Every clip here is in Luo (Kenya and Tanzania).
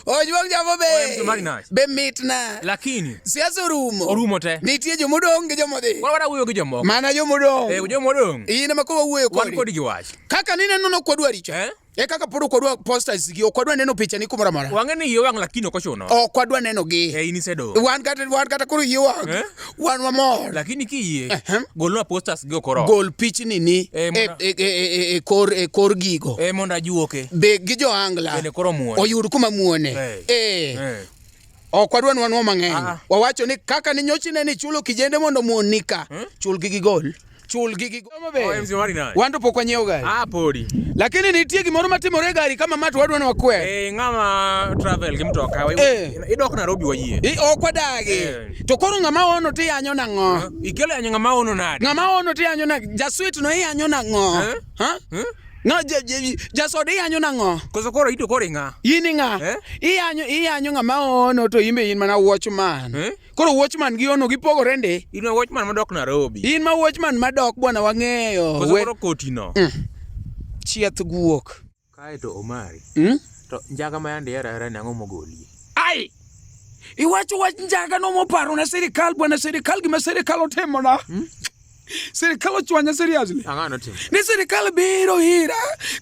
Ojwang jamo be. Oya, msumari nice. Be mitna. Lakini Siasa orumo. Orumo te. Nitie jomodong' gi jomodhi. Koro wadwa wuoyo gi jomoko. Mana jomodong'. Eh, jomodong'. In ema koro wawuoyo Wan kodi. kodi gi wach. Kaka nineno no kwadwa richa. Eh? E kaka pod ok wadwa posters gi, ok wadwa neno picha ni kumoro amora. Wang'e ni iye wang' lakini ok ochuno. Ok wadwa neno gi. Eh, in isedong'. Wan kata wan kata koro yie wang'. Eh? Wan wamor. Lakini kiyie, Ehem. golnwa posters gi ok oromo. Gol pichni ni Eh, e, mondo- e, e, e, e, kor e kor gigo. Eh, mondo ajuoke. Be gi jo-Angla. Bende koro muone. Oyud kuma muone. Eh. Eh. Eh. Ok wadwa ni wanwo mang'eny. Ah. Wawacho ni kaka ni nyochi ne ni chulo kijende mondo muonni ka. Chulgi gi gol. Chulgi gi gol. Oh, MC Omari nade? Wan to pok wanyiewo gari. Ah, podi. Lakini nitie gimoro matimore e gari kama ma to wadwa ni wakwer. Eh, ng'ama travel gi mtoka. Eh. Idok Nairobi wayie. I ok wadagi. Eh. To koro ng'ama ono to iyanyo nang'o? Ikelo yanyo ng'ama ono nade? Ng'ama ono to iyanyo nang'o? Jasweet no iyanyo nang'o? Eh? Ha? Eh? Ng'a jasoda iyanyo nang'o? Koso koro ito koro ing'a? In ing'a? Eh? Iyanyo iyanyo ng'ama ono to in be in mana watchman. Eh? Koro watchman gi ono gipogore ndi. In ma watchman madok Nairobi. In ma watchman madok bwana wang'eyo. Koso We- koro koti no. Chieth guok. Kae to Omari. Mm? To njaga ma yande ihero ahera ni ang'o mogolie? Ai! Iwacho wach njaga no moparo na sirikal bwana sirikal gima sirikal otimona. Sirikal ochwanya seriously. Ang'o notimo? Ni sirikal biro ira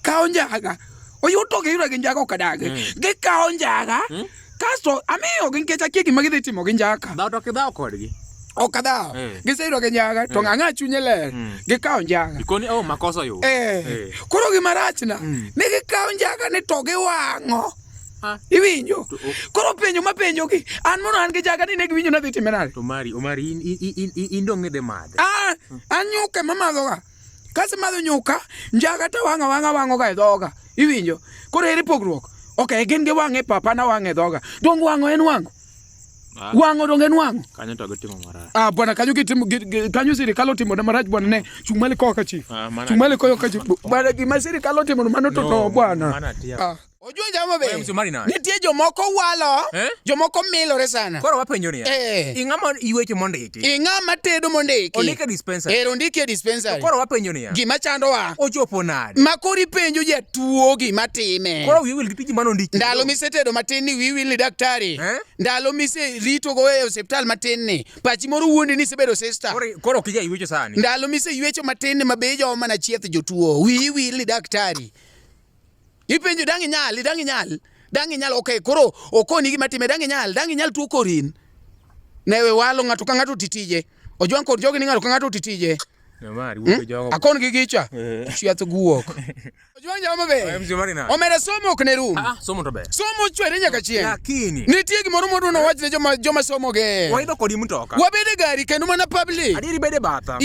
kawo njaga. Oyud to giyudo gi njaga ok adagi. Gikawo njaga. Kasto amiyogi nikech akia gima gidhi timo gi njaka. Dhaw to ok idhaw kodgi. Ok adhaw. Giseyudo gi njaga to ng'ang'a chunye ler. Gikawo njaga. Ikoni oh makosa oyudo. Eh. Koro gima rachna ni gikawo njaga ni to giwang'o. Ah. Iwinjo? To ok- Koro penjo mapenjogi, an mono an gi jaga ni ne giwinjo nadhi time nade? To Omari, Omari in in in in, in dong' idhi madhe. Ah, an nyuka ema madhoga. Kasemadho nyuka, njaga to wang'a wang'a wang'oga e dhoga. Iwinjo? Koro ere pogruok? Ok, gin giwang'e e papa, an awang'e e dhoga. Dong' wang'o en wang'o. Ah. Wang'o dong' en wang'o. Kanyo to gitimo marach. Ah, bwana kanyo gitimo kanyo sirikal otimo na marach bwana ne chung' malo koka chief. Ah, mana- Chung' malo koka chief. Bwana gima sirikal otimo mano to no bwana. Mana atia. Ah. Ojunja mabe. Oya, msumari nade? Nitie jomoko walo, Eh? jomoko milore sana. Koro wapenjo niya. Eh. Ing'ama iweche mondiki. Ing'ama tedo mondiki. Ondik e dispensary. Ero ondiki e dispensary. Koro wapenjo niya. Gima chandowa. Ochopo nade? Ma koro ipenjo jatuo gima time. Koro wiyi wil gi tiji manondiki. Ndalo misetedo matin ni wiyi wil ni daktari. Eh? Ndalo miseritogo e osiptal matin ni pachi moro wuondi ni isebedo sister. Koro koro ok ija iwecho sani. Ndalo miseywecho matin ni ma be ijowo mana chieth jotuo. Wiyi wil ni daktari. Ipenjo dang' inyal, dang' inyal, dang' inyal. Okay, koro okoni gima time, dang' inyal, dang' inyal tuo korin. Ne we walo ng'ato ka ng'ato titije. Ojwang' kod jogi ni ng'ato ka ng'ato titije. Omari, wuok jogo. Akon gi gicha. Eh. Chiath guok. Ojwang' jama Eh, be. mzee Omari nade? Omera somo ok ne rum. Ah, somo to ber. Somo chwere nyaka chieng'. Lakini Nitie gimoro mwadwa nowach ne joma joma somo ge. waidho kodi mtoka. Wabed e gari kendo mana public. Adieri bede batha.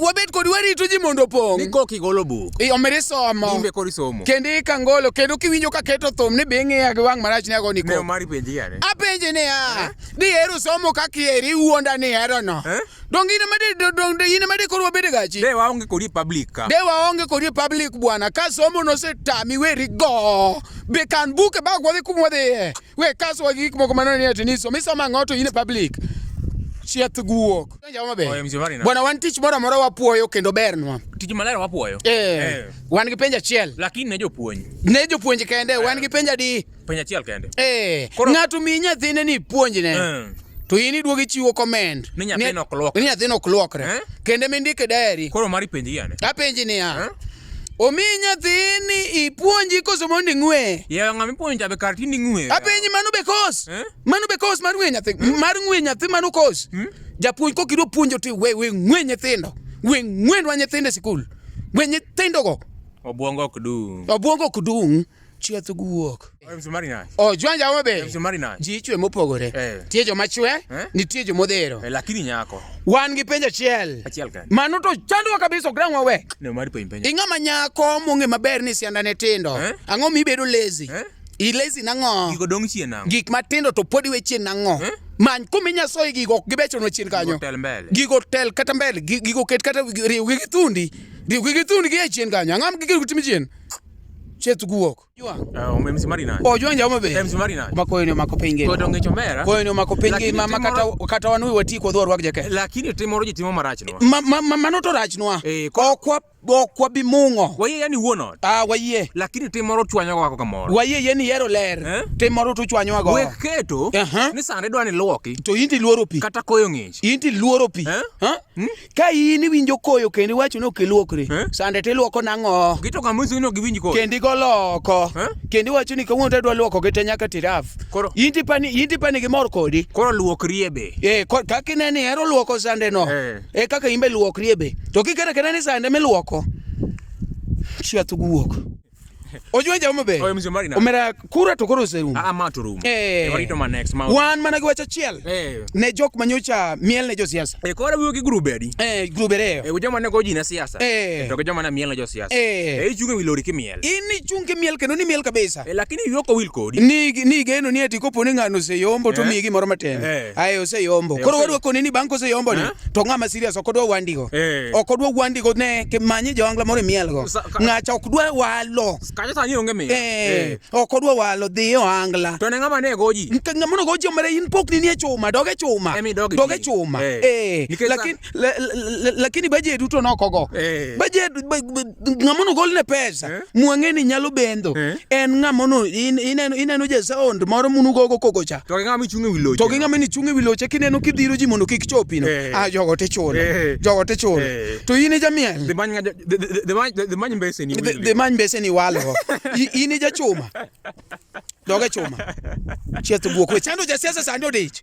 Wabed kod warito ji mondo opong'. Ni kok igolo buk. Omera isomo. Imbe koro isomo. Kendo ikangolo kendo kiwinjo ka keto thum ni be ing'iya gi wang' marach ni agoni Ne koko. Omari penji yane. Apenje niya, dihero somo kaka iheri iwuonda ni ihero no. Eh? Donge in ema di- donge in ema di koro wabed e gachi? De waonge kodi e public ka. De waonge kodi e public bwana, ka somo nosetami weri go. Be kan buk e bag wadhi kuma wadhiye. We kaswa gi gik moko maneno ni ati ni somo isomo ang'o to in e public. Chieth guok. Oye, mzee Marina. Bwana wan tich moro amora wapuoyo kendo bernwa. Tich maler wapuoyo. Eh. Eh. Wan gi penjo achiel. Lakini ne jopuonj. Ne jopuonj kende wan gi penjo adi? Penjo achiel kende. Eh. Koro- Ng'ato mi nyathine ni ipuonjne. Eh. To in iduogo ichiwo comment. Ni nyathino ok luokre. Ni nyathino ok luokre. Eh? Kendo mindike diary. Koro mari penji gi ane. Apenji niya. Eh? Omi nyathini ipuonji koso mondo ing'we? Yawa ng'ama ipuonjo cha be kar tinde ing'we. Apenji mano be kos. Eh? Mano be kos mar ng'we nyathi. Mar ng'we nyathi mano kos. Japuonj kok idwa puonjo to we we ng'we nyithindo. We ng'wenwa nyithindo e sikul. We nyithindogo. Obwongo ok dung'. Obwongo ok dung'. Chieth guok. Oye, msumari nade? Oh, jwanja wa be. Msumari nade? Ji ichwe mopogore. Eh. Nitie joma chwe, Eh? nitie jomodhero. Eh, lakini nyako. Wan gi penjo achiel. Achiel kende. Mano to chandowa kabisa ok dang' wawe. Ne mari penj penjo. Ing'ama nyako mong'e maber ni siandane tindo. Eh? Ang'o mibedo lazy? Eh? I lazy nang'o? Gigo dong' chien nang'o? Gik matindo to pod iwe chien nang'o? Eh? Many kuma inya soye gigo ok gibechonwa chien kanyo. Gigo tel mbele. Gigo tel kata mbele, gigo ket kata riwgi gi thundi. Riwgi gi thundi gi e chien kanyo. Ang'o ma gigo timo chien? Chieth guok. Ojwang. MC Mari nade? Ojwang jaoma be. MC Mari nade? Ma koyo ni omako piny ngima. Kodo ng'ich omera. Koyo ni omako piny Lakini ngima ma kata timoro- kata wan wi wati kodwa warwak jaket. Lakini tim moro ji timo marach nwa. Ma, ma, ma, mano to rachnwa. Eh, Ok wa ok wabi mung'o. Wayie yani wuon ot. Ah, wayie. Lakini tim moro chwanyowa go kamoro. Wayie yie ni ihero ler. Eh? Tim moro to chwanyowa go. Wek keto Aha. ni sande dwa ni luoki To in to iluoro pi. kata koyo ng'ich. In to iluoro pi. Eh? Ha? Ka in iwinjo koyo kendo iwacho ni ok iluokri. Eh? Sande to iluoko nang'o? Gito kamisi ni ok giwinj koyo. Kendo igolo oko. Eh? Kendo iwacho ni kawuono to adwa luoko gi te nyaka tiraf. Koro- In to ipani in to ipani gimor kodi. Koro luokrie be. Eh, kaka ineno ihero luoko sande no. Eh. E kaka in be luokrie be. To kiketo aketa ni sande miluoko. Chiath guok. Ojwe jaoma be. Oyo mzee Mari nade? Omera kura to koro oserumo. Ah, ma to rumo. Eh. Warito ma next ma. Wan mana gi wach achiel. Eh. Ne jok manyocha miel ne josiasa. E koro wuoyo gi grube adi? Eh, grube ariyo. E joma ne go ji ne siasa. Eh. To gi joma ne miel ne josiasa. Eh. E ichung' e wi lori kimiel. In ichung' kimiel kendo ni miel kabisa. E lakini wiyi ok owil kodi. Ni ni geno ni ati kopo ni ng'ano oseyombo to Eh. miyi gimoro matin. Eh. Aye oseyombo. Eh, Koro ose- wadwa koni ni bang' koseyombo ni Eh? to ng'ama serious ok odwa wandigo. Eh. Ok odwa wandigo ne manyi joangla moro imielgo. Ng'acha ok dwa walo. Kacha sani onge miel. Eh. Ok odwa walo dhi e ohangla. To ne ng'ama ne go ji. Ng'ama nogo ji omera in pok ni nie chuma dog e chuma. Emi dog e Dog e chuma. chuma. Eh. Eh. Nikech sa- Lakini lakini budget duto nokogo. Eh. Budget ng'ama nogol ne pesa. Eh. Mwang'e ni nyalo bendho. Eh. En ng'ama no ineno ineno ja sound moro munugogo koko cha. To gi ng'ama ichung' e wi loche. To gi ng'ama ni chung' e wi loche kineno kidhiro ji mondo kik chopi no. Eh. Ah jogo tichulo. Eh. Jogo tichulo. Eh. To in e jamiel. Dhi many ng'a- dhi- dhi- dhi many- dhi many mbeseni Dhi wili. dhi many mbeseni iwalgo. In e jachuma. Dog e chuma. Chieth guok. We chando jasiasa sani odich.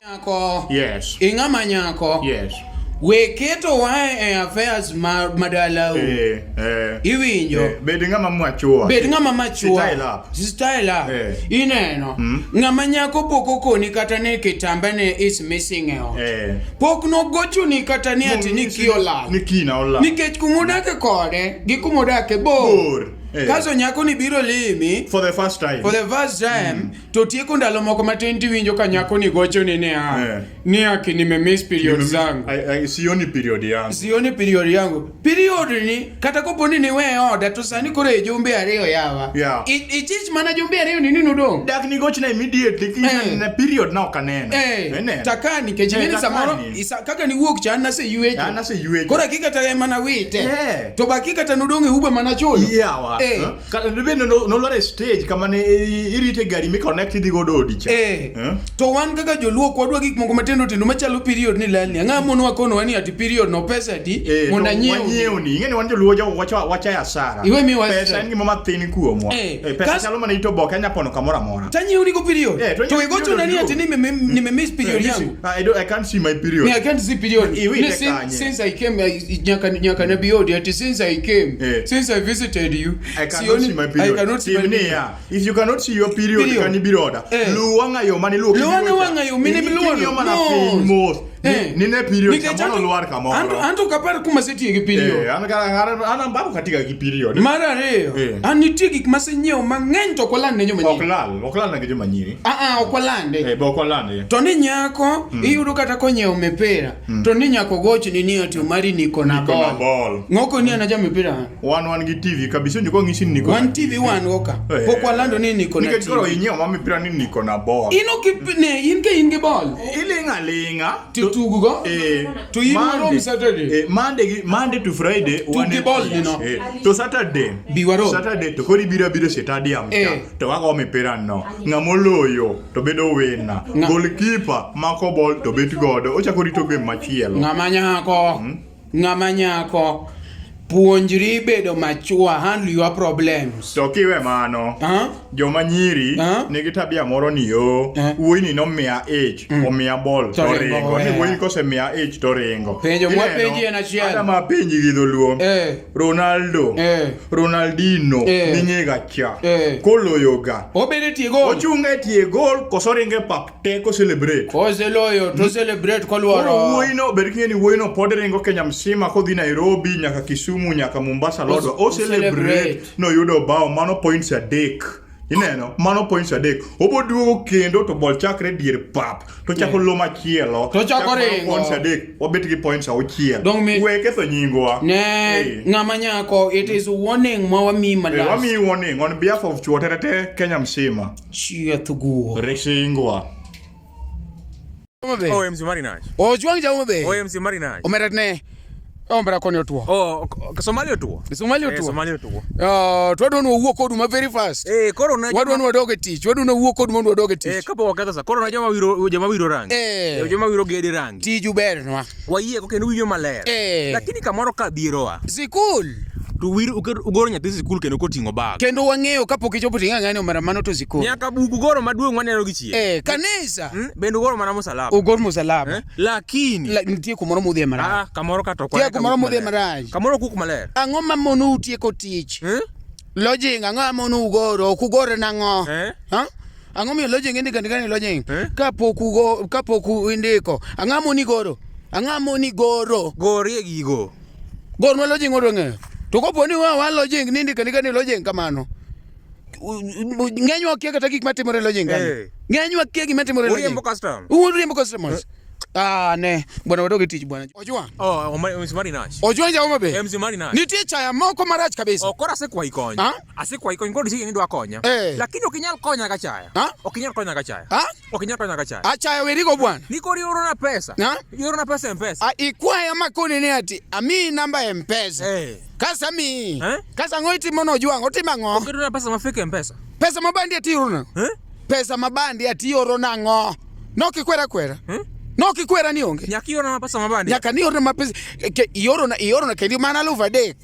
Nyako. Yes. Ing'ama nyako. Yes. We keto wa e affairs ma madalau. Eh, eh. Iwinjo. Eh, bed ng'ama machua. Bed ng'ama machua. Style up. Style up. Eh. Ineno. Ng'ama nyako pok okoni kata ni kitamba ne is missing e ot. Eh. Pok nogochoni kata ni ati ni ki olal. Ni kina olal. Nikech kumodake kode gi kumodake bor. Bor. Eh. Kaso nyako ni biro limi For the first time. for the first time to tieko ndalo moko matin tiwinjo ka nyako ni gochoni niya Eh. ni aki nimemiss period zangu. I, I, sioni period yangu. Sioni period yangu. Period ni kata kopo ni niwe e oda to sani koro e jumbe ariyo yawa. Yeah. Ichich mana jumbe ariyo ni nini odong'? Dak ni gochna immediately Eh. ki na period na ok aneno. Eh, Ineno? takani nikech Eh, ing'e ni samoro takani. kaka niwuok cha an naseywecho. An naseywecho. Koro akika ta ema nawite. Eh. To bakika ta nodong' e uba mana chulo. Yawa. Eh. Kata bende nolor e stage kama ne irite gari mi connect idhi godo odi cha. Eh. Eh? To wan kaka joluo ok wadwa gik moko matindo tindo machalo period ni lalni. Ang'o mono wakonowa ni ati period no pesa adi Eh, mondo to anyiew. wanyiewni. Ing'e ni wan joluo jo wacha wacha asara. Iwe miwa Pesa hasara. en gima mathin kuomwa. Eh, Eh, pesa kas- chalo mana it oboke anya pono kamoro amora. Tanyiew nigo period. Eh, to To nyiew igochona ni period ati ni nimemiss period Eh, yangu. I can't see my period. Me, I can't see period. Iwite Ni since, kanye? since I came, nyaka nabi odi ati since I came, Eh. since I visited you, I cannot see my period. I cannot see my Tim period. niya, if you cannot see your period, Period. kan ibiro oda. Eh. Luw wang'a yo mane iluwo Luw ane kibiro cha. wang'a yo mine miluwono. King'iyo mana Mos. piny mos. Eh. Nine period Nikech kamoro lwar kamoro. Anto ok apar kuma asetiye gi period. Eh, an ambapo katika gi period. Mar ariyo, Eh. an nitie gik masenyiewo mang'eny to ok waland ne joma Ok nyiri. lal, ok lal ne joma nyiri. Ah, ah, ok walande. Eh, be ok walande. To ni nyako iyudo kata konyiewo mipira to ni nyako gochni ni ati Omari niko na Niko na ball. ball. Ng'oko ni an aja mipira an. Wan gi TV kabisa onjo kong'isi ni niko. na Wan TV wan go ka. Eh. Pok walando ni niko na Nikech koro TV. inyiewo ma mipira ni niko na ball. In ok ne in ka in gi ball. Iling' aling'a. To tugo go. Eh, To in warom Saturday. Eh, Monday to Friday wan e gi ball tich. ni no. Eh, to Saturday. Bi warom. Saturday to koro ibiro abiro e stadium cha. Eh. To wago mipira no. Ng'ama oloyo to bedo winner. Ng'a- Goalkeeper mako ball to bet godo. Ochako rito game machielo. Ng'ama nyako. Ng'ama nyako. Puonjri bedo mature, handle your problems. To kiwe mano. Ah? Joma nyiri Ah? nigi tabia moro ni yo Eh. wuoyi ni nomiya ich omiya bol To to ringo ringo ni weya. wuoyi kosemiya ich to ringo Penjo Ineno? mwapenji en achiel. Ada mapenji gi dholuo Eh. Ronaldo Eh. Ronaldinho Eh. ming'ega cha Eh. koloyoga Obedo e tie gol. ochung' e tie gol koso ringo e pap te koselebrate Koseloyo to celebrate Koro koluoro. wuoyino bed king'e ni wuoyino pod ringo Kenya msima kodhi Nairobi nyaka Kisumu nyaka Mombasa Lodwa O o celebrate celebrate. noyudo bao mano points 3 Ineno, mano points 3. Obo duogo kendo to bol chakre dier pap. To chako lo machielo. To chako Chak mano ringo. Points 3. Wabet gi points 6. Dong mi- We ketho nyingwa. Ne Eh. ng'ama nyako it is warning ma wamiyi Eh, malas. wamiyi warning on behalf of chuo tete Kenya msima. Chieth guo. Resingwa. Homa Bay. Oh, MC Marinaj. Ojwang' ja Homa Bay. Oh, MC Marinaj. Omera ne. Omera koni otuo. Oh, Somalia otuo. Somalia Eh, otuo. Somalia otuo. Ah, to wadwa ni wawuo kodu ma very fast. Eh, koro ne Wadwa ni wadog e tich. Wadwa ni wawuo kodu mondo wadog e Eh, tich. kapo waketho sa. Koro ne joma wiro rangi. Eh. Eh, joma wiro gede rangi. Tiju bernwa. Wayie ko kendo winjo maler. Eh. Lakini kamoro ka bieroa. Sikul. To wir ugoro nyathi sikul kendo koting'o bag. Kendo wang'eyo kapok ichopo to ing'e ang'eya ni omera mano to sikul. Nyaka buk ugoro maduong' waneno gi chien. Eh, kanisa. Bende ugoro mana musalaba. Ugor musalaba. Eh? Lakini Nitie kumoro mudhie marach. ah, kamoro ka to ok Nitie wane ka kumoro wuok mudhie maler. marach. Kamoro ok wuok maler. Ang'o ma monou tieko tich? Eh? Lodging ang'o ma monou goro? Ok ugoro nang'o? Eh? Ha? Ang'o miyo lodging indiko andika ni lodging? Eh? Kapok ugo kapok indiko. Ang'o moni goro? Ang'o moni goro? Gorie gigo. Gornwa lodging wadwa ng'eyo. To kopo ni wa lodging ni indiko andika ni lodging kamano. Ng'enywa kia kata gik matimore e lodging kanyo. Eh. Ng'enywa kia gima timore e lodging. Uriembo custom. Uriembo customers. Ah, ne. Bwana wadoge tich bwana. Ojwang'. Oh, MC Marinaj. Ojwang' ja Homa Bay. MC Marinaj. Nitie chaya moko marach kabisa. Oh, koro asekwayi kony. Ah? Asekwayi kony koro dichie ni idwa konya. Eh. Lakini ok inyal konya ka chaya. Ah? Ok inyal konya ka chaya. Ah? Ok inyal konya ka chaya. Achaya werigo bwana. Ni koro iorona pesa. Ah? Iorona pesa e M-Pesa. Ah, ikwaya makoni ni ati amiyi namba e M-Pesa. Eh. Kasa miyi. Eh? Kasa ang'o itimo no Ojwang'? Otimo ang'o? Oketona pesa ma fake e M-Pesa. Pesa ma bandi ati ioro Eh? Pesa ma bandi ati ioro nang'o? Nok ikwera kwera. Eh? Nok ikwera ni onge. Nyaka iorona pesa ma bandi. Nyaka ni iorona ma pesa ke iorona iorona kendi mana 3,000.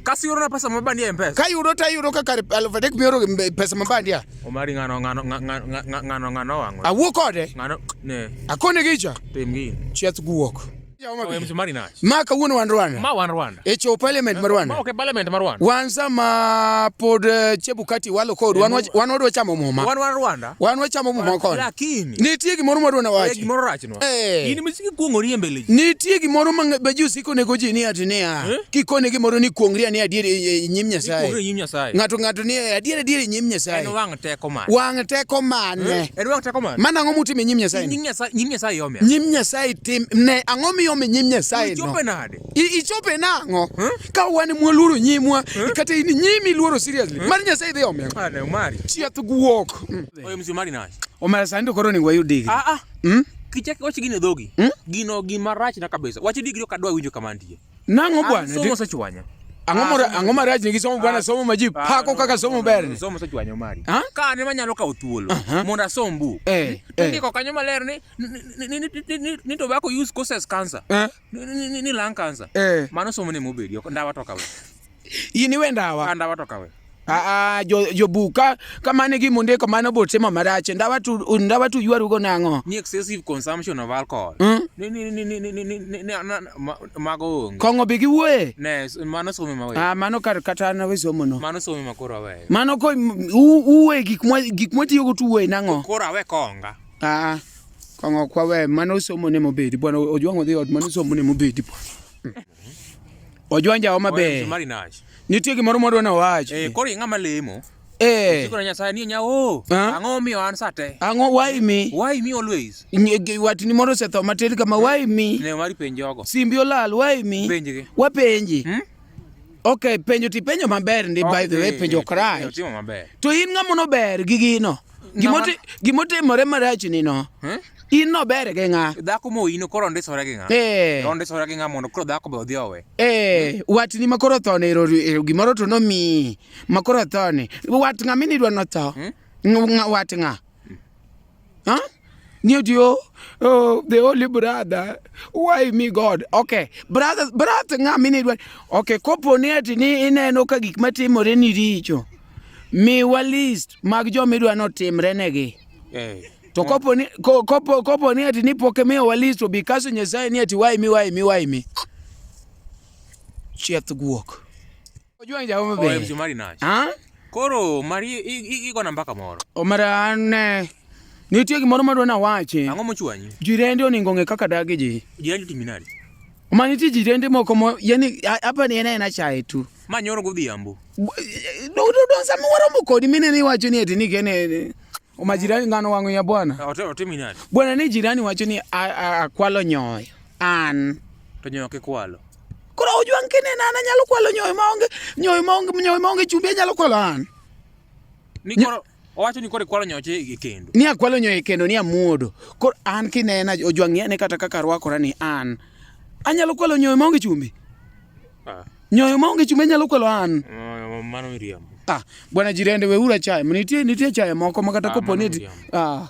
Kasi iorona pesa ma bandi e M-Pesa. Ka yudo to ayudo ka kar 3,000 mioro pesa ma bandi a. Omari ng'ano ng'ano ng'ano ng'ano wang'o. Awuo kode. Ng'ano ne Akone gicha. tim gini. Chieth guok. Oh, MC Marinaj. Ma kawuono wan Rwanda. Ma wan Rwanda. E chopo parliament ma Rwanda. Ma ok e parliament ma Rwanda. Wan sama pod Chebukati walo kod wan wan wadwa chamo muma. Wan wan Rwanda. Wan wachamo muma koni. Lakini Nitie gimoro mwadwa eh, nawachi. gimoro rachnwa. Eh. In misiki kuong'ori e mbele ji. Nitie gimoro ma ma ji osiko nego ji ni ati niya. Eh? Kikone gimoro ni kuongri ani adier e nyim Kuong'ori e Nyasaye. nyim Nyasaye. Ng'ato ng'ato ni e adier adier e nyim Nyasaye. En wang' teko mane. Wang' teko mane? En wang' teko mane. Mano ang'o mutimo e nyim Nyasaye? Nyim ni? Nyasaye nyim Nyasaye yomia. Nyim Nyasaye tim ne ang'o miyomo e nyim Nyasaye no? Ichope nade? Ichope nang'o? Ka wan mwaluoro nyimwa kata in nyimi iluoro seriously. Mar Nyasaye dhi omiyo. Ah, ne Omari. Chieth guok. Oh, MC Marinaj. Omera sani to koro onego wayud digri. Ah ah. Kichak wach gino e dhogi. Gino gima rach na kabisa. Wach digri ok adwa winjo kama antie. Nang'o bwana? Somo osechwanya. Ang'o mora ang'o marach nigi somo bwana somo ma ji pako kaka somo ber ni. Somo osechwanya Omari. Ah? Ka an ema anyalo kawo thuolo mondo asom buk. Eh, To eh. indiko kanyo maler ni ni tobacco use causes cancer. Eh? Ni lung cancer. Eh. Mano somo ne mobedi. Ndawa to kawe. In iwe ndawa. Ah, ndawa to kawe. Ah, ah, jo jobuk ka ka mano e gima ondiko mano bo timo marach. Ndawa to ndawa to ywarugo nang'o? Ni excessive consumption of alcohol. Ni ni ni ni ni ni ni mago onge. Kong'o be giwuoye? Ne, mano somo ma weyo. Ah, mano kar kata an awe somo no. Mano somo ma koro aweyo. Mano ko uwe gik mwa gik mwatiyogo to uwe nang'o? Koro awe konga. Ah, kong'o ok wawe mano somo ne mobedi bwana Ojwang' odhi ot mano somo ne mobedi bwana. Ojwang' ja Homa Bay. Marinaj. Nitie gimoro mwadwa nawachi. Eh, koro ing'ama lemo. Eh. Sikona Nyasaye ni nyawo. Ah? Ang'o miyo an sate? Ang'o why me? Why me always? Watni moro osetho matin kama why me? Ne mari penj jogo. Simbi olal why me? Penjgi. Wapenji. Hmm? Okay, penjo ti penjo maber ndi by the way penjo ok rach. Otimo maber. To in ng'ama nober gi gino. Gimotimore marach ni no. Hmm? In nober gi ng'a? Dhako moino koro ondisore gi ng'a? Eh. Ondisore gi ng'a mondo koro dhako be odhi owe. Eh, watni ma koro otho ni ero gimoro to nomiyi ma koro otho ni. Wat ng'a minidwa notho? Hmm? Wat ng'a? Huh? Ni oti oh, oh, the holy brother, why me God? Okay, brother, brother ng'a minidwa. Okay, kopo ni ati ni ineno ka gik matimore ni richo. Miwa list mag joma idwa notimre negi. Eh. To kopo ni kopo kopo ni ati ni pok imiyowa list to because Nyasaye ni ati why me why me why me. Chieth guok. Ojwang' ja Homa Bay. Oh, MC Marinaj. Ha? Koro mari igona mbaka moro. Omera an ne nitie gimoro madwa nawachi. Ang'o mochwanyi? Jirende oningo ong'e kaka dagi ji. Jirani otimi nade? Ma nitie jirende moko mo yani hapa ni en aena chae tu. Ma nyoro godhiambo. Do do do sama waromo kodi mine ni wacho ni eti ni kene majirani ng'ano wang'o ya bwana. Ote otimi nade? Bwana ni jirani wacho ni akwalo nyoyo. An. To nyoyo kikwalo. Koro ojwang' kinena an anyalo kwalo nyoyo maonge nyoyo maonge nyoyo maonge chumbi anyalo kwalo an. Ni koro owacho ni koro ikwalo nyoche e kendo. Ni akwalo nyoyo e kendo ni amuodo. Koro an kinena ojwang' ng'iyane kata kaka arwakora ni an. Anyalo kwalo nyoyo maonge chumbi. Ah. Nyoyo maonge chumbi anyalo kwalo an. Mano miriambo. Ah, bwana jirende weuru achaya. Nitie nitie chaya moko ma kata Ah, kopo ni mano eti miriambo. ah.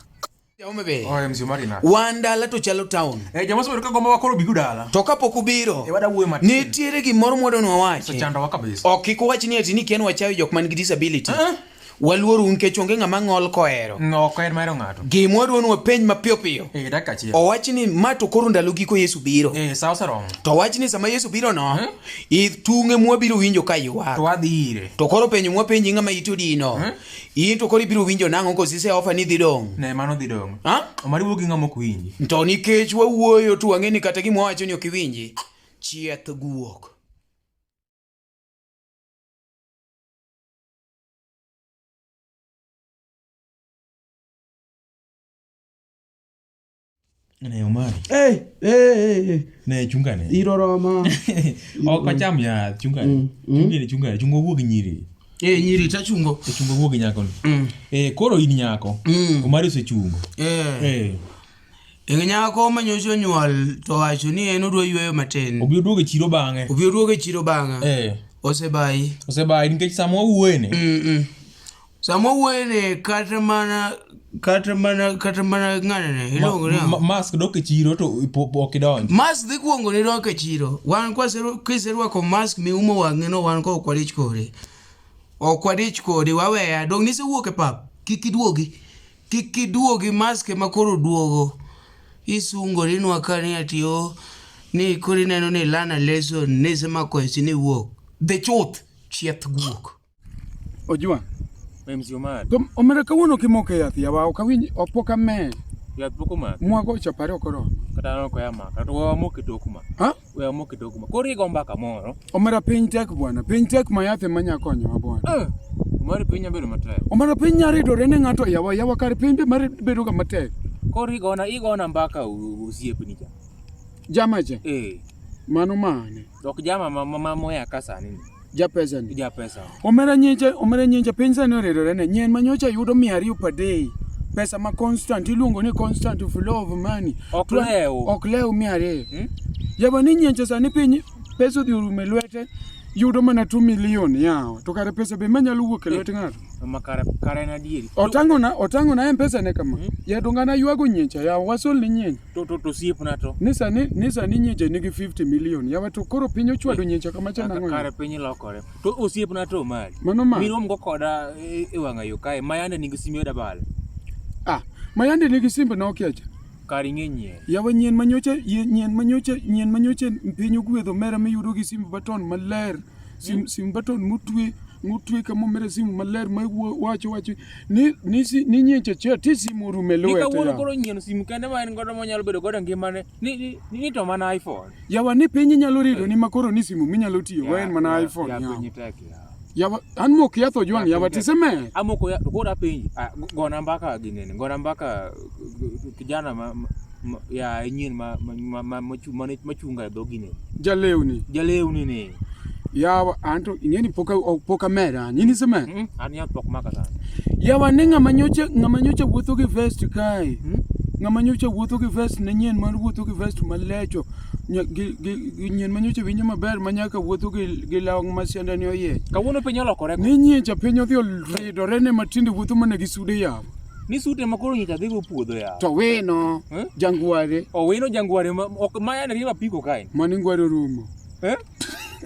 Jaume be. Oye mzee Marina. Wan dala to chalo town. Eh, joma osebedo ka gombowa koro biuru dala. To kapok ubiro, Eh, wada wuoyo matin. nitiere gimoro mwadwa ni wawachi. Osechandowa kabisa. Ok kik uwach ni eti ni kien wachayo jok man gi disability. Eh? Waluoru nikech onge ng'ama ng'ol kohero. No, ok en mahero ng'ato. Gima wadwa ni wapenj mapiyo piyo. Eh, dakika achiel. Owach ni ma to koro ndalo giko Yesu biro. Eh, sa oseromo. To owach ni sama Yesu biro no, i tung'e mwabiro winjo ka ywak. To wadhi ire. To koro penjo mwapenji ng'ama ite odino. In to koro ibiro winjo nang'o koso ise ofa ni idhi dong'? Ne, mano dhi dong'. Ha? Omari wuo gi ng'ama ok winji. To nikech wawuoyo to wang'e ni kata gima wawacho ni ok iwinji. Chieth guok. Ne, Omari. Hey, hey, hey. Ne, chungane. Iro roma. Ok acham yath, chungane. Chungane, chungane. Chungo wuo gi nyiri. Eh, nyiri tachungo. E chungo wuo gi nyakoni. Eh, koro in nyako. Omari osechungo. Eh. Eh, Ing nyako ma nyocha onyuol to wacho ni en odwa yweyo matin. obi oduogo e chiro bang'e. Obi oduogo e chiro bang'e. Eh, Osebayi. osebayi nikech sama wawuoyeni, Mm. Sama wawuoyeni kata mana kata mana kata mana ng'anene iluongo ni ang'o? mask dok e chiro to ok idonj. Mask dhi kuongo ni dok e chiro. Wan kiserwako mask miumo wang'i no wan ko ok wadich kode. Ok wadich kode waweya. Dong' nisewuok e pap. Kik iduogi. Kik iduogi mask ema koro duogo. Isungori nwa ka ni ati o ni koro ineno ni learn a lesson ni isemako ich ni iwuok. Dhi chuth chieth guok. Ojwang'. MC Omar. To omera kawuono ok imoko e yath yawa ok awinj ok pok amer. Yath pok omaki. Mwago cha pare ok oromo. Kata an ok oya maka. To we wamok e tok ma. Ha? We wamok e tok ma. Koro igo mbaka moro. Omera piny tek bwana. Piny tek ma yath ema nya konyowa bwana. Eh. Omari piny nya bedo matek. Omera piny nya ridore ne ng'ato yawa yawa kar piny be mar bedo ga matek. Koro igona igona mbaka osiepni cha. Jama cha. Eh. Mano mane? Ok jama ma ma moya ka sani ni. Japesa ni. Japesa. Omera nyicha, omera nyicha piny sani oridore ne. Nyien ma nyocha yudo 200 per day. Pesa ma constant iluongo ni constant flow of money. Ok lew. Ok lew 200. Hmm? Yawa ni nyicha sani piny pesa odhi orumo e lwete yudo mana 2 million yawa. To kare pesa be manyalo wuok e lwet ng'ato. Ma kare kare en adieri. Otang'ona otang'ona M-Pesa ne kama. Ya dongana ywago nyicha yawa wasol ni nyicha. To to to osiepna to. Ni sani ni sani nyicha nigi 50 million. Yawa to koro piny ochwado nyicha kama cha nang'o? Kare piny lokore. To osiepna to Omari. Mano ma. Mirom go koda e e wang'a yo kae ma yande nigi simbe dabal. Ah, ma yande nigi simb Nokia cha. Kar ing'e nyien. Yawa nyien manyocha nyien manyocha nyien manyocha piny ogwedho mera miyudo gi simb baton maler. Sim sim baton motwe motwe kama omera simu maler ma wacho wacho ni ni si, ni nyicha cha ti simu orumo e Ni lwete. kawuono yawa. koro nyien simu kende ma en godo monyalo bedo godo e ngimane. Ni ni ni to mana iPhone. Yawa ni piny nyalo rido ni makoro ni simu minyalo tiyo go en mana iPhone. Ya Yawa. piny tek ya. Yawa an mok yath ojwang' yawa tisemer. Amoko ya to koro apenji. Ah, gona mbaka ginene. Gona mbaka kijana ma ma- ya nyien ma ma ma ma mane machunga e dho ginene. Jalewni. Jalewni ni. Yawa anto ing'eni pok pok amer an. In isemer? An yath pok maka sana. Yawa ni ng'ama nyocha ng'ama nyocha wuotho gi vest kae. Ng'ama nyocha wuotho gi vest ne nyien mar wuotho gi vest malecho. Gi, gi, gi nyien ma nyocha winjo maber ma nyaka wuotho gi, gi law ma sianda ni oyiech. Kawuono piny olokore. Ni nyicha piny odhi oridore ne matinde wuotho mana gi sude yawa. Ni sute ma koro nyicha dhigo puodho ya. To wino Eh? jangware Owino jangware ma ok ma yande riembo apiko kae. mane ngware orumo. Eh?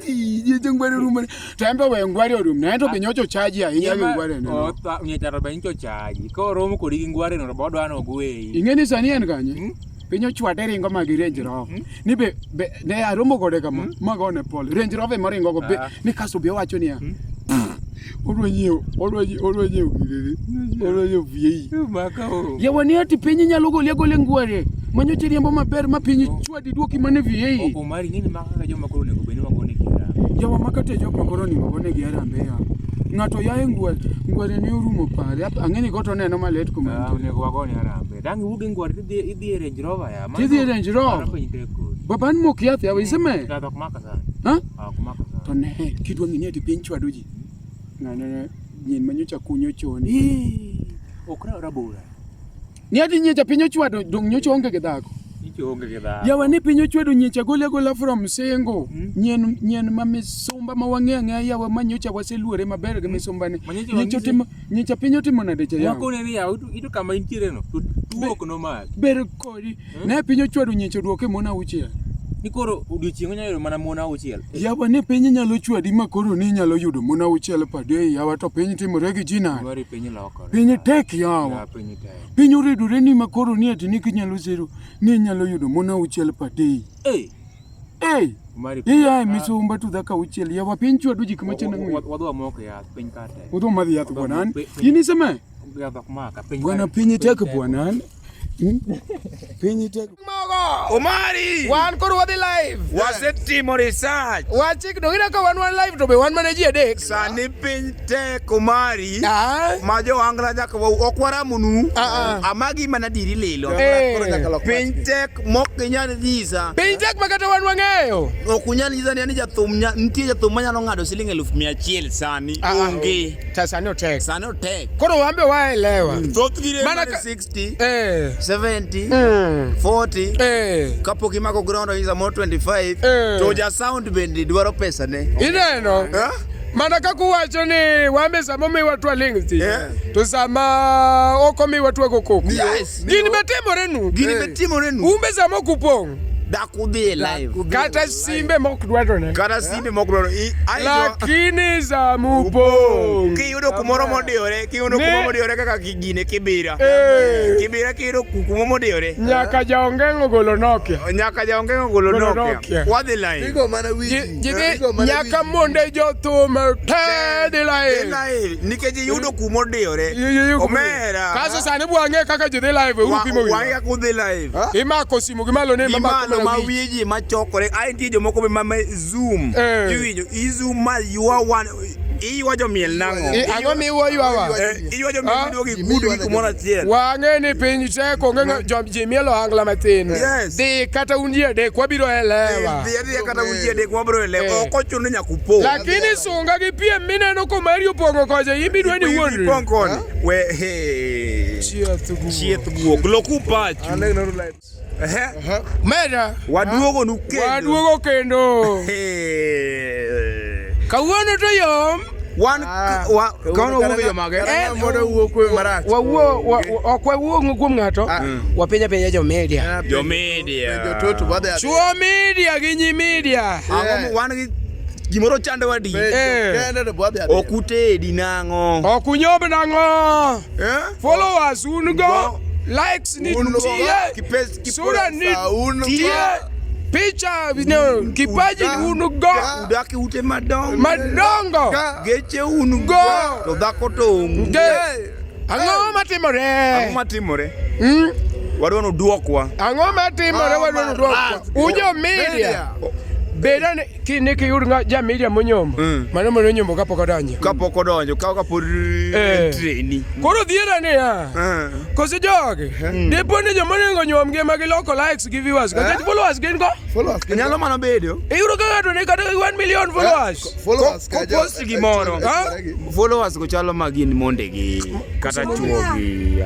Ije jangware orumo. To en be we ngware orum ne en to be nyocha ochaji ahinya gi ngware ne. Oh, nyicha to be nyicha ochaji. Koromo kodi gi ngware no to bodwa no ogweyi. Ing'e ni sani en kanye? Piny ochwade ringo ma gi Range Rover. Ni be, be ne aromo kode kama, magone pole. Range Rover moringo go be, ni kasto be owacho niya. Odwa nyiewo, odwa nyiewo, odwa nyiewo girene. Odwa nyiewo V8. Maka o. Yawa ni ati piny nyalo goli agola e ngware. Manyocha riembo maber ma piny chwadi duoki mana e V8. Omari ng'eni ma kaka joma koro onego bed ni wagone gi harambee. Jawa makate jok ma koro onego ogonegi harambee ya. Ng'ato yaye ngwar, ngware ne orumo pare. Ang'e ni goto neno malit kuma Ah, entie. onego wagone harambee. Dang' iwuog e ngwar tidhi idhi e Range Rover ya. Mano- Tidhi e Range Rover? Mano piny tek kodi. Baba an mok yath yawa iseme. Yath ok maka sani. Ha? Ah, Ok maka sani. To ne, kidwa ng'e ni ati piny chwado ji. Ng'ano ne nyien manyocha kunyo choni. Ii, Ok rabora. Ni ati nyecha piny ochwado dong nyocha onge gi dhako. Nyicho onge gi dhako. Yawa ni piny ochwado nyecha gole agola from singo. Mm. Nyien nyien ma misumba ma wang'e ang'eya yawa ma nyocha waseluore maber gi misumba ni. Ma nyocha Nyecha wang'ise- otimo nyecha piny otimo nade cha yawa. Wakone ni yawa ito ito kama intiere no to tuo ok nomaki. Ber kodi. Ne piny ochwado nyecha oduoke mon auchiel. Ni koro odiochieng' onyalo yudo mana mon auchiel. Yawa ni piny nyalo chwadi ma koro ni inyalo yudo mon auchiel per day yawa to piny timore gi ji nade. Mari piny lokore. Piny tek yawa. Ya, piny tek. Piny oridore ni ma koro ni ati ni kinyalo zero ni inyalo yudo mon auchiel per day. Eh, Ei! Mari Iya e misumba to dhako auchiel yawa piny chwado ji kama chien ang'we. Wadwa moko yath piny ka tek. Udho madhi yath bwana an. Piny- In iseme? Yath ok maka piny. Bwana ka- piny tek bwana an. Hmm? Piny tek. Mogo. Omari! Wan koro wadhi live. Wasetimo research. Wachik dong ina ka wan wan live to be wan mana ji adek. Sani piny tek Omari. Ah. Ma jo Angla nyaka wa ok waramonu. Ah, ah. Amagi mana diri lilo. Eh. Piny tek mok inyal nyisa. Piny tek ma kata wan wang'eyo. Ok unyal nyisa ni ani jathum nitie jathum manyalo ng'ado siling 100,000 sani. Ah, ah. Onge. Ta sani otek. Sani otek. Koro wan be waelewa. Thothgi Mana mana ka- 60, Eh. 70, Mm. 40. Eh. Kapok imako ground to samoro 25 Eh. to ja sound bende dwaro pesa ne. Ineno? Eh? Mana kaka uwacho ni wan be sama omiwa twaling' thi Eh. to sama ok omiwa twago koko. Yes. Gini be timore nu. Gini be timore nu. Un be sama ok upong'. Dak udhi e live. Kata simbe mok dwarone. Kata simbe mok dwaro. Aeto Lakini sama upong'. kiyudo kumoro modiyore, kiyudo Ne. kumoro modiyore kaka gine Kibira. Eh. Kibira kiyudo kumoro modiyore. Nyaka jaongeng'o golo Nokia. Nyaka jaonge ogolo Golo Nokia. Nokia. Wadhi live. Igo mana wiji. Ji dhi Igo mana nyaka wiji. monde jothum te dhi Dhi live. live nikech iyudo kumodiyore. Omera. Kaso sani bwang'e kaka ji dhi live uru pimo Wang'e wiwa. kaka udhi live. Imako simu gi malo ne Gi mamako malo mana ma wich. wiye ji machokore ae nitie jomoko be ma zoom Eh. iwinjo i zoom ma ywa wan iywa jomiel nang'o Ang'o miwuo ywawa? Eh, iywa jomiel Ah. miduogo igudu gi kumoro achiel Wang'e ni piny tek onge jo ji mielo angla matin. Yes. Dhi kata un ji adek wabiro elewa. Dhi adhiya kata un ji adek wabiro elewa Eh. ok ochuno ni nyaka upo Lakini sunga gi piem mineno komari opong'o kocha in bidwa ni wuondri. Ipong koni we he Chieth guok. chieth guok loku pachu Ehe. Meda. Waduogo nu kendo. Waduogo kendo. Hey. Kawuono to yom. Wan wa kawuono wawuok jomage? Mondo wuo kuwe marach. Wawuo ok wawuo kuom ng'ato. Wapenja penja jo media. Jo media. Jototo wadhi adhi. Chuo media gi nyi media. Ang'o wan gi gimoro chandowa di. Eh. Kende to wadhi adhi. Ok utedi nang'o? Ok unyob nang'o? Eh? Followers un go. Go. Likes Un go. nitie. Kipes Sura un go. nitie. Picha no, kipaji un go. Udak e ute madongo. Madongo. Geche un Go. To dhako to onge. Ge. Ang'o matimore? Ang'o matimore? Mm? Wadwa nodwokwa. Ang'o matimore wadwa nodwokwa? Ujo media. Beda ni kine kiyud ng'a ja media monyombo. Mano mane onyombo kapok odonjo. Kapok odonjo, kaw kapod Eh. treni. Koro dhiera niya. Eh. Koso jogi, dipo ni joma onego onyuom gi ema giloko likes gi viewers, nikech followers gin go. Followers gin Nyalo mana bedo. Iyudo ka ng'ato ni kata gi 1 million followers. Followers ka jo- Kopost gimoro. Ha? Followers go chalo ma gin mondegi kata chuogi.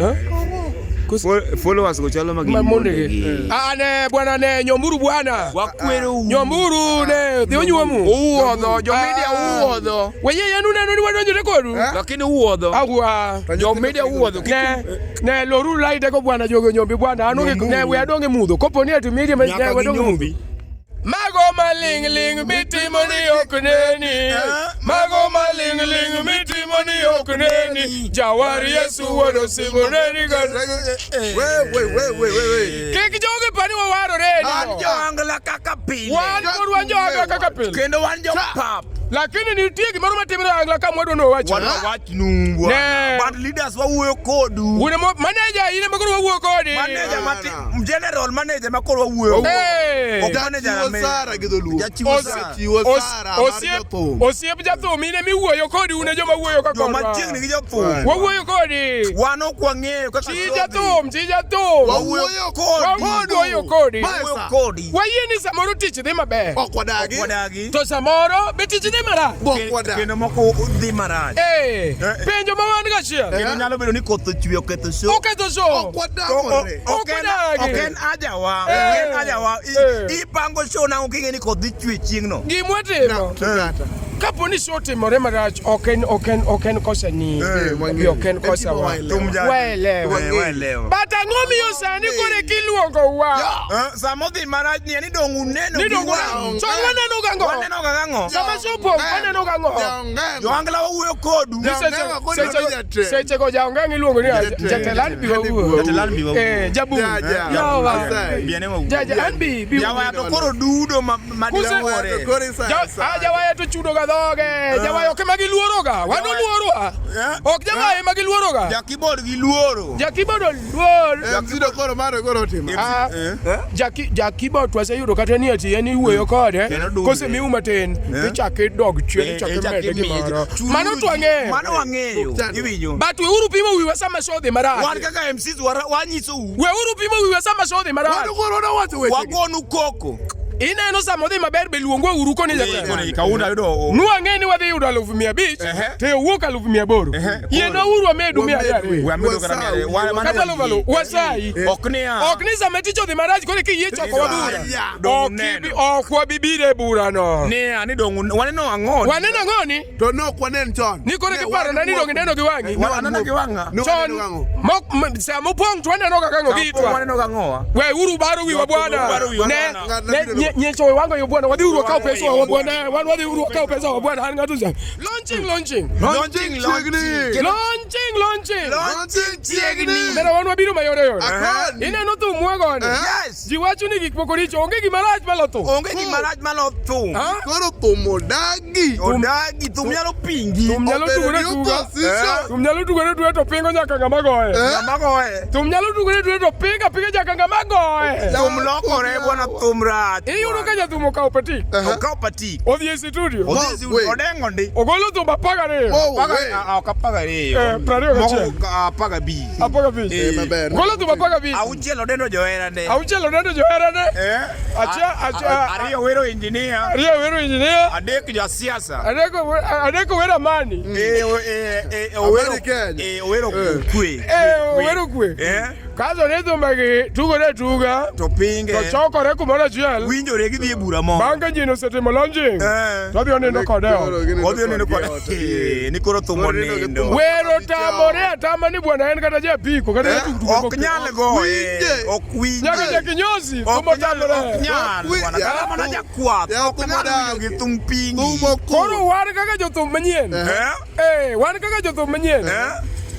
Followers go chalo ma gin Ma mondegi. mondegi. Ah, ne bwana ne nyomburu bwana. Wakwerou. Nyomburu ne dhi onyuomu. Uwuodho, jo media Ah. uwuodho. Weye yenu neno ni wadonjore kodu. Lakini uwuodho. Agwa. Jo media uwuodho. Ne ne loru laite go bwana jogo nyombi bwana anu ne we adonge mudho. Kopo ni ati media ma ne Nyaka wadonge mudho. ginyombi. Mago maling ling mitimo ni ok neni. Mago maling ling mitimo ni ok neni. Jawar Yesu wuod osingo neni ga. We we we we we we. Kik jogi pani wawarore Wan ni. jo angla kaka pile. Wan kod wan jo angla kaka pile. Kendo wan jo pap. Lakini nitie gimoro matimore e angla ka mwadwa no wacho. Wadwa wachnu bwana. Ne. Bwana Band leaders wawuoyo kodu. Wuone mo manager in ema koro wawuoyo kodi. Manager mati general manager ma koro wawuoyo. Eh. Ok manager Jachiwo ame- sara gi dholuo. Jachiwo Os- sara. Jachiwo os- sara mar osiep jothum. osiep jathum in ema iwuoyo kodi un e joma wuoyo ka Joma kodwa. chiegni gi jothum. Wawuoyo kodi. Wan ok wang'eyo kaka Chi show dhi. jathum, chi jathum. Wawuoyo kodi. Wawuoyo kodi. Wawuoyo kodi. Wayie ni samoro tich dhi maber. Ok wadagi. Wadagi. To samoro be tich dhi marach. Bok wadagi. Kendo moko dhi marach. Eh, penjo ma wan gachiel. Kendo nyalo bedo ni koth ochwe oketho show. Oketho show. Ok wadagore. Ok en- Wadagi. ok en ajawa. Eh. Ok en ajawa. Eh. Ipango show nang'o king'e ni koth dhi chwe chieng'no. Gimwatimo. Kata. Kapo ni show otimore marach, ok en ok en ok en kosa ni. Eh, wang'eyo. Ok en kosa wa. En gima Thum jadi. Waelewa. Eh, waelewa. But ang'o miyo sani koro kiluongo wa? Eh, sama odhi marach ni en ni dong' uneno Ni gi dong' wang'u. chon waneno gang'o? Waneno ga gang'o? Sama show pong' waneno gang'o? Jaong'eng. Johangla wawuoyo kodu. Ni seche- Jaong'eng kod seche- jatelo. Seche go jaong'eng iluongo ni Jatelo. jatelo an bi wawuo. Jatelo an bi wawuo. Eh, jabu. Ja, ja. Yawa. Asai. Biene wawuo. Ja, ja, an bi bi. Jawaya to koro dudo ma ma Kuse- diwuore. Koro isa- Ja- isa. ah, jawaya to chudo ga dhoge. Jawaya ok ema giluoroga. Wan oluorowa. Eh. Ok jawaya ema giluoroga. Ja keyboard gi luoro. Ja keyboard oluor. MC do koro mare koro otimo. Ah, Eh? ja keyboard twaseyudo kata ni ati en iwuoyo kode Kendo dundre. kosemiu matin ichako idog chien Eh, ichako ichako imede imiye. gimoro Chuluru mano ji. twang'eyo Mano wang'eyo. Iwinjo. but weuru pimo wiwa sama show dhi marach Wan kaka MCs wanyisou. weuru pimo wiwa sama show dhi marach Wan koro wawacho weche. Wagonu koko. ineno sama odhi maber be luongwa uru koni jatelo Kawuono ayudo nwang'e ni wadhi yudo 500,000 Ehe. to owuok 8,000 Ehe, yienwa uru wamedu 200 Wamedo kata 200. kata alufu alufu wasayi Ok niya. ok ni sama tich odhi marach koro kiyie chokowa bura Aya. Dong' Ok uneno. ok wabibiro e burano Niya, ni dong' waneno ang'o? waneno ang'oni To ne ok wanen chon. ni koro Ne kiparona wan ni dong' ineno gi wang'i Waneno gi wang'a. Ne chon waneno gang'o? sama opong' to waneno ga kang'o gi itwa Waneno gang'owa? we uru baro wiwa bwana Baro wiwa ne bwana. ne nyecho we wango yo bwana wadhi uru wakaw pesa wa bwana wan wadhi uru wakaw pesa wa bwana an ng'ato cha launching launching Launching chiegni. launching launching Launching chiegni. mera wan wabiro mayore yore Akon. ineno thum mwagoni Yes. ji wacho ni gik moko richo onge gima rach malo thum Onge gima rach malo thum. Ha? Koro thum odagi. Odagi thum nyalo pingi. Thum nyalo Obedo tugore ni tuga opposition. thum nyalo tugore tuga to pingo nyaka ng'ama goye Ng'ama goye. thum nyalo tugore tuga to pingo apinga nyaka ng'ama goye Thum lokore bwana thum rach. iyudo ka jathum okawo patik Okaw patik. odhi e studio Odhi si wait. odeng'o ndi. ogolo thum 12 Oh, wait. Ok 12. Eh, 21. Moko 15. 15 Eh, maber. ogolo thum 15 Auchiel odendo joherane. auchiel odendo joherane Eh? achiel achiel Ariyo wero engineer. ariyo wero injinia Adek jasiasa. adek owero amani Eh, eh, eh, owero Amani Kenya. eh, owero kwe. Eh, owero kwe Eh? kasto ni thumbegi tugore atuga To pinge. to chokore kumoro achiel Winjore gidhi e bura moro. bang' ka jino osetimo launching Eh. to odhi onindo kode e ot. Odhi onindo kode. Eh, Ni koro thum Koro nindo gi onindo. thum. wero tamore atama ni bwana en kata japiko kata jatugo Ok nyal goye. Winje. Ok winje. nyaka jakinyosi Ok thum nyal, otamore ok nyal. Wi- bwana. ya, Kata mana thum- jakwath. ya, Ok thum nyal winjo odagi. gi thum pingi. Thum ok koro wan kaka jothum manyien Eh? Eh, wan kaka jothum manyien Eh?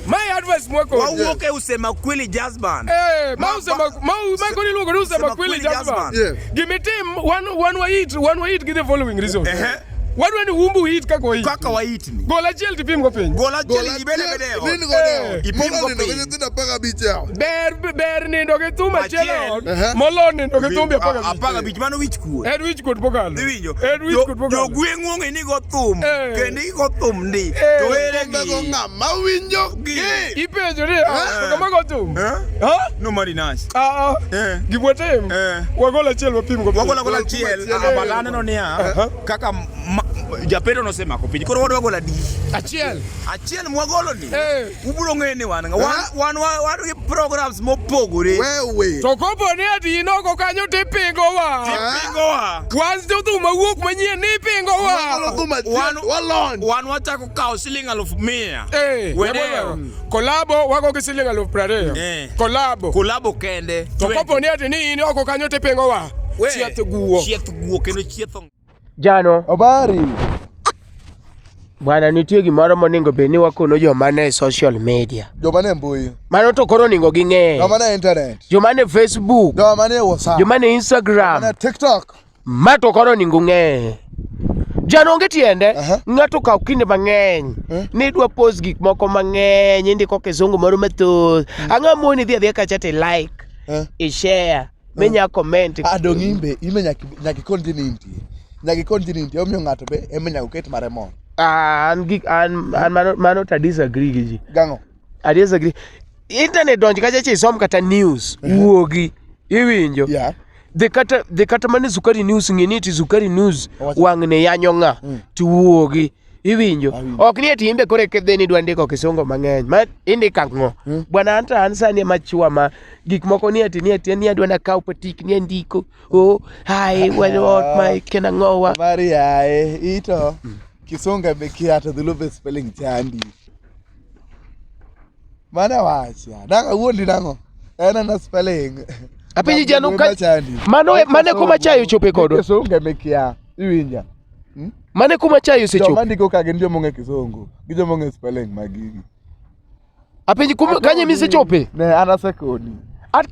mae advice mwakoni Wawuok e Usema Kweli Jazz Band. Eh, ma Ma- usema ma- ma ma koro iluongo ni usema Usema kweli Kweli jazz Jazz band. Band. Yeah. Gimitim wan wan wait wan wait gi the following reason. Ehe. Wadwa ni umbu wait kaka wait. Kaka waitni. Gol achiel tipim go piny. Gol achiel Gol ibede achiel, bede e ot. inind godo e ot. Ipim Molo go nindo gi piny. nyithindo 15 e ot. Ber ber nindo gi thum achiel e Achiel. ot Ehe. molo nindo gi thumbe 15. 15 mano wich kuot. En wich kuot pokalo. Iwinjo? En wich kuot pokalo. Jogweng' ong'e ni go thum. Eh. Kendo igo thum ndi. Eh. To ere Thumbe go gi. ng'ama winjo gi. Ipenjo ni ah, to kama go thum. Eh? Ha? No mari nice. Ah, ah. Eh. Gimwatim. Eh. Wagol achiel wapim go piny. Wagola gola achiel. achiel. Ah, but aneno niya, kaka japedo nosemako piny. Koro wadwa golo adi? Achiel. Achiel mwagolo ni. Eh. Ubiro ng'eyo ni wan ng'a. Wan wan wan gi programs mopogore. Wewe. To kopo ni ati in oko kanyo tipingowa. Pingowa. Wan jothum mawuok manyien ni Wagolo ipingowa. thum achiel, Wan- wa launch. Wan wachako kawo siling 100,000. Eh, Wedeo. Kolabo wago gi siling 20,000. Eh. Kolabo. Kolabo kende. To kopo ni ati ni in oko kanyo tipingowa. We. Chieth guo. Chieth guo kendo chieth ong- Jano, Habari. bwana nitie gimoro monego bed ni wakono joma ne social media. Joma ne mbui. Mano to koro onego ging'e. Joma ne internet. Joma ne Facebook, Joma ne WhatsApp. joma ne Joma Instagram, ne TikTok. ma to koro onego ng'e. Jano onge tiende. Aha. Ng'ato kaw kinde mang'eny. Eh? Ni idwa post gik moko mang'eny, indiko kizungu moro mathoth. Ang'o moni idhi adhiya kacha to i like, Eh. i share, minya comment. Ah, dong' imbe imbe nyaka nyaka ikon ji ni intie. Nyaka ikon ji ni intie. Omiyo ng'ato be ema nyaka oket mare mor. Ah, an gi an, an mano, mano to disagree gi ji. Gang'o? I disagree. Internet donj kacha cha isom kata news, wuogi, iwinjo. Yeah. Dhi kata dhi kata mane Sukari News ng'e ni ti Sukari News Owacho. wang'ni yanyo ng'a to wuogi. Iwinjo. Awinjo. Ok ni ati imbe koro ikidhi ni idwa ndiko kisungu mang'eny. Ma indiko ang'o? Bwana anto an sani ema chua ma gik moko ni ati ni ati ni adwa nakaw patik ni andiko. Oh, hi, what, what my ken ang'owa. Mari yae, ito kisunga be kia to dholuo be spelling chandi. Mano wach ya. Dang' awuondi nang'o? En ana spelling. Apenji jano Dholuo ka machandi. mano mane kuma chayo ochope kodwa. Kisunga be kia. Iwinja. Mane kuma chayo osechopo. Joma ndiko ka gin joma ong'e kisungu, gi joma ong'e spelling mag gigi. Apenji kuma kanye misechope. Ne an asekoni.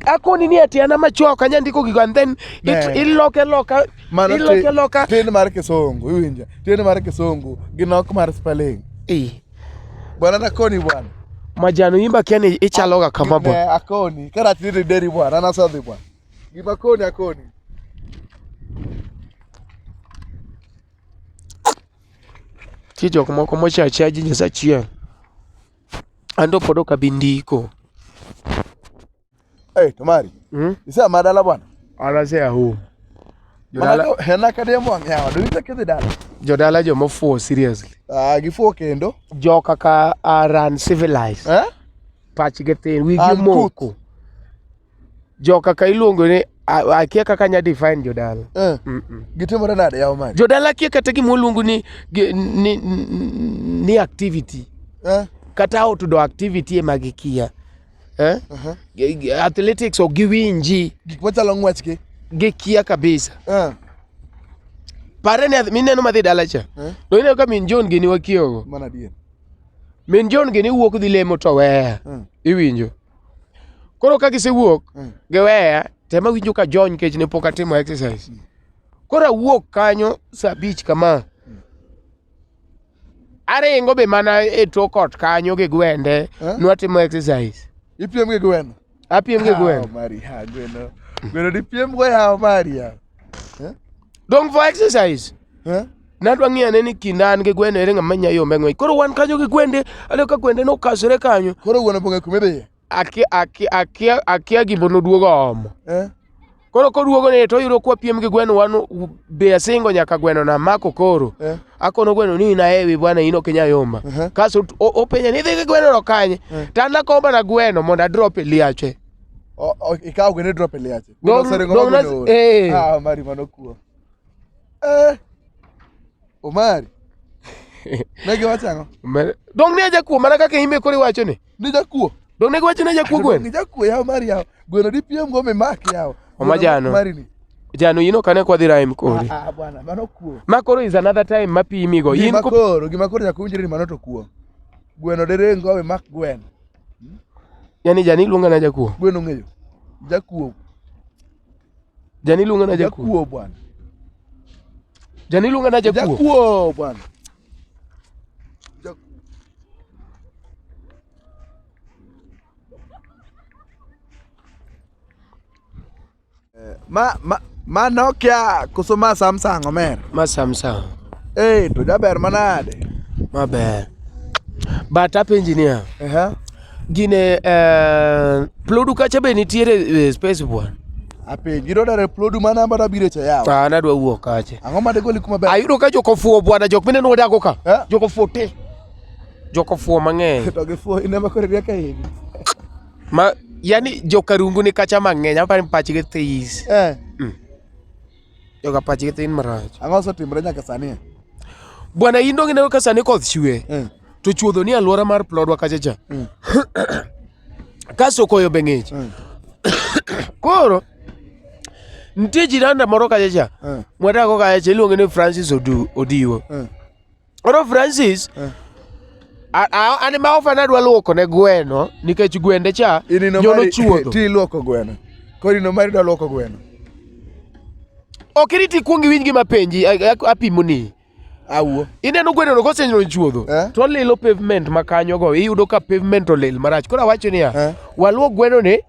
Akoni ni ati an amachuo ok anyal ndiko gigo and then Ne. iloke loka Mano iloke loka. tin mar kisungu, iwinja. Tin mar kisungu gi nok mar spelling. Eh, Bwana nakoni bwana. Majano imba kia ni ichaloga kama Ne bwana. akoni. Karach ni deri bwana, an asedhi bwana. Gima koni akoni. Nitie jok moko mocha achiya ji Nyasaye achiel. An to pod ok abi ndiko. Eh, to mari. Mm? Isea ma dala bwana. An asea home. Jodala, Manako hena kadiemo wang' yawa, donge kidhi dala. jodala joma ofuwo seriously. Ah, gifuwo kendo. Joka ka are uncivilized. Eh? Pachgi thin, wigi Uncouth. omoko. Joka ka iluongo ni akia kaka anya define jodala. Eh. Mm -mm. Gitimore nade yawa mari? Jodala akia kata gima oluongo ni, ni, ni activity. Eh? Kata outdoor activity ema gikia. Eh? Uh-huh. Athletics ok giwinji. Gik machalo ng'wech gi. Gikia kabisa. Eh. Pare ni mineno madhi dala cha. Eh? To ineno ka min John gini wakiewogo. Mano adier. Min John gini wuok dhi lemo to weya. Iwinjo. Koro ka gisewuok, giweya, tema winjo ka jony nikech ne pok atimo exercise. Koro awuok kanyo saa abich kama. Aringo be mana e tok ot kanyo gi gwende, Eh? nwatimo exercise. Ipiem gi gweno. Apiem gi gweno. Ah, Mari, ha, gweno. Gweno dipiem go yawa Mari ya. Dong for exercise. Eh? Nadwa ng'iyo ane ni kinda an gi gweno ere ng'ama nya yombe ng'wech. Koro wan kanyo gi gwende, aneno ka gwende nokasore kanyo. Koro gweno pong'e kuma idhiye. Akia, akia, akia, akia gima noduogo omo. Eh? Koro koduogo ni to oyudo kwa piem gi gweno wan be asingo nyaka gweno na mako koro. Eh? Akono gweno ni in ahewi bwana in ok inya yomba. Uh-huh. Kaso openja ni idhi gi gweno no kanye? To an nakomba na gweno mondo adrop e liache. Ikawo gweno idrop e liache. Dong- Gweno oseringo ma dong' gweno nas- ool. eh. Ah, Omari mano kuo. Eh. Omari. Ne giwacho ang'o? Dong' ne ajakuo mana kaka in be koro iwacho ni. Ni jakuo. Dong' ne giwacho ni ajakuo gweno. Ni jakuo yawa Omari yawa. Gweno dipiem go mimak yawa. Oma jano. Omari ni. Jano in ok ane kwadhi rhyme kodi. Ah, ah, bwana mano kuo. Ma koro is another time mapimigo. In Gima ko koro, gima koro nyaka uwinjre ni mano to kuo. Gweno diringo mimak gweno. Yani jani iluonga na jakuo. Gweno ong'eyo. Jakuo. Jani iluonga na jakuo. Jakuo bwana. Jani iluonga na jakuo. Jakuo bwana. Jakuo. Ma ma ma Nokia koso ma Samsung omer? Ma Samsung. Eh, to jaber manade. Maber. But apenji niya. Ehe. Gine Plodu kacha be nitiere space bwana. Apenji rodare Plodu mana amba dabiro cha yawa. Ah, nadwa wuok kacha. Ang'o ma degoli kuma ber? Ayudo ka jok ofuwo bwana, jok mineno wadago ka. Eh? Jok ofuwo te. Jok ofuwo mang'eny. To gifuwo in ema koro iriek ahinya. Ma yani jokarungu ni kacha mang'eny, aparo ni pachgi this. Eh. Joka pachgi thin marach. Ang'o osetimore nyaka sani? Bwana in donge ineno ka sani koth chwe. Eh. To chuodho ni alwora mar plodwa kacha cha. Kasto koyo be ng'ich. Koro nitie jiranda moro kacha cha. Mwadago kacha cha iluonge ni Francis Odiwo. Koro Francis an ma ofa nadwa luoko ne gweno nikech gwende cha nyono chuodho. Ti iluoko gweno. Koro ino mari dwa luoko gweno. Ok irit ikuong iwinj gima penji apimoni. Awuo. Ineno gweno no kosenyuol chuodho Eh? to olilo pavement ma kanyogo iyudo ka pavement olil marach. Koro awacho niya, Eh? waluok gweno ni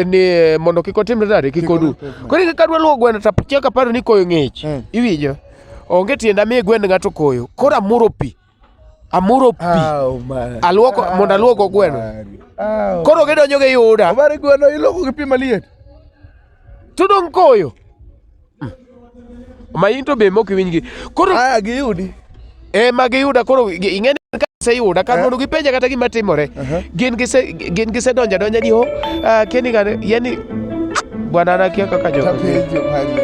ni mondo kik otimre nade kik Kik odu. olil pavement. Koro ka adwa luoko gweno to achako aparo ni koyo ng'ich. Eh. Iwinjo? Onge tiende amiye gwend ng'ato koyo. Koro amuro pi. Amuro pi. Au, Mario. Aluoko mondo aluok gweno. Mario. Au. Koro gidonjo giyuda. Omari gweno iluoko gi pi maliet. To dong' koyo. Ma in to be mok iwinjgi. Koro Aya giyudi. ema giyuda koro ing'e ni ka giseyuda kar Eh. mondo gipenja kata gima timore. Gin gise gin gisedonjo adonja ni oh ah, keni gane yani bwana an akia kaka jogo. Tapenjo Mario.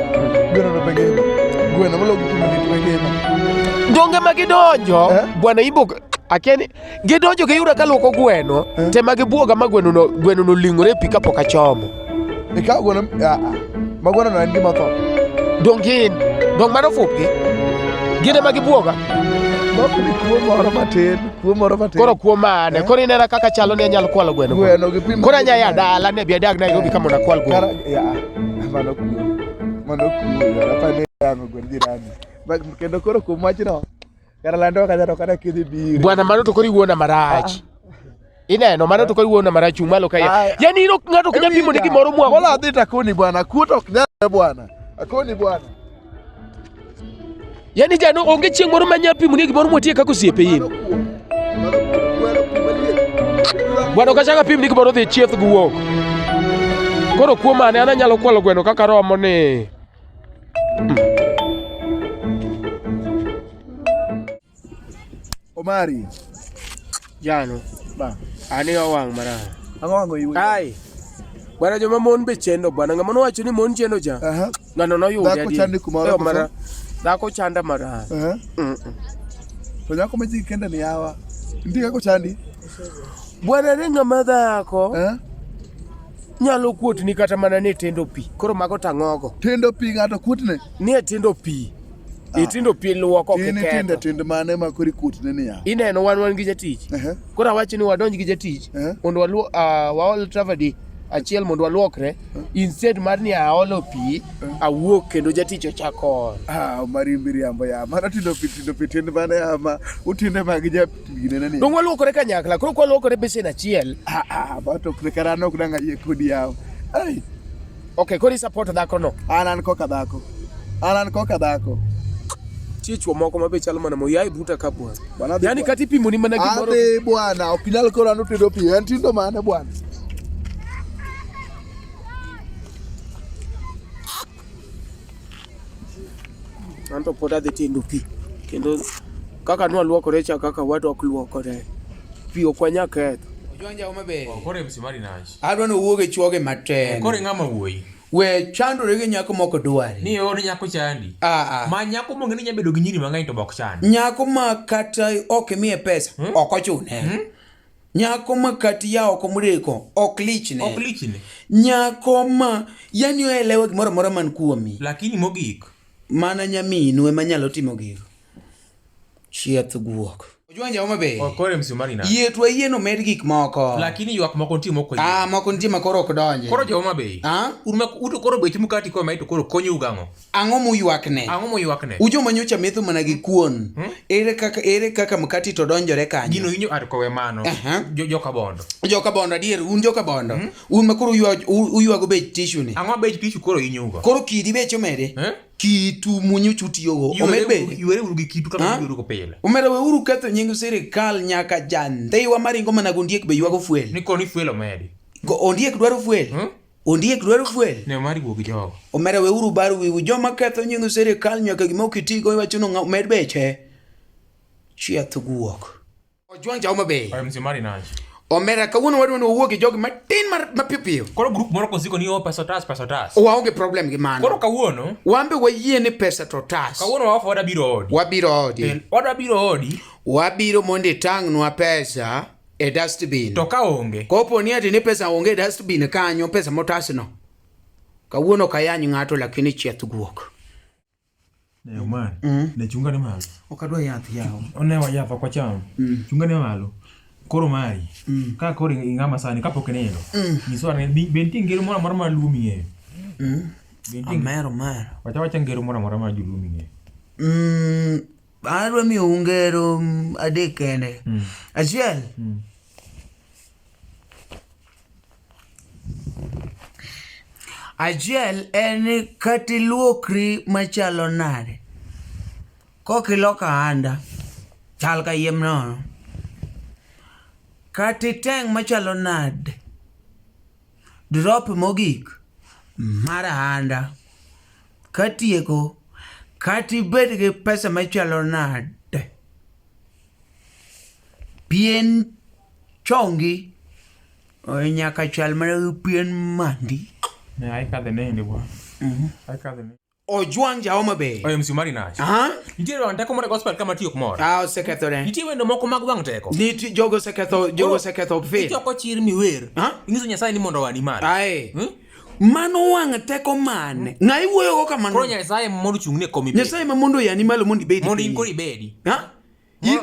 Gweno no be ngima. Gweno moluok gi pi maliet be ngima. Donge ma gidonjo Eh? bwana imbo akia ni gidonjo giyuda kaluoko gweno Eh? tema gibuoga ma gweno no gweno no oling'ore e pi kapok achomo. Ikawo gweno ah, ah. Ma gweno no en gima otho. Dong gin dong mano fupgi. Gin ema gibuoga. Mok ni kuo moro matin, kuo moro matin. Koro kuo mane? Eh? Koro inena kaka chalo ni anyalo kwalo gweno. Gweno gi pi Koro anya ya dala ne bi adag Nairobi ka mondo akwal gweno. Kara ya, mano kuo. Mano kuo, ya, apani yango gwen jirani. Kendo koro kuom wachno, kara lando kata to kata kidhi biro. Bwana mano to koro iwuona marach. Ineno mano to koro iwuona marach chung' malo ka Ai. Yani in ok ng'ato ok nyal pimo ni gimoro mwa. Mola adhi takoni bwana, kuo to ok nyalre bwana. Akoni bwana. Yani jano onge chieng' moro ma nyalo pimo ni gimoro mwatie kaka osiepe in. Mano kuo. Mano kuo. Gweno pi maliet. Bwana ok achak apim ni gimoro dhi chieth gi wuok. Koro kuo mane an anyalo kwalo gweno kaka romo ni. Omari. Jano. Ba. Ani owang' marach. Ang'o wang'o iwe? Ai. Bwana joma mon be chendo bwana ng'ama nowacho ni mon chendo cha. Aha. Ng'ano noyude Dhako adier. chandi kumoro Eh, koso? mara- Dhako chanda marach. Aha. Mm. To nyako ma ji kende ni yawa. Nitie kaka ochandi? Bwana ni ng'ama dhako Eh? nyalo kuotni kata mana ni tindo pi. Koro mago tang'ogo. Tindo pi ng'ato kuotne. Ni e tindo pi. Itindo pi luoko In itinde kiketho. tind mane ma koro ikuotne ni yawa? Ineno wan wan gi jatich. Ehe. Koro awacho ni wadonj gi jatich Eh. mondo waluo waol travadi achiel mondo waluokre instead mar ni aolo pi awuok kendo jatich ochako ol. Ah, Omari miriambo ya. Mano tindo pi tindo pi tind mane ya ma utinde mag ja ginene ni. Dong waluokore kanyakla koro kwaluokore besen achiel. Ah ah, ba to kare an ok dang' ayie kodi yawa. Ai, Okay, koro i support dhako no. an an koka dhako. An an koka dhako. Nitie chuo moko ma be chalo mana moyae buta ka bwana. Bwana adhi Yaani bwana. kata ipimoni mana gimoro. Adhi bwana, ok inyal koro an otedo pi. En tindo mane bwana? An to pod adhi tindo pi. Kendo kaka nwaluokore cha kaka wadok luokore. Pi ok wanya ketho. Ojwanja Homa Bay. Koro MC mari nach. Adwa ni owuog e chuoge matin. Koro ing'ama wuoyi. We chandore gi nyako mok dwari. Ni or nyako chandi. Ah, ah. Ma nyako mong'e ni nya bedo gi nyiri mang'eny to bok chandi. Nyako ma kata ok imiye pesa ok ochune. Nyako ma kata ya oko mreko ok lichne. Ok lichne. Nyako ma yani oelewa gimoro amora man kuomi. Lakini mogik. Mana nyaminu ema nyalo timo gigo. Chieth guok. Ojwanja Homa Bay. Koro MC mari nach. Yie to ayie nomed gik moko. Lakini ywak moko nitie mok oyie. Ah, moko nitie ma koro ok donje. Koro jo Homa Bay. Ah? Un ma uto koro bech mkati koa to koro konyou gang'o? Ang'o muywakne? Ang'o muywakne? Ujoma nyocha metho mana gi kuon. Ere kaka ere kaka mkati to donjore kanyo? Gino inyo ar kowe mano. Aha. Jo joka bondo. Joka bondo adier, un joka bondo. Un ma koro uywago bech tissue ni. Ang'o bech tissue koro inyugo? Koro kidi bech omedi? Eh? Kitu munyocha utiyogo omed bende? Ywere uru gi kitu kaka Ha? uyweru go pile. Omera weuru ketho nying sirikal nyaka jandhiwa maringo mana gondiek be ywago fuel. Ni koni fuel omedi. Ondiek dwaro fuel. Ondiek dwaro fuel. Ne mari wuog gi jogo. Omera weuru baro wiu joma ketho nying sirikal nyaka gima ok itigo iwacho ni omed beche. Chieth guok. Ojwang' cha Homa Bay. MC mari nach. Omera kawuono wadwa ni wawuo gi jogi matin mar mapiyo piyo. Koro group moro kosiko ni oh pesa otas pesa otas. Waonge problem gi mano. Koro kawuono Wan be wayie ni pesa to otas. Kawuono wawacho wadwa biro odi. Wabiro odi. Wadwa biro odi. Wabiro mondo itang'nwa pesa e dustbin. To ka onge. Kopo ni ati ni pesa onge e dustbin kanyo, pesa motasno. Kawuono ok ayany ng'ato lakini chieth guok. Ne Omar, ne chunga ne malo. Ok adwa yath yawa. Onewa yath ok wacham. Chunga ne malo. Koro mari. Ka koro ing'ama sani kapok inindo. Nyiswa ane be nitie ngero moro amora mar Luo ming'eyo? Be nitie Omera omera. Wacha wacha ngero moro amora mar Joluo ming'eyo. Adwa miyo ngero adek kende. Achiel. Achiel en ni kata iluokri machalo nade, kok iloko ahanda, chal kayiem nono. Kata iteng' machalo nade, drop mogik mar ahanda. Katieko, kata ibed gi pesa machalo nade, pien chongi nyaka chal mana gi pien mandi. Ne aikadhe nende bwana. Aikadhe nende. Ojwang' ja Homa Bay. Oyo msumari nach. Aha. Nitiere wang' teko moro e gospel kama tiyo ok mor. Ah, osekethore. Nitie wende moko mag wang' teko. Nitie jogo oseketho, jogo oseketho faith. Ichoko chir miwer. Ha? Inyiso Nyasaye ni mondo owani malo. Ae. Mano wang' teko mane? Ng'a iwuoyogo kamano? Koro Nyasaye mondo ochung' ne kom ibedi. Nyasaye ma mondo oyani malo mondo ibedi. Mondo in piny. koro ibedi. Ha?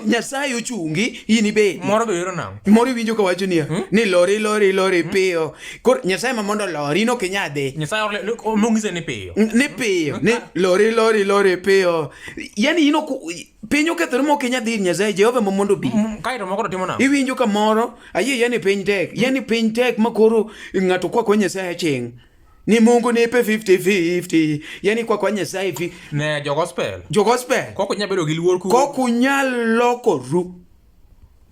Nyasaye ochungi in ibedi. Moro be wero nang'o? Moro iwinjo ka wacho niya, ni lori lori lori piyo. Koro Nyasaye ma mondo olori in ok inyal dhi. Nyasaye mong'ise ni piyo. Ni piyo, ni lori lori lori piyo. Yaani in ok piny okethore ma ok inyal dhi ir Nyasaye, Jehova ma mondo obi. Kaeto moko to timo nang'o? Iwinjo ka moro, ayie yani piny tek, yani piny tek ma koro ng'ato kwakwa Nyasaye aching'. Ni Mungu nipe 50-50, yani kwakwa Nyasaye fi. Ne jo gospel. Jo gospel. Kok unyal bedo gi luor ku. Kok unyal lokoru.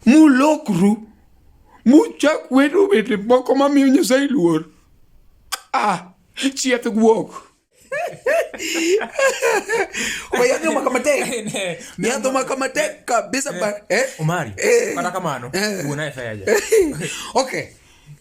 Mulokru. Muchak wedo weche moko mamiyo Nyasaye luor. Ah, chieth guok. Yadh omaka matek. Yadh omaka matek kabisa ba. Eh? Omari. Eh. Kata kamano, wuona e feja. Okay.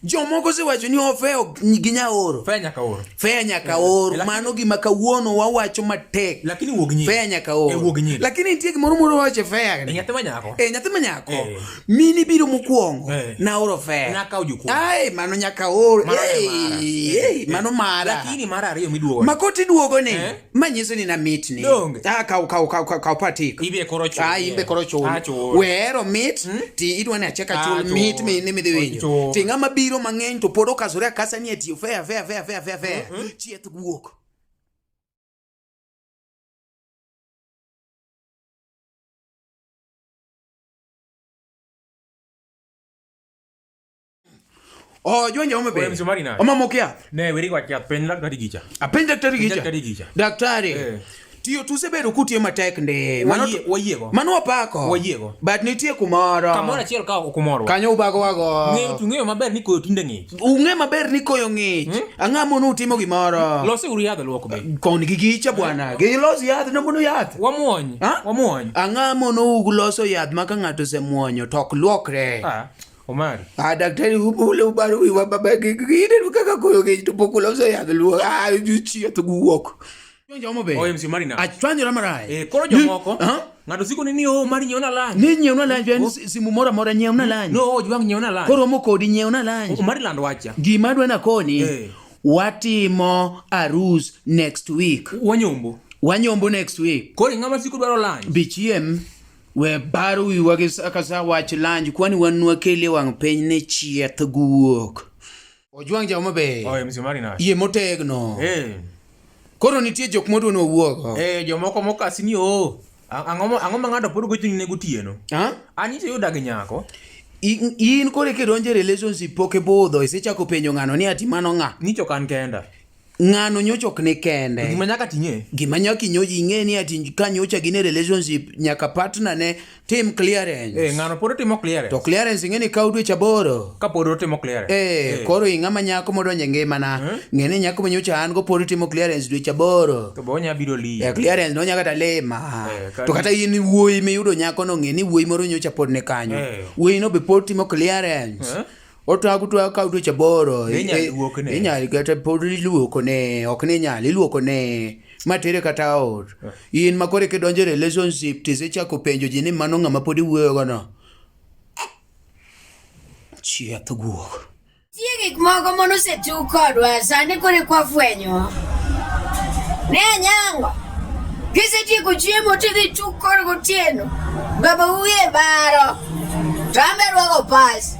Jomoko osewacho ni ofeyo gi nyaoro. Feya nyaka oro. Feya nyaka oro. Mano gima kawuono wawacho matek. Lakini wuog nyiri. Feya nyaka oro. Eh, wuog nyiri. Lakini nitie gimoro moro wacho e feya. E nyathi ma nyako. Eh, nyathi ma nyako. Eh. Mini biro mokwongo. Eh. Naoro feya. Nakawo jukumu. Ai, mano nyaka oro. Mano e Ei, mara. ei, mano mara. Lakini mar ariyo miduogo. Makoti duogo ni. Eh? Ma nyiso ni namitni. Donge. Ah, kaw kaw kaw kaw kaw patik. Ibe koro chul. Ah, imbe koro chul. Ah, chul. Wehero mit ti idwa ni achak achul Ah, chul. mit mi ni midhi winjo. Chul. Ti ng'ama biro mang'eny to pod okasore akasa ni atiyo fair fair fair fair fair fair. Chieth guok. Oh, jwenje Homa Bay. Oyo msumari nade? Omamo kia. Ne weri wach yath penj daktari gicha. Apenj daktari Penj gicha. daktari gicha. Daktari. Eh. Tiyo tusebedo kutiyo matek ndi. Mano Wayiego. Mano wapako. Wayiego. But nitie kumoro. Kamoro achiel ka ok umorwa. Kanyo ubagowago. Ng'eyo to ng'eyo maber ni koyo tinde ng'ich. Ung'e maber ni koyo ng'ich. Ang'o mono utimo gimoro? Lose uru yadh luok be. Kon gi gicha bwana. Gilos yath nomono yath. Wamuony. Ha? Wamuony. Ang'o mono uloso yath ma ka ng'ato osemuonyo to ok luokre? Ah, Omari. Ah, daktari ule ubaro wiwa baba gineno kaka koyo ng'ich to pok uloso yath luok. Ah, chieth guok. Chwanja Homa Bay. Oyo msumari nade? Achwanyora marach. Eh, koro jomoko Ha? ng'ato siko ni ni oh Omari nyiewna lunch. Ni nyiewna lunch en simu moro amora nyiewna lunch. No, Ojwang nyiewna lunch. Koromo kodi nyiewna lunch. Omari land wacha. Gima adwa nakoni Eh. watimo arus next week. Wanyombo. Wanyombo next week. Koro ng'ama siko dwaro lunch. Bi chiem we baro wiwa gi kasa wach lunch kwani wan nwakelie wang' piny ni chieth guok. Ojwang' ja Homa Bay. Oyo msumari nade? Yie motegno. Eh. Koro nitie jok modwa ni wawuogo. Eh, jomoko mokasi ni oh. Ang'o ma ang'o ma ng'ato pod gochoni ne gotieno? Ha? An nyicha yuda gi nyako. In koro kidonjo e relationship pok ibudho isechako penjo ng'ano ni ati mano ng'a? Nyicha ok an kenda. Ng'ano nyocha ok ni kende. Gima nyaka ting'e. Gima nyaka ing'e ni ati ka nyocha gin e relationship nyaka partner ne tim clearance. Eh, ng'ano pod otimo clearance. To clearance ing'e ni kawo dweche 8. Ka pod otimo clearance. Eh, koro ing'ama nyako modonjo e ngimana. Ng'e ni nyako ma nyocha an go pod timo clearance dweche 8. To be onya biro liyo. Eh, clearance nonya kata lima. Eh, ka- To kata in wuoyi miyudo nyako no ng'e ni wuoyi moro nyocha pod ni kanyo. Eh. Wuoyi no be pod timo clearance. Eh? Otwago twago kawo dweche 8. Be inyal luokne. Inyal kata pod iluokone, ok ni inyal, iluokone matere kata ot. In ma koro kidonjo e relationship tisechako penjo ji ni mano ng'ama pod iwuoyogo no. Chieth guok. Nitie gik moko mane osetug kodwa sani koro eka wafwenyo. Ne anyango. Kisetieko chiemo tidhi tuk kor gotieno. Baba wiye baro. To an be arwako pas.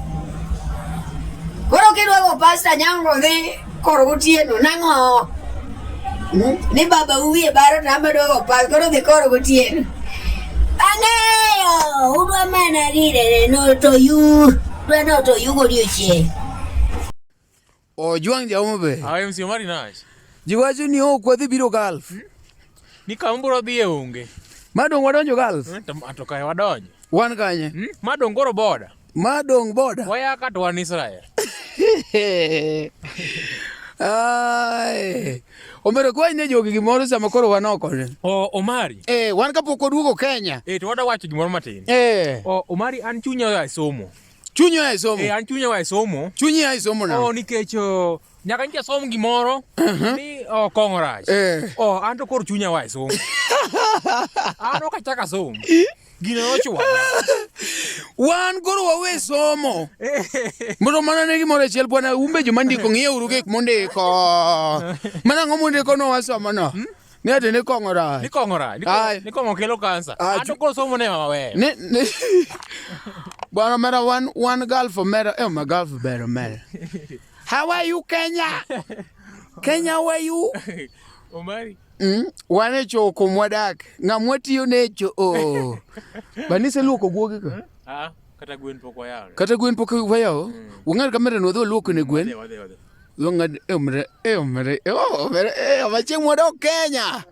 Koro kirwako pas to anyango dhi kor gotieno. Nang'o? Ni baba wiye baro to an be arwako pas. Koro dhi kor gotieno. Ang'eyo, udwa mana rirere no to yu, dwa no to yu godiochieng'. Ojwang' ja Homa Bay. Ah, MC Omari Nash. Ji wacho ni ok wadhi biro Gulf. Ni kama biro dhiye onge. Ma dong' wadonjo Gulf. To kae wadonjo. Wan kanye? Ma dong' koro boda. Ma dong' boda. Waya ka to wan Israel. Ai. Omero kwa ne jogi gimoro sama koro wan oko ne. O Omari. Eh, wan kapok waduogo Kenya. Eh, to wadwa wacho gimoro matin. Eh. O Omari an chunya oa e somo. Chunyi oa e somo. Eh, an chunya oa e somo. Chunyi oa e somo nang'o? Oh, nikech oh, nyaka nyicha som gimoro ni oh, kong'o rach. Eh. Oh, an to koro chunya oa e somo. An ok achak asom. Gino nochwala. Wan koro wawe somo. Mondo mana ne gimoro achiel bwana umbe joma ndiko ng'iyeuru gik mondiko. Mana ang'o mondiko no wasomo no? Ni ati ni kong'o rach. Ni kong'o rach. Ni Ai. kong'o- Ni kong'o kelo kansa. Ah, An to koro somo ne mama weyo. Ni ni Bwana omera wan wan Gulf omera eh ma Gulf ber omera. How are you Kenya? Kenya how are you? Omari. Wan e choo kumwadak. Ng'ama watiyo ne e choo. Banise luoko guogi ka. Ah, kata gwen pok wayawo. Kata gwen pok wayawo. Wang'ad kamera no wadhi waluok ne gwen. Wadhi, wadhi, wadhi. Wang'ad e omre e omre e omre e oma chieng' wadok Kenya.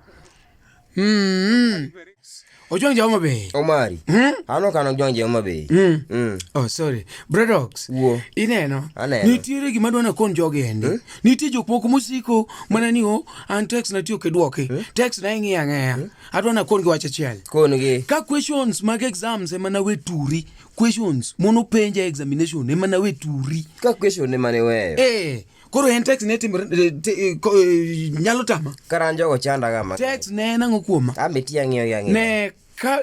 Ojwang' ja Homa Bay. Omari. An ok an Ojwang' ja Homa Bay. Oh, sorry. Brodox. Wuo. Ineno? Aneno. Nitiere gima dwa nakon jogi endi. Nitie jok moko mosiko mana ni o an text na tiyo kidwoki. Text na ing'iyo ang'eya. Adwa nakon gi wach achiel. Kon gi. Ka questions mag exams ema nawe turi. Questions mono penja e examination ema nawe turi. Ka question ema ne weyo. Eh, koro en text ne timore nyalo tama. Kara an jogo chanda ga ma. Text ne en ang'o kuoma? An be tiyo ang'iyo gi ang'iyo. Ne ka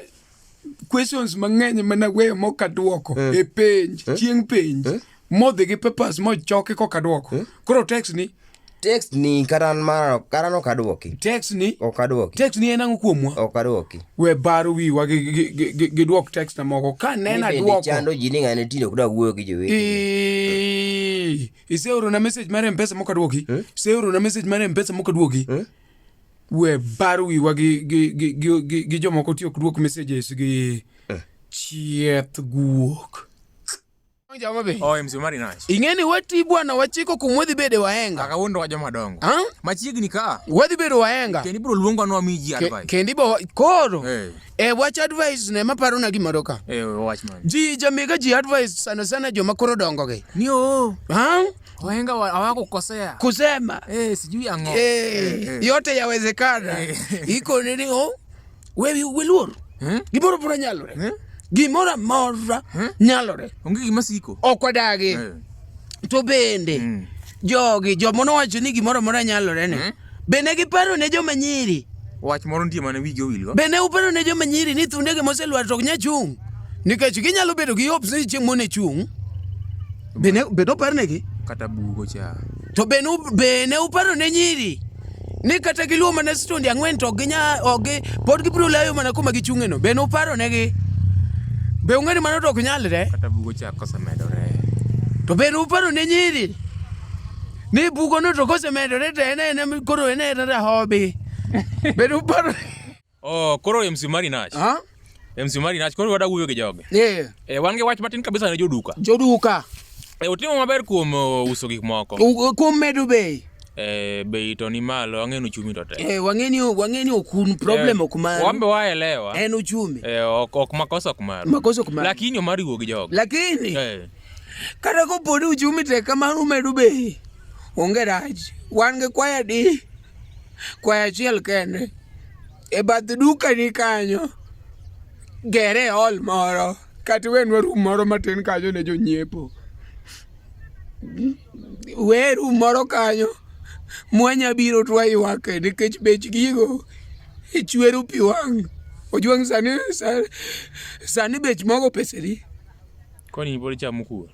questions mang'eny mana weyo mok aduoko e penj chieng' penj modhi gi papers mochoki koka aduoko. Koro text ni Text ni kata an mara kata an ok aduoki. Text ni ok aduoki. Text ni en ang'o kuomwa? Ok aduoki. We baro wiwa gi duok text na moko ka nena Ni bende duoko. chando ji ni ng'ane tinde ok dwa wuoyo gi jowetene. Ii, Iseorona message mar M-Pesa mok aduoki. Iseorona message mar M-Pesa mok aduoki. We baro wiwa gi jomoko tiyo ok duok messages gi chieth guok. Oh, MC Omari Nash. Ing'e ni wati bwana wachiko kuma wadhi bede wahenga. Kaka wuondo wa joma dongo. Ha? Machiegni ka. Wadhi bedo wahenga. Kendi bro luongo anwa mi ji advice. Kendi bo koro. Eh. E wach advice ne maparo na gimoro ka. Eh, wach man. Ji jamiga ji advice sana sana joma koro dongo gi. Ni oo. Ha? Wahenga hawakukosea. Kusema. Eh, sijui ang'o. Eh, yote yawezekana. Iko nini o? We we luor. Gimoro amora nyalore. Gimoro amora nyalore. Onge gima siko. Ok wadagi. To bende jogi joma nowacho ni gimoro amora nyalore ni. Bende giparo ne joma nyiri. Wach moro nitie mane wigi owilgo. Bende uparo ne joma nyiri ni thundegi moselwar to ok nyal chung'. Nikech ginyalo bedo gi hopes ni chieng' moro ne chung'. Bende bende uparnegi? Kata bugo cha. To bende uparo ne nyiri ni kata giluwo mana stonde ang'wen to ok ginya ok gi pod gibiro layo mana kuma gichung'e no. Bende uparo negi? Be ung'e ni mano to ok nyalre? Kata bugo cha kosemedore. To bende uparo ne nyiri ni bugo no to kosemedore to en ena koro en ena rahobi. Bende uparo Oh, koro MC Omari Nash. Ha? MC Omari Nash koro wada wuoyo gi jogi. Yeah. Eh, wan gi wach matin kabisa ne joduka. Joduka. Eh, utimo maber kuom uso gik moko. Kuom medo bei. Eh, bei to ni malo, ang'e ni uchumi to tek. Eh, wang'e ni ok un problem ok maru. Wan be waelewa. En uchumi. Eh, ok makosa ok maru. Makosa ok maru. Lakini Omari wuo gi jogi. Lakini Eh. kata kopo ni uchumi tek kamano umedo bei, onge rach. Wan gi kwaya di, kwaya achiel kende. E bath duka ni kanyo, gere hall moro kata iwenwa room moro matin kanyo ne jonyiepo. We room moro kanyo mwanya biro to waywake nikech bech gigo chwero pi wang'. Ojwang' sani bech mogo pesadi? Koni pod ichamo kuon.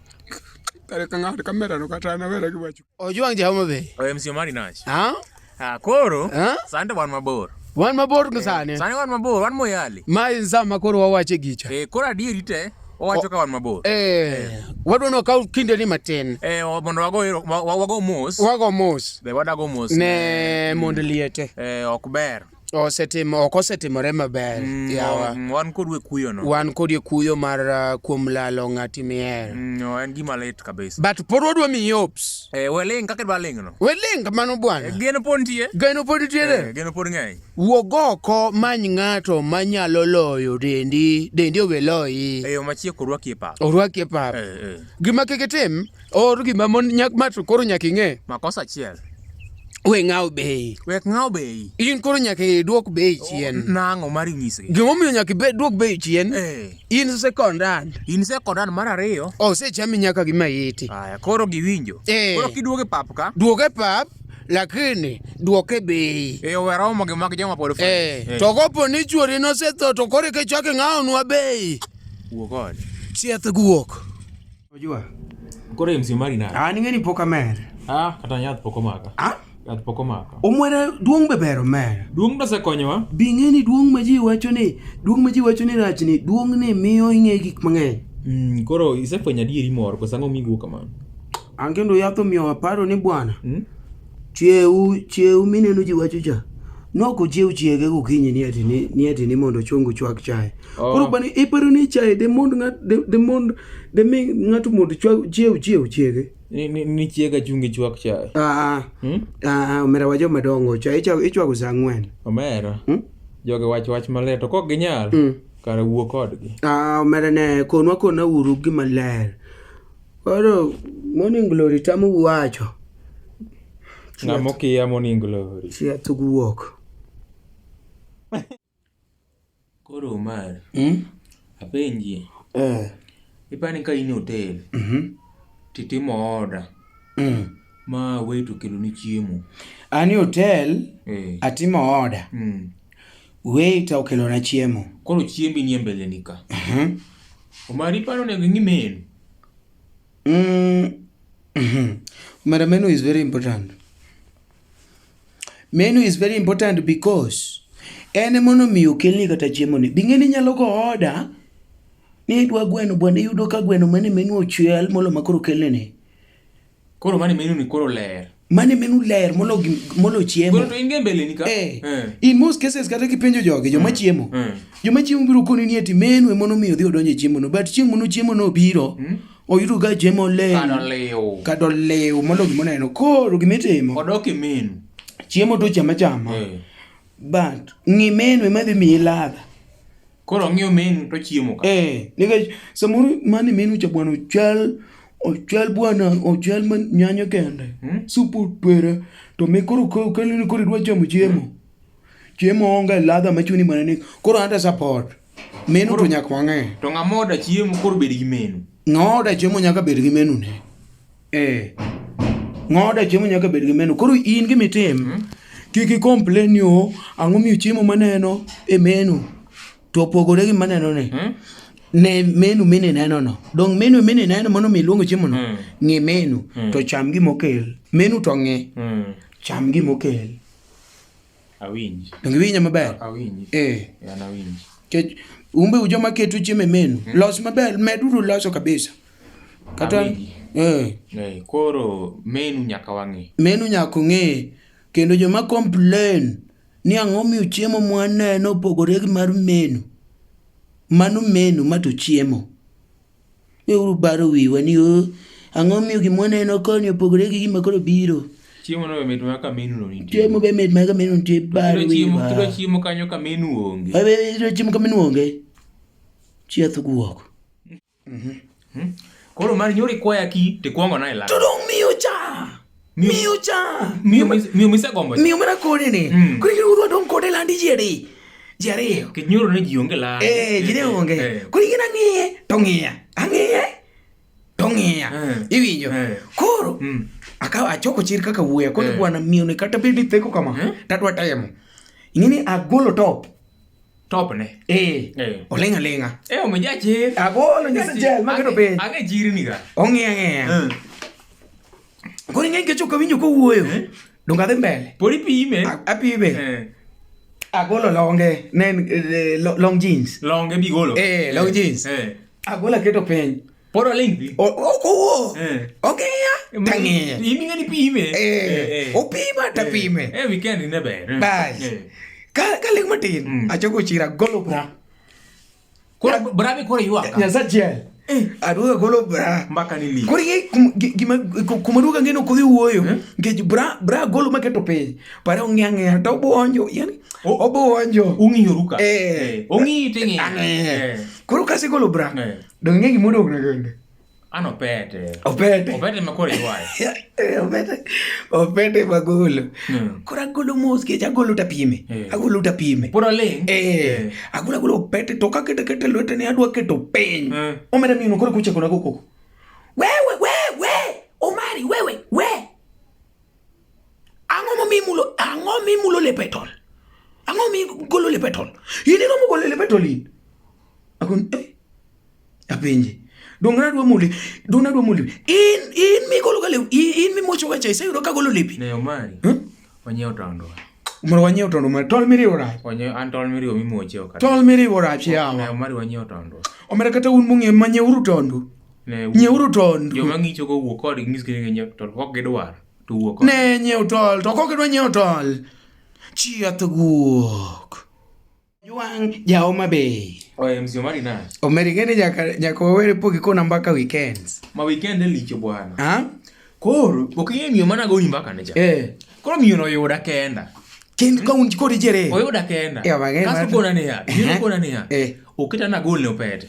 Kare ka ng'ad kamera no kata an awera gi wach. Ojwang' ja Homa Bay. Oh, MC Omari Nash. Ha? Ah, koro sani to wan mabor. Wan mabor gi sani. Sani wan mabor, wan Moyale. Ma en sama koro wawache gicha. Eh, koro adieri te wawacho ka wan mabor. Eh, wadwa ni wakaw kinde ni matin. Eh, mondo wago mos. Wago mos. Be wadago mos. Ne mond liete. Eh, ok ber. Osetimo ok osetimore maber yawa. Wan kodu e kuyo no. Wan kodi e kuyo mar kuom lalo ng'ati mihero. No, en gima lit kabisa. But pod wadwa miyi hopes. Eh, we ling kaka idwa ling no. We ling mano bwana. Geno pod nitie. Geno pod nitiere. Eh, geno pod ng'eny. Wuog oko many ng'ato manyalo loyo dendi, dendi owe loyi. E yo machiek orwaki e pap. Orwaki e pap. Eh, eh. Gima kik itim, or gima mon nyak ma to koro nyaka ing'e. Makosa achiel. We ng'aw bei. Wek ng'aw bei. In koro nyaka idwok bei chien. Nang'o mar inyisgi? Gimomiyo nyaka ibed dwok bei chien. Eh. In second hand. In second hand mar ariyo. Osechami nyaka gi maiti. Aya, koro giwinjo. Eh. Koro kiduogo e pap ka. Duog e pap, lakini duok e bei. Eh, owe romo gi mag joma pod Eh, to kopo ni chuori nosetho to koro eka ichako ing'awonwa bei. Wuo kode. Chieth guok. Ojua. Koro MC mari nade? An ing'e ni pok amer. Ah, kata yath pok omaka. Ah? Yath pok omaka. Omwera duong' be ber omera. Duong' nosekonyowa. Bi ing'e ni duong' ma ji wacho ni duong' ma ji wacho ni rach ni duong' ni miyo ing'e gik mang'eny. Koro isefwenyo adieri moro koso ang'o miwuo kamano? An kendo yath omiyo aparo ni bwana. Chiew chiew mineno ji wacho cha. Nok ochiew chiege gokinyi ni ati ni ni ati ni mondo ochung ochwak chae. Oh. Koro bani iparo ni chae de mond ng'at de, de mond de mi ng'ato mondo chwak chiew chiew chiege. Ni, ni, ni chiega chung ichwak chae. Ah, ah, omera wa joma dongo chae ichwako saa ang'wen. Omera. Jogi wach wach maler to kok ginyal kare wuo kodgi. Ah, omera ne konwa kona uru gima ler. Koro morning glory tamo wacho. Ng'ama okiya morning glory. Chieth guok. Koro Omar, apenji. Eh. Ipani ka in e hotel titimo order ma waiter okeloni chiemo. An e hotel Eh. atimo order. Waiter okelona chiemo. Koro chiembi nie mbeleni ka. Omar iparo onego ing'i menu. Omera menu is very important. Menu is very important because en ema omiyo okelni kata chiemo ni. Bing'e ni inyalo go order ni idwa gweno bwana iyudo ka gweno mane menu ochiel molo ma koro okelni ni. Koro mane menu ni koro ler. Mane menu ler molo molo chiemo. Koro to in gi e mbeleni ka. Eh. In most cases kata kipenjo jogi joma chiemo. Joma chiemo biro koni ni ati menu ema omiyo odhi odonjo e chiemo no. But chieng' mano chiemo no obiro, oyudo ka chiemo liw. Kado liw. Kado liw molo gima oneno. Koro gima itimo. Odok e menu. Chiemo to cham achama. But ng'i menu ema dhi miyi ladha. Koro ong'iyo menu to chiemo ka. Eh, nikech samoro mane menu cha bwana ochiel ochiel bwana ochiel ma nyanya kende. Sup otwere to mi koro keloni ni koro idwa chamo chiemo. Chiemo onge ladha machuni mana ni koro anta support. Menu to nyaka wang'e. To ng'ama oda chiemo koro bed gi menu. Ng'ama oda chiemo nyaka bed gi menu ne. Eh. Ng'ama oda chiemo nyaka bed gi menu. Koro in gima itim, kik i complain ni oh, ang'o miyo chiemo maneno e menu to opogore gi maneno ni. Ne menu mini neno no. Dong menu mini neno mano mi iluongo chiemo no. Ng'i menu to cham gima okel. Menu to ng'i. Cham gima okel. Awinji. Donge iwinja maber? Awinji. Eh. An awinji. Kech umbe ujoma keto chiemo e menu. Los maber, meduru loso kabisa. Kata Awinji. eh Eh, koro menu nyaka wang'i. menu nyaka ong'e kendo joma complain ni ang'o miyo chiemo mwaneno opogore gi mar menu. Mano menu ma to chiemo. Weuru baro wiwa ni oh, ang'o miyo gima waneno koni opogore gi gima koro biro. Chiemo no be mit mana ka menu no nitie. Chiemo be mit mana ka menu nitie baro Kidwa chiemo, wiwa. kidwa chiemo kanyo ka menu onge. Kidwa chiemo ka menu onge. Chieth guok. Koro mar nyoro ikwaya ki tikwongo na ilal. To dong miyo cha. Miyo cha. Miyo misegombo. Miyo mana kode ni. Koro ing'e udwa dong kode landi ji adi? Ji ariyo. Kech nyoro ne ji onge landi. Eh, ji ne onge. Koro ing'e nang'iye to ng'iya. Ang'iye to ng'iya. Iwinjo? Koro akawo achoko chir kaka wuoya koro bwana miyo ni kata bed ni theko kama tadwa temo. Ing'e ni agolo top. Top ne. Eh. Oling' aling'a. Eh, omeja chir. Agolo nyasachel maketo piny. Ang'e chirni ga. Ong'iya ng'iya. Koro ing'e nikech ok awinjo kowuoyo. Donge adhi mbele. Pod ipime. Apime. Agolo longe, ne en long jeans. Longe bigolo. Eh, long jeans. Agolo aketo piny. Pod oling' thi. Ok owuo. Ong'iya tang'iye. In ing'e ni pime. Eh, opima tapime. Eh, weekend ne ber. Bas. Ka ka ling matin achoko chira agolo bra. Koro bra be koro ywak. Nyasachiel. Aduogo agolo bra. Mbaka ni lich. Koro ing'e gima kuma duogo ang'e ni ok odhi wuoyo nikech bra bra agolo maketo piny. Pare ong'iyo ang'iya to obuonjo. Yani obuonjo. Ung'iyoru ka. Eh. Ong'iyi to ing'iye. Ang'iye. Eh. Koro kasegolo bra. Eh. Dong' ing'e gima odong' na kendo. An opete. Opete. Opete ma koro ywayo. Eh, opete. Opete magolo. Koro agolo mos kech agolo tapime. Agolo tapime. Pod oling'. Eh. Agolo agolo opete to kakete kete lwete ni adwa keto piny. Omera miyono koro kochako nago koko. Wewe we we Omari wewe we. Ang'o momiyo imulo ang'o mimulo lepe tol? Ang'o migolo lepe tol? In iromo golo lepe tol in? Akon eh Apenje. Donge nadwa muli, donge nadwa muli. In in migolo ga lepi, in, in mimocho ga cha iseyudo ka golo lepi. Ne Omari. Wanyiewo tondwa. Mondo wanyiew tondo ma tol miriwo rach. Wanyiewo an tol miriwo mimoche ok. Tol miriwo rach yawa. Ne Omari wanyiewo tondwa. Omera kata un mung'e ma nyieuru tondu. Ne Nyieuru tondu. Joma ng'icho go wuo kodgi nyisgi ni ginyiew tol kok gidwar to wuo kodgi. Ne nyiew tol to kok idwa nyiewo tol. Chiath guok. Jwang' ja Homa Bay. Oye MC Omari na. Omeri ng'e ni nyaka nyaka wawere pok ikona mbaka weekends. Ma weekend e licho bwana. Ha? Koro ok ing'e miyo mana goni mbaka ne cha. Eh. Koro miyo no oyuda kenda. Kendo ka un kodi jere. Oyuda kenda. Eh, wang'e Kasto mar- kona niya, miyo Ehe. kona niya. Eh. Oketa na gol ne opete.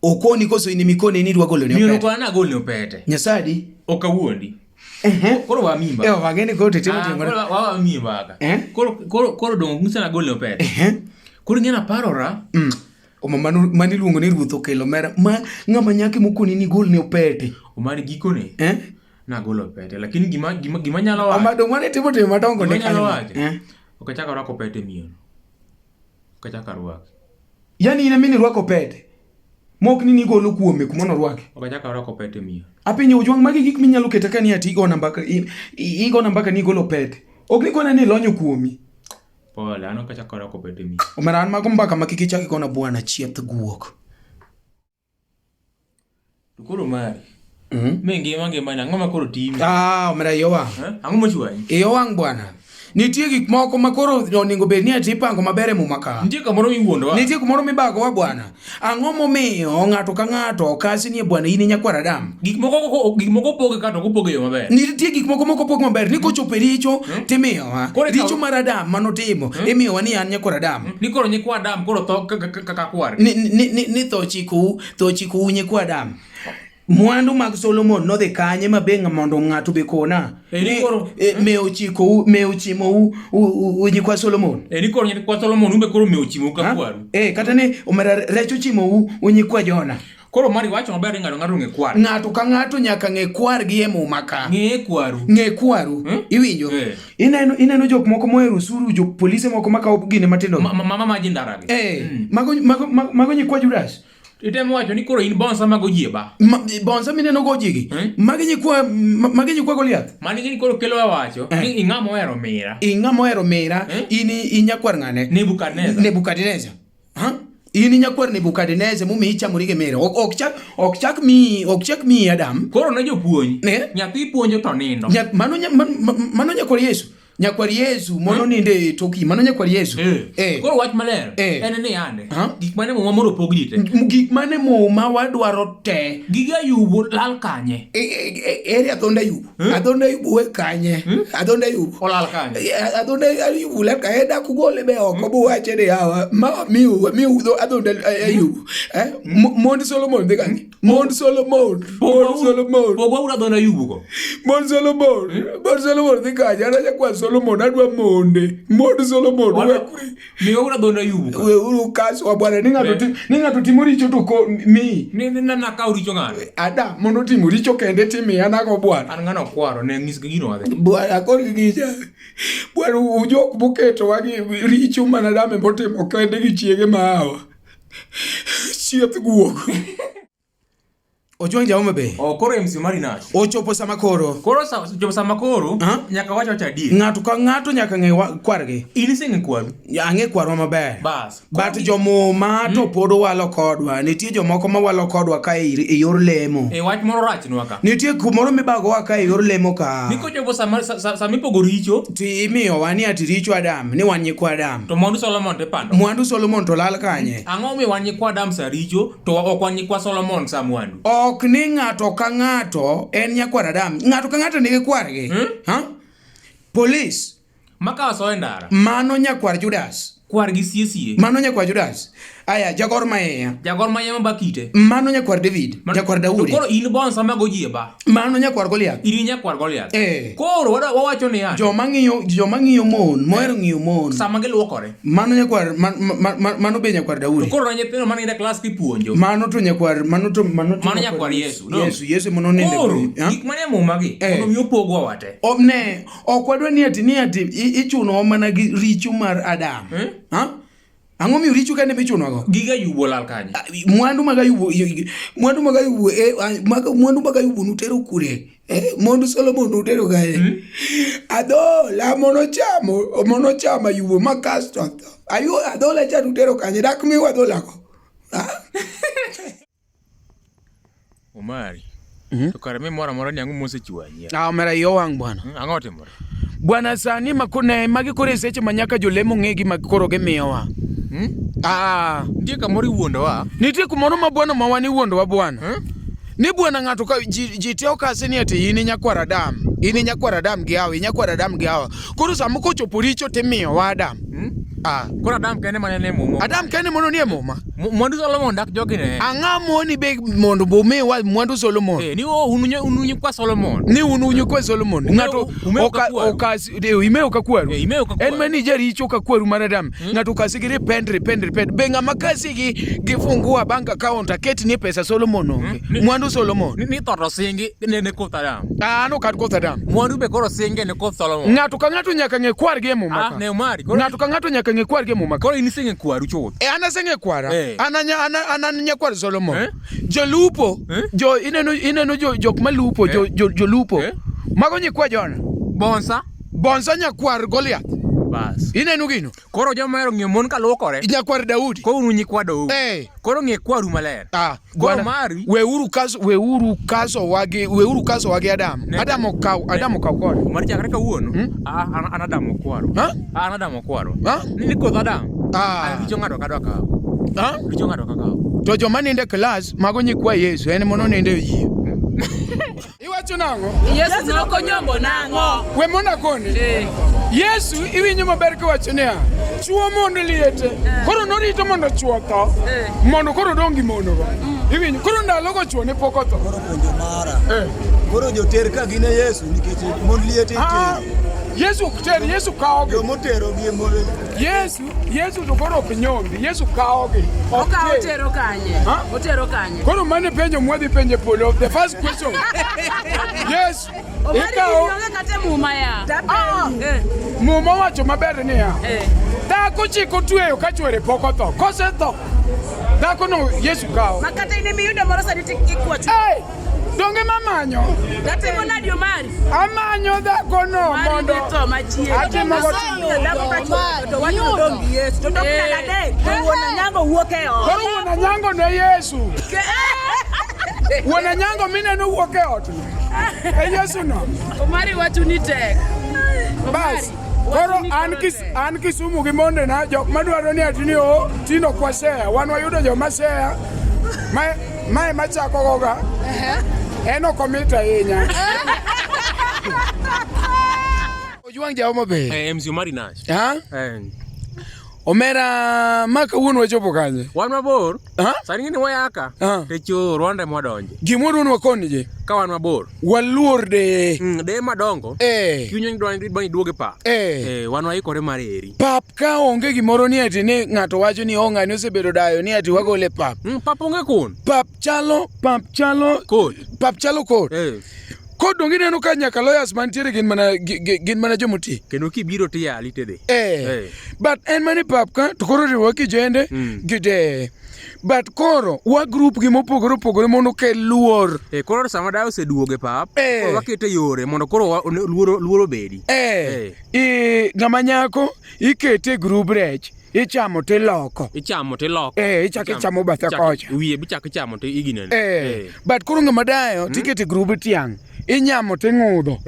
Okoni koso in mikone ni idwa golo ne Miyo no opete. kona na gol ne opete. Nyasadi. Ok awuondi. Koro wamiyi mbaka. Eh, wang'e ni koro titimo Ah, timo. koro wa- wamiyi mbaka. Eh? Koro koro koro dongo ng'isa na gol ne opete. Koro ing'e naparora. Mm. Oma mano mano iluongo ni ruoth okelo mera ma ng'ama nyaki mokoni ni gol ne opete. Omari gikone. Eh? Nagolo opete lakini gima gima gima nyalo wacho. Oma dong mane timo timo madongo Gima ne nyalo kanyo. wacho. Eh? Ok achako arwako opete miyo no. Ok achako arwake. Yaani in ema irwako opete. Mok ni nigolo kuome kuma norwake. Ok achako arwako opete miyo. Apenjo Ojwang' magi gik minyalo keto ka ni ati igona mbaka igona mbaka ni igolo opete. Ok ni kona ni ilonyo kuomi. Pole, an ok achako arwako opete miyo. Omera an mago mbaka ma kik ichak igona bwana chieth guok. To koro mari. Me ngima ngima ni ang'o ma koro timi? Ah, omera iye owang'. Eh? Ang'o mochwanyi? Iye owang' bwana. Nitie gik moko ma koro onego bed ni ati ipango maber e muma ka. Nitie kamoro miwuondowa. Nitie kumoro mibagowa bwana. Ang'o momiyo ng'ato ka ng'ato okasi ni e bwana in e nyakwar Adam? Gik moko gik moko opogi ka to ok opogi e yo maber. Nitie gik moko mok opog maber ni kochopo e richo timiyowa. Koro ikawo- Richo mar Adam manotimo imiyowa ni an nyakwar Adam. Ni koro nyikwa Adam koro tho kaka kwar. Ni, ni, ni, ni tho chikou, tho chikou nyikwa Adam. Mwandu mag Solomon nodhi kanye ma be mondo ng'ato be kona? Eh, ni Ni, koro- eh, me ochikou, me ochimou u nyikwa Solomon. Eh, ni koro nyikwa Solomon umbe koro me ochimou ka kwaru. Eh, kata ni omera rech ochimou u nyikwa Jona. Koro mari wacho maber ni ng'ato ng'ato ng'e kwar. Ng'ato ka ng'ato nyaka ng'e kwargi e muma ka. Ng'e kwaru. Ng'e kwaru. Iwinjo? Eh. Ineno ineno jok moko mohero osuru, jo polise moko makawo gine matindo. Ma ma ma ji ndara gi. Eh, mago mago mago nyikwa Judas. Itemo wacho ni koro in bonsa mago ji e ba. Ma, bonsa mineno go jigi. Magi nyikwa magi nyikwa Goliath. Mani gini koro kelo wacho ni ing'ama ohero mira. Ing'ama ohero mira, in inyakwar ng'ane? Nebukadneza. Nebukadneza. Ha? In inyakwar Nebukadneza momiyo ichamori gi mira. Ok ok chak ok chak mi ok chak mi Adam. Koro ne jopuonj. Ne? Nyathi puonjo to nindo. Nya, mano nya, man, mano nyakwar Yesu. Nyakwar Yesu mono ninde e toki. Mano nyakwar Yesu. Eh. Koro wach maler Eh. en ni yande gik mane muma mondo opog ji te. Gik mane muma wadwaro te. Gige Ayubu lal kanye? Ere adhonde Ayubu? Adhonde Ayubu we kanye? Adhonde Ayubu. Olal kanye? Adhonde Ayubu lal kanye dak ugole be oko buwache ni yawa ma miu miu dho adhonde Ayubu. Eh? Mond Solomon dhi kanye? Mond Solomon. Mond Solomon. Pogwa adhonde Ayubu go. Mond Solomon. Mond Solomon dhi kanye? An anyakwar Solomon adwa monde. Mond Solomon we Miwa adhonde Ayubu ka. Weuru kaswa bwana ni ng'ato ti- ni ng'ato timo richo to ko mi. Ni ni nakaw richo ng'ato. Adam mondo otimo richo kende timiya nang'o bwana? An ng'ano kwaro ne nyisgi gino wadhi. Bwana koro gicha. Bwana ujok moketowa gi richo mana Adam ema otimo kende gi chiege ma Hawa. Chieth guok. Ojwang' ja Homa Bay. Oh, koro MC Omari Nash. Ochopo sama koro. Koro sa, ochopo sama koro nyaka wach wach adier. Ng'ato ka ng'ato nyaka ng'e kwargi. In iseng'e kwaru? Ang'e kwarwa maber. Bas. But jomuma to pod walo kodwa. Nitie jomoko ma walo kodwa ka e e yor lemo. E wach moro rachnwa ka. Nitie kumoro mibagowa ka e yor lemo ka. Ni kochopo sama sama ipogo richo. Ti imiyowa ni ati richo Adam, ni wan nyikwa Adam. To mwandu Solomon to ipando. Mwandu Solomon to lal kanye? Ang'o momiyo wan nyikwa Adam sa richo to ok wan nyikwa Solomon sa mwandu? Ok ni ng'ato ka ng'ato en nyakwar Adam. Ng'ato ka ng'ato nigi kwargi. Ha? Polis. Maka wasoyo e ndara. Mano nyakwar Judas. Kwargi sie sie. Mano nyakwar Judas. Aya, jagor Mahia. Jagor Mahia ma bakite. Mano nyakwar David, nyakwar Daudi. Koro in bonsa mago ji e ba. Mano nyakwar Goliath. In nyakwar Goliath. Eh. Koro wawacho niya. Joma ng'iyo joma ng'iyo mon, mohero ng'iyo mon. Sama giluokore. Mano nyakwar man, man, man, mano be nyakwar Daudi. To koro na nyithindo mane e klas kipuonjo. Mano to nyakwar mano to mano to Mano nyakwar Yesu. Yesu, Yesu mono ninde. Koro gik manie muma gi mondo mi opogwa wate. Ne, ok wadwa ni ati ni ati ichunowa mana gi richo mar Adam. Ha? Ang'o miyo richo kende michunogo? Gige Ayubu olal kanye? Mwandu mag Ayubu, mwandu mag Ayubu, eh, mwandu mag Ayubu nutero kure? Eh, mwandu Solomon nutero kanye? Adhola monochamo, monochamo Ayubu ma kasto otho. Ayu adhola cha nutero kanye? Dak miwa adhola go. Omari. To kare mi moro amora ni ang'o mosechwanyi? Ah, omera iyo wang' bwana. Ang'o otimore? Bwana sani makone magi koro e seche ma nyaka jolemo ng'e gima koro gimiyowa. Ah. Nitie kamoro iwuondowa. Nitie kumoro ma bwana ma wan iwuondowa bwana. Ni bwana ng'ato ka ji, ji te okase ni ati in e nyakwar Adam. In e nyakwar Adam gi Hawa, nyakwar Adam gi Hawa. Koro sama kochopo richo timiyowa Adam. Ah. Koro Adam kende mane nie muma. Adam kende mono nie muma. Mwandu Solomon dak jogi ne. Ang'a moni be mondo bomiwa mwandu Solomon. Eh, ni o unu unu nyikwa Solomon. Ni unu nyikwa Solomon. Ng'ato oka oka imewo ka kwaru. Eh, imewo ka kwaru. En mani jaricho ka kwaru mar Adam. Ng'ato kasi gi repent repent repent. Be ng'ama kasi gi gi fungua bank account aket ni pesa Solomon onge. Mwandu Solomon. Ni tho to singi ne ne koth Adam. Ah, an ok an koth Adam. Mwandu be koro singe ne koth Solomon. Ng'ato ka ng'ato nyaka ng'e kwargi e muma Ah, ka. ne Omari. Koro Ng'ato ka ng'ato nyaka ng'e kwargi e muma ka. Koro in iseng'e kwaru chuth. E an aseng'e kwara. Eh. An anya an an an nyakwar Solomon. Jolupo, jo ineno ineno jo jok malupo, jo jo jolupo. Mago nyikwa Jona. Bonsa. Bonsa nyakwar Goliath. Bas. Ineno gino? Koro joma ohero ng'iyo mon kaluokore. Nyakwar Daudi. Koro unu nyikwa Daudi. Eh. Koro ng'e kwaru maler. Ah, Koro bwana, mari. Weuru kaso weuru kaso wagi weuru kaso wagi Adam. Adam okaw Adam okaw kode. Mari chakre kawuono. Ah, an an Adam okwaro. Ha? Ah, an Adam okwaro. Ha? Ni ni koth Adam. Ah. Ah, richo ng'ato kadwa kawo. Ha? Richo ng'ato ka kawo. To joma nindo e klas mago nyikwa Yesu en mono nindo e yie. Iwacho nang'o? Yesu nokonyombo nang'o? We mondo akoni. Yesu iwinjo maber kiwacho niya, chuo mondo liete. Koro norito mondo chuo tho, mondo koro odong' gi monogo. Iwinjo? Koro ndalogo chuo ne pok otho. Koro puonjo mara. Koro joter ka gin e Yesu nikech mond liete Ah, itero. Yesu ok ter, Yesu kawogi. Jomotero gi e mon. Yesu, Yesu to koro ok nyombi, Yesu kawogi. Ok Okawo ter. otero kanye? Ha? Otero kanye? Koro mano e penjo mwadhi penjo e polo. The first question. Yes. Omari Ikawo gini onge kata e muma ya. Ah! Muma wacho maber niya, dhako chik otweyo ka chwore pok otho. Kosetho, dhakono Yesu kawo. Ma kata in emiyudo moro sani to ikwacho. Hey! Donge mamanyo? Datimo nadi Omari? Amanyo dhakono Mari mondo dhi tho machiegni. atimo go Dhako ka chwore to wacho ni odong' gi Yesu. To tok ndalo adek to wuon Anyango wuok e ot. Koro wuon Anyango ne Yesu. Wuon Anyango mineno wuok e ot no. E Yesu no. Omari wacho ni tek. Bas. Koro an kis, an Kisumu gi mondena jok madwaro ni ati ni o tino kwa share wan wayudo joma share ma mae machako goga en ok omit ahinya. Ojwang' ja Homa Bay. Eh, MC Omari Nash. Ha? Eh. Omera ma kawuono wachopo kanye? Wan mabor. Sani ng'eni wayaka. Te cho Rwanda ema wadonje. Gimoro wan wakoni je. Ka wan mabor. Waluor de. De madongo. Eh. Chuny dwa ni dwa duoge pap. Eh. Eh, wan waikore mar eri. Pap ka onge gimoro ni ati ni ng'ato wacho ni oh ng'ani osebedo dayo ni ati wagole pap. Pap onge kun. Pap chalo pap chalo kot. Pap chalo kot. Eh. Koro donge ineno ka nyaka lawyers mantiere gin mana gin mana jomoti. Kendo kibiro to iyali tidhi. Eh. But en mana e pap ka to koro riwowa kijende gi de. But koro wa group gi mopogore opogore mondo okel luor. Eh, koro sama dayo oseduogo e pap, koro wakete yore mondo koro luoro luoro obedi. Eh. I ng'ama nyako ikete e grub rech. Ichamo tiloko. Ichamo tiloko. Eh, ichako ichamo bathe kocha. Wiye bichako ichamo to iginene. Eh. But koro ng'ama dayo tikete e grub tiang'. Inyamo ting'udho.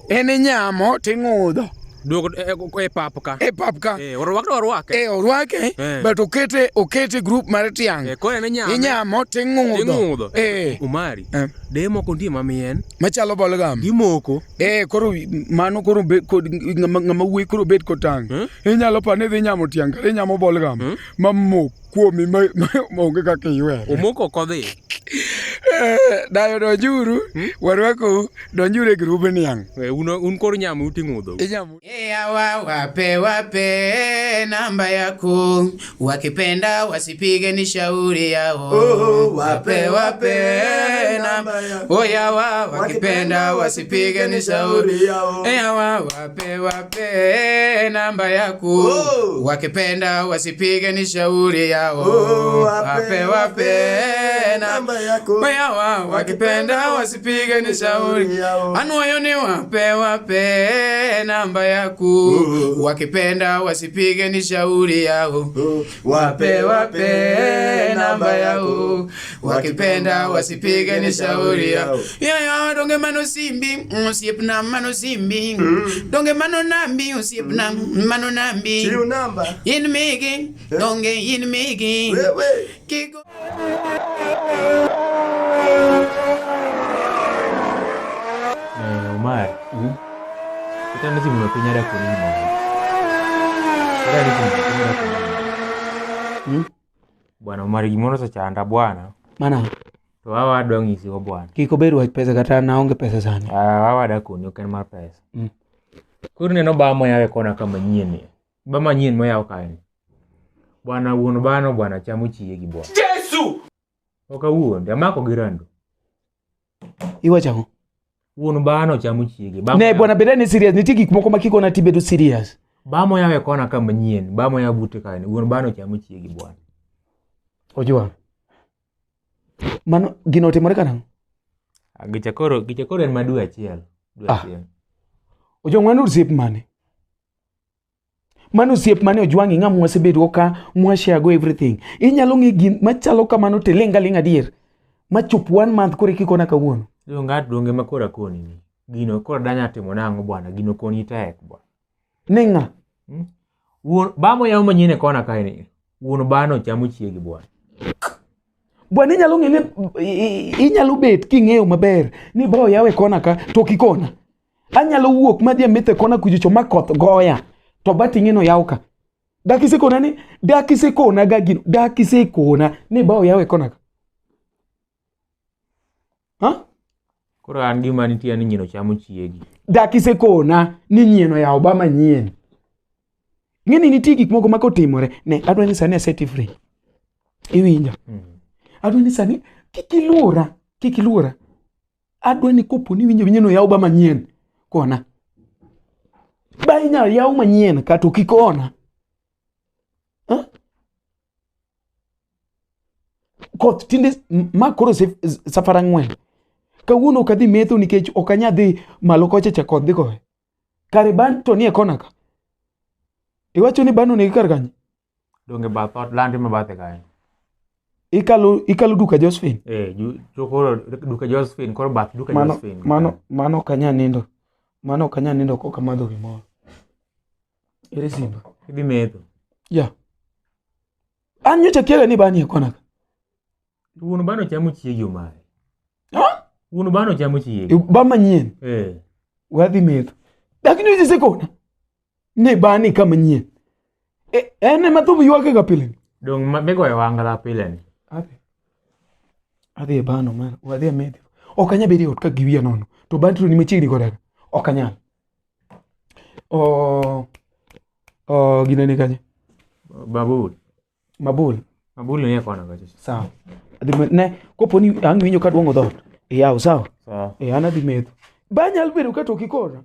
En inyamo ting'udho. Duogo e pap ka. E pap ka. Eh, orwak to orwake. Eh, orwake. But okete okete group mar tiang'. Eh, koro en inyame. Inyamo ting'udho. Ting'udho. Eh. Umari. Deye moko nitie mamien. Machalo bolgam. Gimoko. Eh, koro mano koro be kod ng'ama wuoyi koro bet kotang'. Inyalo pa ni idhi nyamo tiang' kata inyamo bolgam ma mok kuomi ma onge kaka iywere. Omoko ok odhi. Eh, dayo donjuru, warwakou, donjuru e grube niang'. Eh, un koro nyamo uting'udho. Inyamo. Eyawa wape wape namba yako, wakipenda wasipige ni shauri yao. Oh, wape wape namba yako, oyawa wakipenda wasipige ni shauri yao. Eyawa wape wape namba yako, wakipenda wasipige ni shauri yao. Wape wape namba yako, oyawa wakipenda wasipige ni shauri yao. Anuoyo ni wape wape namba yako, wakipenda wasipige ni shauri yao. Wape wape namba yao, wakipenda wasipige ni shauri yao. Yayo donge mano simbi, osiepna mano simbi, donge mano nambi osiepna mano nambi. Chiw namba. In migi, donge in migi. Kigo Eh, Omar. Kata ni simu piny ada koni gimoro. Kata ni simu piny ada koni. Bwana Omar gimoro osechanda bwana. Mana To wawa adwa nyisigo bwana. kik obed wach pesa kata an aonge pesa sani. Ah, wawa ada koni ok en mar pesa. Koro ineno ba moyaw e kona ka manyien ni. Ba manyien moyaw kae ni. Bwana wuon bano bwana chamo chiegi bwana. Yesu! Ok awuondi, amako gi rando. Iwacho ang'o? Wuon bano chamo chiegi. Ba Ne bwana bed ni serious, nitie gik moko ma kikona tibedo serious. Ba moyaw e kona ka manyien, ba moyaw bute kae ni, wuon bano chamo chiegi bwana. Ojwang'. Mano gino otimore karang'o? Ah, Gicha koro en ma dwe achiel. Dwe Ah. achiel. Ojwang' mano osiep mane? Mano osiep mane Ojwang' ing'a mwasebedo ka mwashare go everything. Inyalo ng'e gin machalo kamano tiling' aling' adier. Machop one month koro ikikona kawuono. Donge at donge ma koro akoni ni. Gino koro danya timo nang'o bwana, gino koni tek bwana. Ne ng'a? Wuon ba moyaw manyien e kona kae ni. Wuon bano chamo chiegi bwana. Bwana inyalo ng'e ni inyalo bet king'eyo maber ni ba oyaw e kona ka to ok ikona. Anyalo wuok madhi ametho e kona kuchocho ma koth goya to ba ting'e no yaw ka. Dak isekona ni dak isekona ga gino dak isekona ni ba oyaw e kona ka. Ha? Koro an gima nitie ni nyino chamo chiegi. Dak isekona ni nyien oyawo ba manyien. Ing'e ni nitie gik moko ma kotimore ne adwa ni sani aseti free. Iwinja? Adwa ni sani kik iluora, kik iluora. Adwa ni kopo ni iwinjo winjo ni oyaw ba manyien, kona. Ba inyalo yaw manyien kata ok ikona. Ha? Koth tinde ma koro safar ang'wen. Kawuono ok adhi metho nikech ok anyal dhi malo kocha cha koth dhi goye. Kare ban to nie kona ka. Iwacho ni ban onegi kar kanye? Donge bath ot landi ma bathe kae. Ikalo ikalo duka Josephine. Eh, to koro duka Josephine, koro bath duka Mano Josephine. mano mano ok anyal nindo. Mano ok anyal nindo kok amadho gimoro. Ere simba? Idhi metho. Ya. An nyocha kiaga ni bani e kona ka. Wuon bano chamo chiegi Omari. Wuon bano chamo chiegi. Ba manyien. Eh. Wadhi metho. Lakini isekona. Ni bani ka manyien. E, en ema thum ywake ga pile. Dong ma migoyo wangla pile ni. Adhi. Adhi e bano man, wadhi e metho. Ok anyal bedo e ot ka giwiya nono. To ban to ni machiegni koda ka. Ok anyal. Oh, oh, gine ni kanye? Babul. Mabul. Mabul ni e kona kacha. Sawa. Adhi ne, kopo ni ang' winjo ka duong'o dhoot. Iyaw, sawa? Sawa. Eh, an adhi metho. Banyal bedo ka to kikona.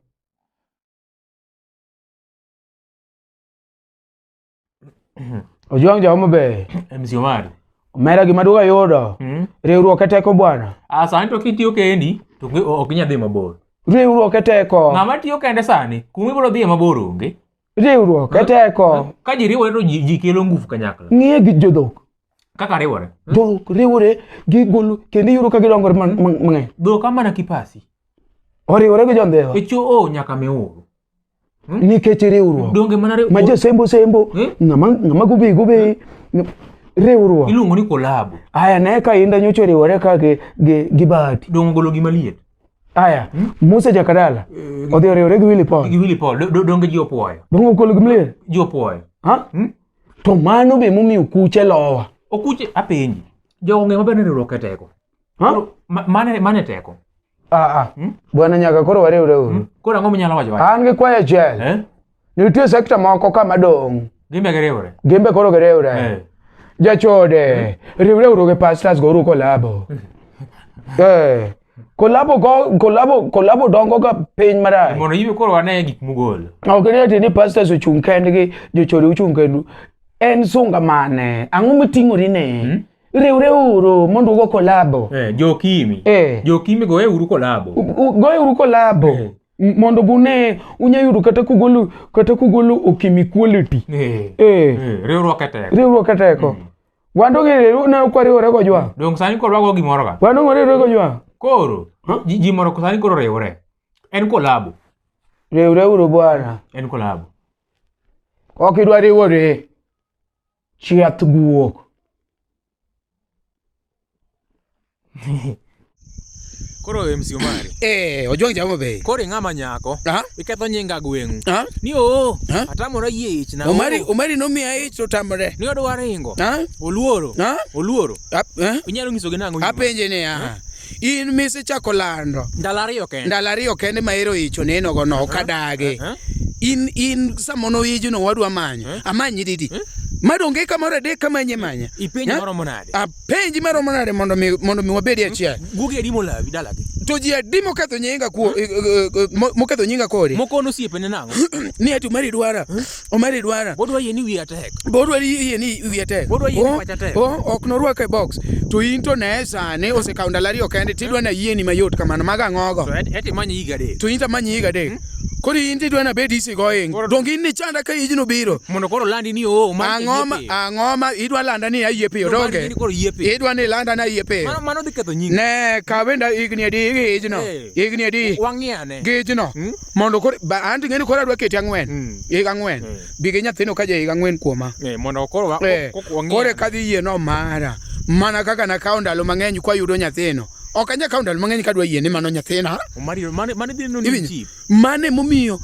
Ojwang' ja Homa Bay. MC Omari. Omera gima duogo ayudo. Riwruok e teko bwana. Ah, sani to kitiyo kendi to ok inyal dhi mabor. Riwruok e teko. Ng'ama tiyo kende sani, kuma ibiro dhiye mabor onge. Riwruok e teko. Ka ji riwore to ji kelo nguvu kanyakla. Ng'iye gi jodhok. Kaka riwore. Dhok riwore gigolo kendo iyudo ka gidongore mang'eny. Dhok amana kipasi. Oriwore gi jondhiwa. E cho nyaka miuru. Nikech riwruok. Donge mana Ma josembo sembo, ng'ama ng'ama gubei gubei. Riwruok. Iluongo ni kolabo. Aya ne ka inda nyocha oriwore ka gi Bahati. Donge ogolo gima liet. Aya, Musa Jakadala odhi oriwore gi Willy Paul. Gi Willy Paul, donge ji opuoyo. Donge ogolo gima liet? Ji opuoyo. Ha? To mano be momiyo kuche lowa. Okuche apenji. Jogo ng'e maber ni riwruok e teko. Ha? Mane teko. Ah ah. Bwana nyaka koro wariwre uru. Koro ang'o minyalo wacho wach? An gi kwayo achiel. Nitie sekta moko ka madong'. Gimbe giriwre. Gimbe koro giriwre. Jachode, riwre uru gi pastors go uru kolabo. Eh. Kolabo go kolabo kolabo dongo ga piny marach. Mondo ibe koro wane gik mugolo. Ok ni ati ni pastors ochung' kendgi, jochode ochung' kendu. En sunga mane? Ang'o miting'ori ne? Riwre uru mondo ugo kolabo. Jokimi. Jokimi goye uru kolabo. Goye uru kolabo. Mondo bune unya yudo kata kugolo okimi quality. Riwruok e teko. Riwruok e teko. Wan to gini ne ok wariwore go jwang'. Dong sani koro wago gimoro ka. Wan dong wariwore go jwang'. Koro ji moro sani koro riwre. En kolabo. Riwre uru bwana. En kolabo. Ok idwa riwore. Chiath guok. Koro MC Omari. Ojwang' ja Homa Bay. Koro ing'ama nyako. Iketho nyinga gweng'u. Ni oo, atamora yie ich na. Omari nomiya ich to tamore. Ni odwa ringo. Oluoro. Oluoro. Inyalo nyisogi nang'o? Apenje niya. In misechako lando. Ndalo ariyo kende. Ndalo ariyo kende ma ero ich oneno go no ok adagi. In samono ijno wadwa manyo. Amanyi didi. Madonge kamoro adek kamanye manya. Ipenji maromo nade? Apenji maromo nade mondo mi wabedi achiel. Guogi adi molawi dalagi? To ji adi moketho nyinga kuo moketho nyinga kodi? Mokono osiepene nang'o? Ni ati Omari dwara. Omari dwara. Bodwa yie ni wiya tek. Bodwa yie ni wiya tek. Bodwa yie ni pacha tek. Ok norwak e box. To in to ne sani osekawo ndalo ariyo kende tidwa na yieni mayot kamano mago ang'ogo. To eti manyi higa adek. To in to amanyi higa adek. Koro in tidwa na bed easy going. Donge in nichanda ka ijno biro. Mondo koro landi ni oo Omari Ang'o ma idwa landa ni ayie piyo donge? Idwa ni landa ni ayie piyo. Mano dhi ketho nyingi. Ne kawenda higni adi gi ijno. Higni adi. Wang'iyane. Gi ijno. Mondo koro an to ing'eni koro adwa keti ang'wen. Higa ang'wen. Bi gi nyathino ka ja higa ang'wen kuoma. Mondo koro wang'iyane. Koro eka dhi yie no mara. Mana kaka nakawo ndalo mang'eny kwayudo nyathino. Ok anyal kawo ndalo mang'eny kadwa yie ni mano nyathina. Omari mane dhi neno ni cheap. Mane momiyo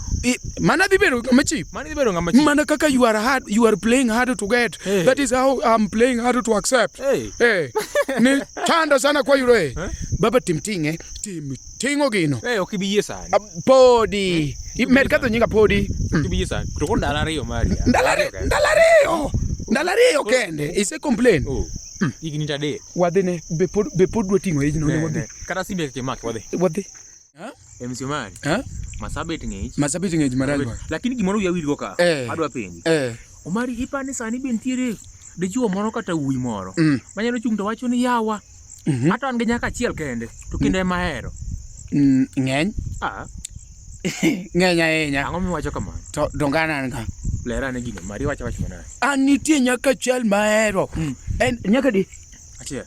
mana dhi bedo ng'ama cheap. Mane dhi bedo ng'ama cheap. Mana kaka you are hard, you are playing hard to get. Hey. That is how I'm playing hard to accept. Hey. Hey. Ni chanda sana kwa yudo eh. Baba tim tinge, tim tingo gino. Ok ibi yie sani. Podi. Med ketho nyinga podi. Ok ibi yie sani. To koro ndalo ariyo mari. Ndalo ariyo. Ndalo ariyo kende. Ise complain. Higni to adek. Wadhi ne be pod dwa ting'o ijno ne wadhi. Kata simbe kimaki wadhi. Wadhi. MC Omari. Masabit ng'ich. Masabit ng'ich marach bwana. Lakini gimoro wiya wilgo ka. Adwa penji. Omari ipani sani be nitiere dichuo moro kata wuoyi moro manyalo chung' to wacho ni yawa. Hata an gi nyako achiel kende to kendo ema ahero. Ng'eny. Ng'eny ahinya. Ang'o miwacho kamano? To donge an an ka. Ler ane gino Omari iwacho wach manade. An nitie nyako achiel mahero. En nyako adi? Achiel.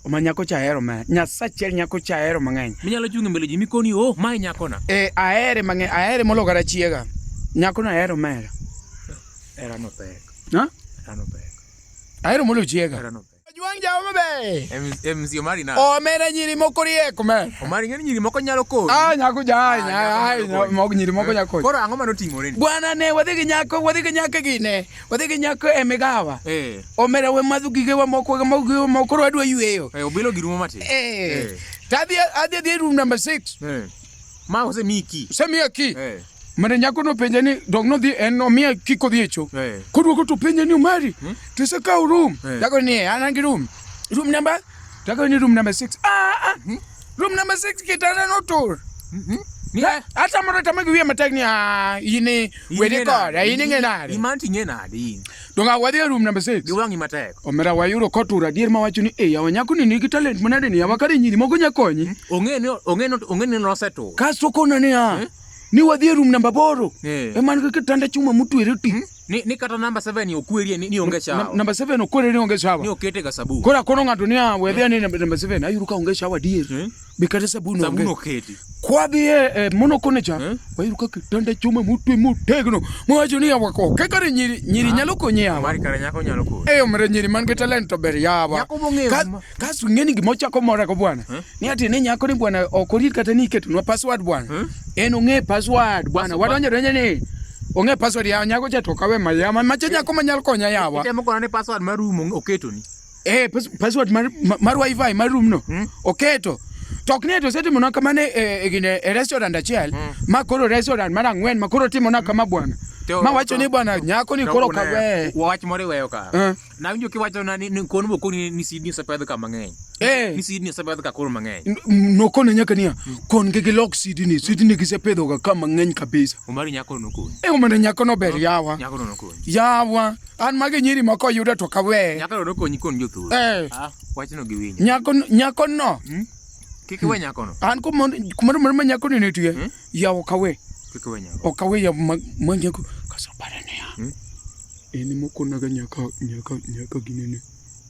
Ma nyako cha ahero ma. Nyasachiel nyako cha ahero mang'eny. Minyalo chung' e mbele ji mikoni o mae nyakona. Ahere mang'eny, ahere moloyo kata chiega. Nyakono ahero mera. Hera no pek. Ha? Hera no pek. Ahero moloyo chiega. Hera no pek. Ojwang' ja Homa Bay. MC Omari na. Omera nyiri moko riek me. Omari ng'eni nyiri moko nyalo konyi. Ah nyako ja moko nyiri moko nyalo konyi. Koro ang'o mane otimore ni? Bwana ne wadhi gi nyako, wadhi gi nyako gine. Wadhi gi nyako e migawa. Omera we madho gigewa moko moko moko koro adwa yweyo. Obilo girumo matin. To adhi adhi room number 6. Ma osemiyi key. Osemiya key. Mane nyako nopenja ni dong nodhi en omiya key kodhi e cho. Koduogo to penja ni Omari, to isekawo room. Tako ni an an gi room. Room number? Tako ni room number 6. Ah ah. Room number 6 kitanda notur. Atamora tama gi wiya matek ni ah, in i wedi koda, in ing'e nade? In mano to ing'e nade in? Donge wadhi e room number 6. Gi wang'i matek. Omera wayudo kotur adier mawacho ni eh yawa nyako ni nigi talent manade ni yawa kare nyiri moko nya konyi. Ong'e ni ong'e ni ong'e ni nosetur. Kasto kona niya ni wadhi e room namba 8. Eh. Ema an gi kitanda chuma motwere ti. Ni, ni kata namba 7 okwerie ni, ni onge shawa. Namba 7 okwere ni onge shawa. Ni okete ga sabun. Koro akono ng'ato niya we dhi ane namba 7 ayudo ka onge shawa adier. Be kata sabun onge. Sabun oketi. Kwadhi e, e monokone cha wayudo ka kitanda chuma motwe motegno mowacho ni yawa ko ke kare nyiri nyiri nyalo konyi yawa. Mari kare nyako nyalo konyi. Eh omre nyiri man gi talent to ber yawa. Nyako mong'eyo Ka- Kasto ing'e ni gima ochako mora go bwana. Ni ati ni nyako ni bwana ok orit kata ni iketonwa password bwana. En ong'e password bwana. Wadonjo donjo ni ong'e password yawa nyako cha to kawe mayama macha nyako manyalo konya yawa. Itemo kona ni password mar room oketoni. Eh password mar mar wifi mar room no oketo. To ok ni ati osetimona kamano e, e, gine, e restaurant achiel ma koro restaurant mar ang'wen ma koro timona kama bwana. Ma wacho ni bwana nyako ni To koro une- kawe. Wach moro iweyo ka. Eh. Nawinjo kiwacho na ni ni kon bokoni ni Sydney osepedh ka mang'eny. Eh. Ni Sydney osepedh ka koro mang'eny. Nokone nyaka niya kon gi gilok Sydney Sydney gisepedhoga ka mang'eny kabisa. Omari nyako no nokonyi. E omenda nyako no ber yawa. Nyako no nokonyi. Yawa an magi nyiri ma koyuda to kawe. Nyako no nokonyi kon jothur. Eh. Ah, wachno giwinjo. Nyako nyako no. Kik iwe nyako no. An kumoro kumoro ma nyako ni nitie yawa ok awe. Kik iwe nyako. Ok awe yawa ma ma nyako kaso pare niya. En emokonaga nyaka nyaka nyaka ginene.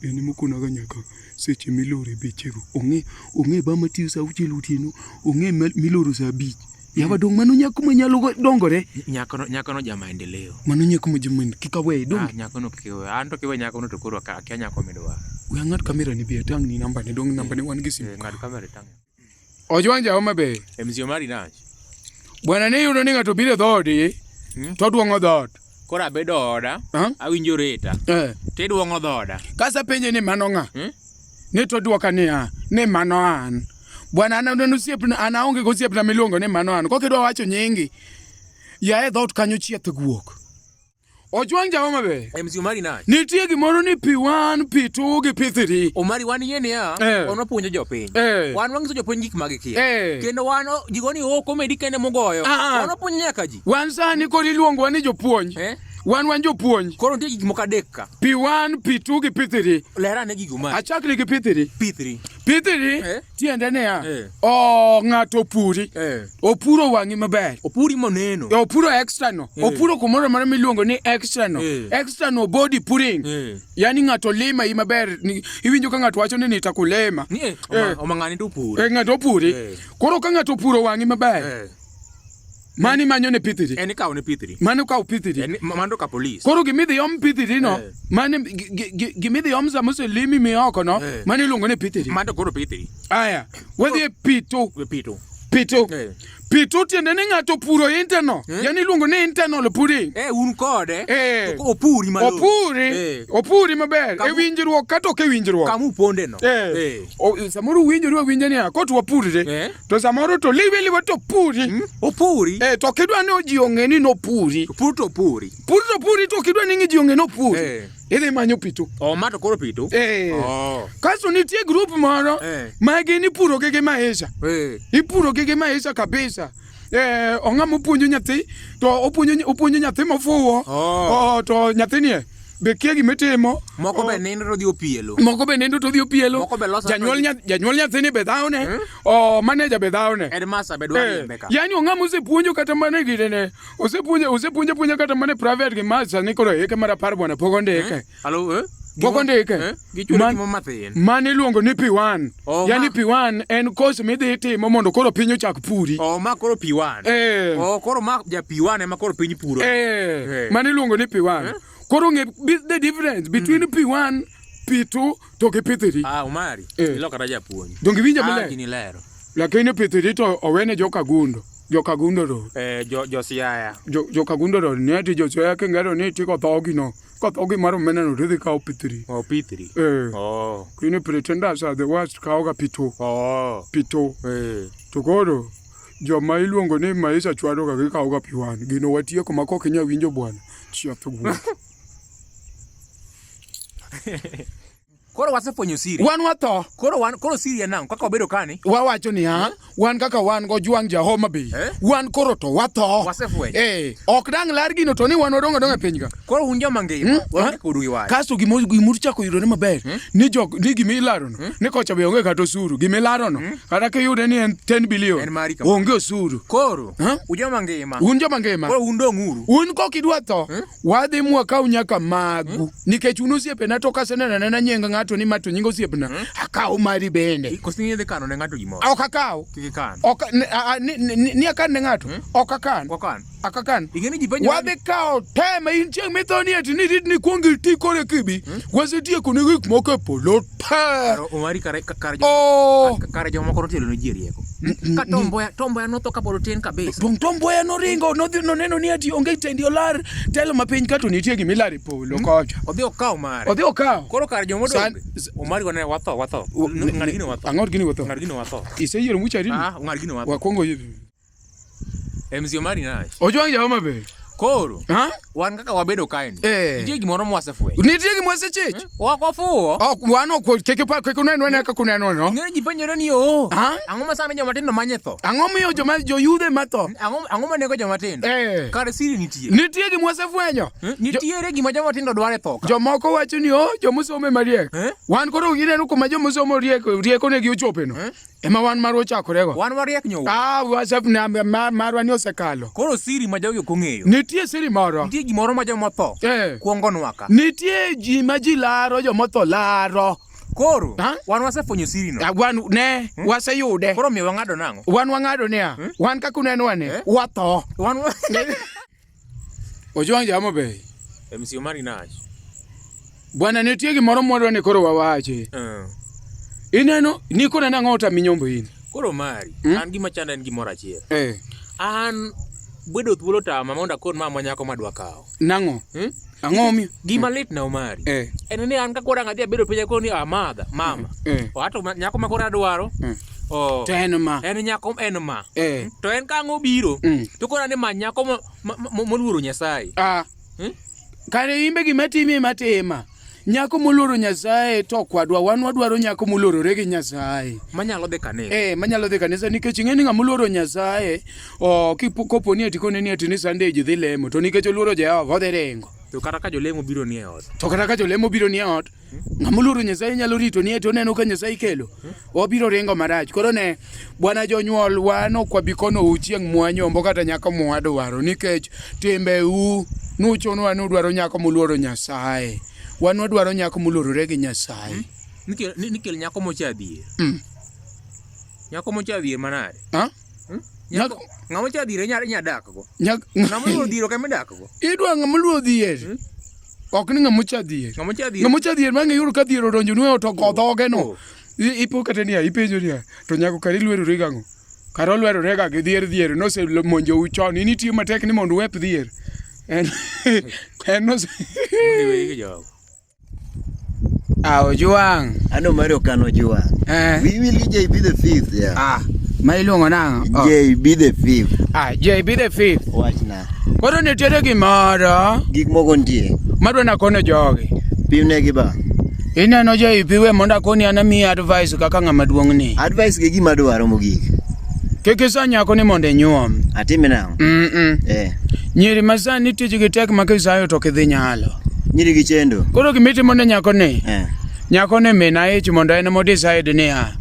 En emokonaga nyaka seche milore bechego. Ong'e ong'e ba matiyo sa auchiel otieno, ong'e miloro sa abich. Yawa dong' mano nyako manyalo dongore. Nyako no nyako no ja maendeleo. Mano nyako ma jaman kik awe dong'. Ah, nyako no kik iwe. An to kiwe nyako no to koro akia nyako midwaro. We ang'ad kamera ni bi atang' ni namba ne dong' namba ne wan gi simu. Eh, ng'ad kamera itang'. Ojwang' ja Homa Bay. MC Omari nach. Bwana ne iyudo ni ng'ato biro e dhoodi to duong'o dhoot. Koro abedo oda, awinjo reta. Eh. Tiduong'o dhoda. Kasapenje ni mano ng'a? Ni to dwoka niya, ni mano an. Bwana an an osiepna, an aonge gi osiepna miluongo ni mano an. Kok idwa wacho nyingi, ya e dhoot kanyo chieth guok. Ojwang' ja Homa Bay. MC Omari nach. Nitie gimoro ni P1, P2 gi P3. Omari wan yie niya, Eh. wan wapuonjo jopiny. Eh. Wan wanyiso jopiny gik ma gikia. Eh. Kendo wan o- ji go ni o komedi kende mogoyo. Ah, ah. Wan wapuonjo nyaka ji. Wan sani koro iluongowa ni jopuonj. Wan wan jopuonj. Koro nitie gik moko adek ka. P1, P2 gi P3. Ler ane gigo ma. Achakni gi P3. P3. P3 tiende niya, o ng'ato opuri. Opuro wang'i maber. Opuri moneno. Opuro extra no. Opuro kumoro amora miluongo ni extra no. Extra no body puring. Yaani ng'ato lima i maber. Iwinjo ka ng'ato wacho ni nitakulima. Ni eh, oma, oma ng'ani to opuri. Eh, ng'ato opuri. Koro ka ng'ato opuro wang'i maber. Mani manyo ne P3. En ikawo ne P3. Mano kawo P3. En mano ka polis. Koro gimidhi om P3 no, mane gimidhi om sama oselimi mi oko no, mano iluongo ni P3. Mano koro P3. Aya, wadhi e P2. P2. P2. P2 tiende ni ng'ato opuro internal. Yani iluongo ni internal pudding. Eh, un kode. Eh. To opuri malong'o. Opuri. Eh. Opuri maber. E winjruok kata ok e winjruok. Kama uponde no. Eh. Samoro uwinjoru awinja niya, kot wapurre. To samoro to liwe liwe to puri. Opuri. Eh, to ok idwa ni ji ong'e ni nopuri. Pur to opuri. Pur to puri to ok idwa ni ji ong'e ni opuri. Idhi manyo pitu. Oh, ma to koro pitu. Eh. Oh. Kasto nitie group moro ma gin ipuro gi gi maisha. Eh. Ipuro gi gi maisha kabisa. Eh, ong'ama opuonjo nyathi to opuonjo opuonjo nyathi mofuwo. Oh. to nyathini e be kia gima itimo. Moko be nindo to dhi opielo. Moko be nindo to dhi opielo. Moko be loso Janyuol janyuol nyathini be dhawne. Oh, manager be dhawne. Headmaster be dwa riembe ka. Yani ong'ama osepuonjo kata mana e girene. Osepuonjo osepuonjo puonja kata mana e private gi ma sani koro hike mar apar bwana pok ondike. Alo, eh? Pok ondike. Eh? Gichulo gimo mathin. Mano iluongo ni P1. Oh, Yani P1 en course midhi timo mondo koro piny ochak puri. Oh, ma koro P1. Eh. Oh, koro ma ja P1 ema koro piny puro. Eh. Mano iluongo ni P1. Koro ng'e the difference between P1, P2 to gi P3. Ah, Omari. Eh. Ilokora japuonj. Donge iwinja Ah, maler? gini lero. Lakini P3 to owene joka Gundo. Joka Gundo Road. Eh, jo jo Siaya. Jo joka Gundo Road ne ati jo Siaya kingero ni tiko dhogi no. Ka dhogi mar omena no tidhi kawo P3. Oh, P3. Eh. Oh. Kini pretenders are the worst kawoga P2. Oh. P2. Eh. To koro joma iluongo ni Maisha chwado ga gikawoga P1. Gino watieko ma kok inyal winjo bwana. Chiath guok. Koro wasefwenyo siri. Wan watho. Koro wan koro siri en ang'o? Kaka wabedo kani? Wawacho niya, wan kaka wan gOjwang' ja Homa Bay. Wan koro to watho. Wasefwenyo. Eh, ok dang' lar gino to ni wan wadong' adong'a e piny ka. Koro un joma ngima, waonge kodu gi wach. Kasto gimo gimoro chako yudore maber ni jok ni gima ilarono ni kocha be onge kata osuru gima ilarono kata kiyude ni en 10 billion En mari kamano. onge osuru. Koro un joma ngima. Un joma ngima. Koro un dong'uru. Un kok idwa tho, wadhi mwakaw nyaka magu nikech un osiepena to kaseneno anena nying ng'ato ni ma to nying osiepna akaw mari bende. Koso idhi kano ne ng'ato gimoro. Ok akaw. Kik ikan. Ok ne- a- a- ni- ni ni akan ne ng'ato. Ok akan. Ok akan. Ok akan. Ing'e ni ji penjo Wadhi kawo te ma in chieng' mitho ni ati ni rit ni kuong iti kore kibi. Wasetieko ne gik moko e polo te. Kar Omari kare kar jo Oh. kare jomoko notielo ne ji e rieko. Ka Tom Mboya Tom Mboya notho kapod otin kabisa. Dong Tom Mboya noringo nodhi noneno ni ati onge tendi olar telo ma piny ka to nitie gima ilaro e polo kocha. Odhi okaw mare. Odhi okaw. Koro kar joma San- odong'. Omari wane watho watho. Ng'ad gino watho. Ang'o gini watho? Ng'ad gino watho. Iseyiero mucha rini? Ah, ng'ad gino watho. Wakwongo yie. MC Omari nade? Ojwang' ja Homa Bay. Koro Ha? wan kaka wabedo kae ni. Eh. Nitie gimoro mwasefwenyo. Nitie gima wasechich. Ok wafuwo. Ok wan ok kik ipa kik unenwa ne kaka unenwa no. Ing'e ni ji penjore ni oo. Ha? Ang'o ma sani joma tindo manye tho? Ang'o miyo joma joyudhe matho? Ang'o ang'o manego joma tindo? Eh. Kare siri nitie. Nitie gima wasefwenyo. Nitiere gima joma tindo dwaro e tho ka. Jomoko wacho ni oh jomosomo ema riek. Wan koro gineno kuma jomosomo riek rieko negi ochope no. Ema wan marwa ochakorego. Wan wariek nyowo. Ah, wasef na marwa ni osekalo. Koro siri ma jogi ok ong'eyo. Nitie siri moro. Nitie gimoro ma joma otho Eh. kuongonwa ka. Nitie ji ma ji laro jomotho laro. Koro Ha? wan wasefwenyo siri no. Ah, Wan ne waseyude. Koro miyo wang'ado nang'o? Wan wang'ado niya. Wan kaka unenwa ni watho. Wan Ojwang' ja Homa Bay. MC Omari Nash. Bwana nitie gimoro mwadwa ni koro wawachi. Ineno ni koro nang'o otami nyombo in? Koro Omari, an gima chanda en gimoro achiel. Eh. An bedo thuolo tama mondo akon mama nyako madwa kawo. Nang'o? Ang'o omiyo? Gima lit na Omari. Eh. En ni an ka koro ang' adhi abedo piny akoni ah madha, mama. Eh. O ato nyako ma koro adwaro. Oh. To en ma. En nyako en ma. Eh. To en ka ang' obiro, to koro ni many nyako moluoro Nyasaye. Ah. Kare imbe gima timi ema tima. Nyako moluoro Nyasaye to kwadwa wan wadwaro nyako moluorore gi Nyasaye. Manyalo dhi kanisa. Eh, manyalo dhi kanisa nikech ing'e ni ng'ama oluoro Nyasaye o kopo ni ati kone ni ati ni Sunday ji dhi lemo to nikech oluoro Jehova odhi ringo. To kata ka jolemo biro ni e ot. To kata ka jolemo biro ni e ot, ng'ama oluoro Nyasaye nyalo rito ni ati oneno ka Nyasaye kelo. Obiro ringo marach. Koro ne bwana jonyuol wan ok wabi konou chieng' mwanyombo kata nyako mwadwaro nikech timbeu nuchunwa ni udwaro nyako moluoro Nyasaye. Wan wadwaro nyako moluorore gi Nyasaye. Nikel nyako mocha dhier. Nyako mocha dhier manade? Ha? Nyako ng'ama ocha dhier inya inya dak go. Ng'ama oluoro dhier ok ema idak go. Idwa ng'ama oluoro dhier. Ok ni ng'ama ocha dhier. Ng'ama ocha dhier. Ng'ama ocha dhier ma ng'e yudo ka dhier odonjo nu e ot ogo dhoge no. Ipo kata niya, ipenjo niya, to nyako kare ilwerori gang'o? Kare olwerore ga gi dhier dhier nosemonjou chon. In itiyo matek ni mondo uwep dhier. En en nose Iweri gi jogo. Ah, Ojwang'. Ano Mario Kano Ojwang. Eh. We will JB the fifth, yeah. Ah, ma iluongo nang'o? Oh. JB the fifth. Ah, JB the fifth. Wachna. Koro nitiere gimoro. Gik moko nitie. Madwa nakono jogi. Pimnegi ba. Ineno JB we mondo akoni an amiyi advice kaka ng'ama duong' ni. Advice gi gima dwaro mogik. Kik isa nyako ni mondo inyuom. Atime nang'o? Eh. Nyiri ma sani tijgi tek ma kisayo to ok idhi nyalo. Nyiri gi chendo. Koro gimitimo ne nyako ni. Eh. Nyako ni min ich mondo en emo decide niya.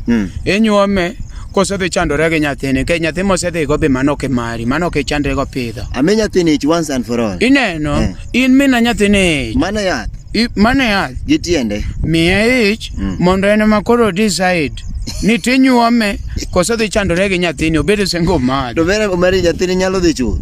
Inyuome koso dhi chandore gi nyathini nikech nyathi mosedhigo be mano ok mari mano ok ichandre go pidho. Ami nyathini ich once and for all. Ineno in mina nyathini ich. Mano yath. Mano yath. Gi tiende. Miye ich mondo en ema koro decide ni tinyuome koso dhi chandore gi nyathini obed single mother. To bere mari nyathini nyalo dhi chuth.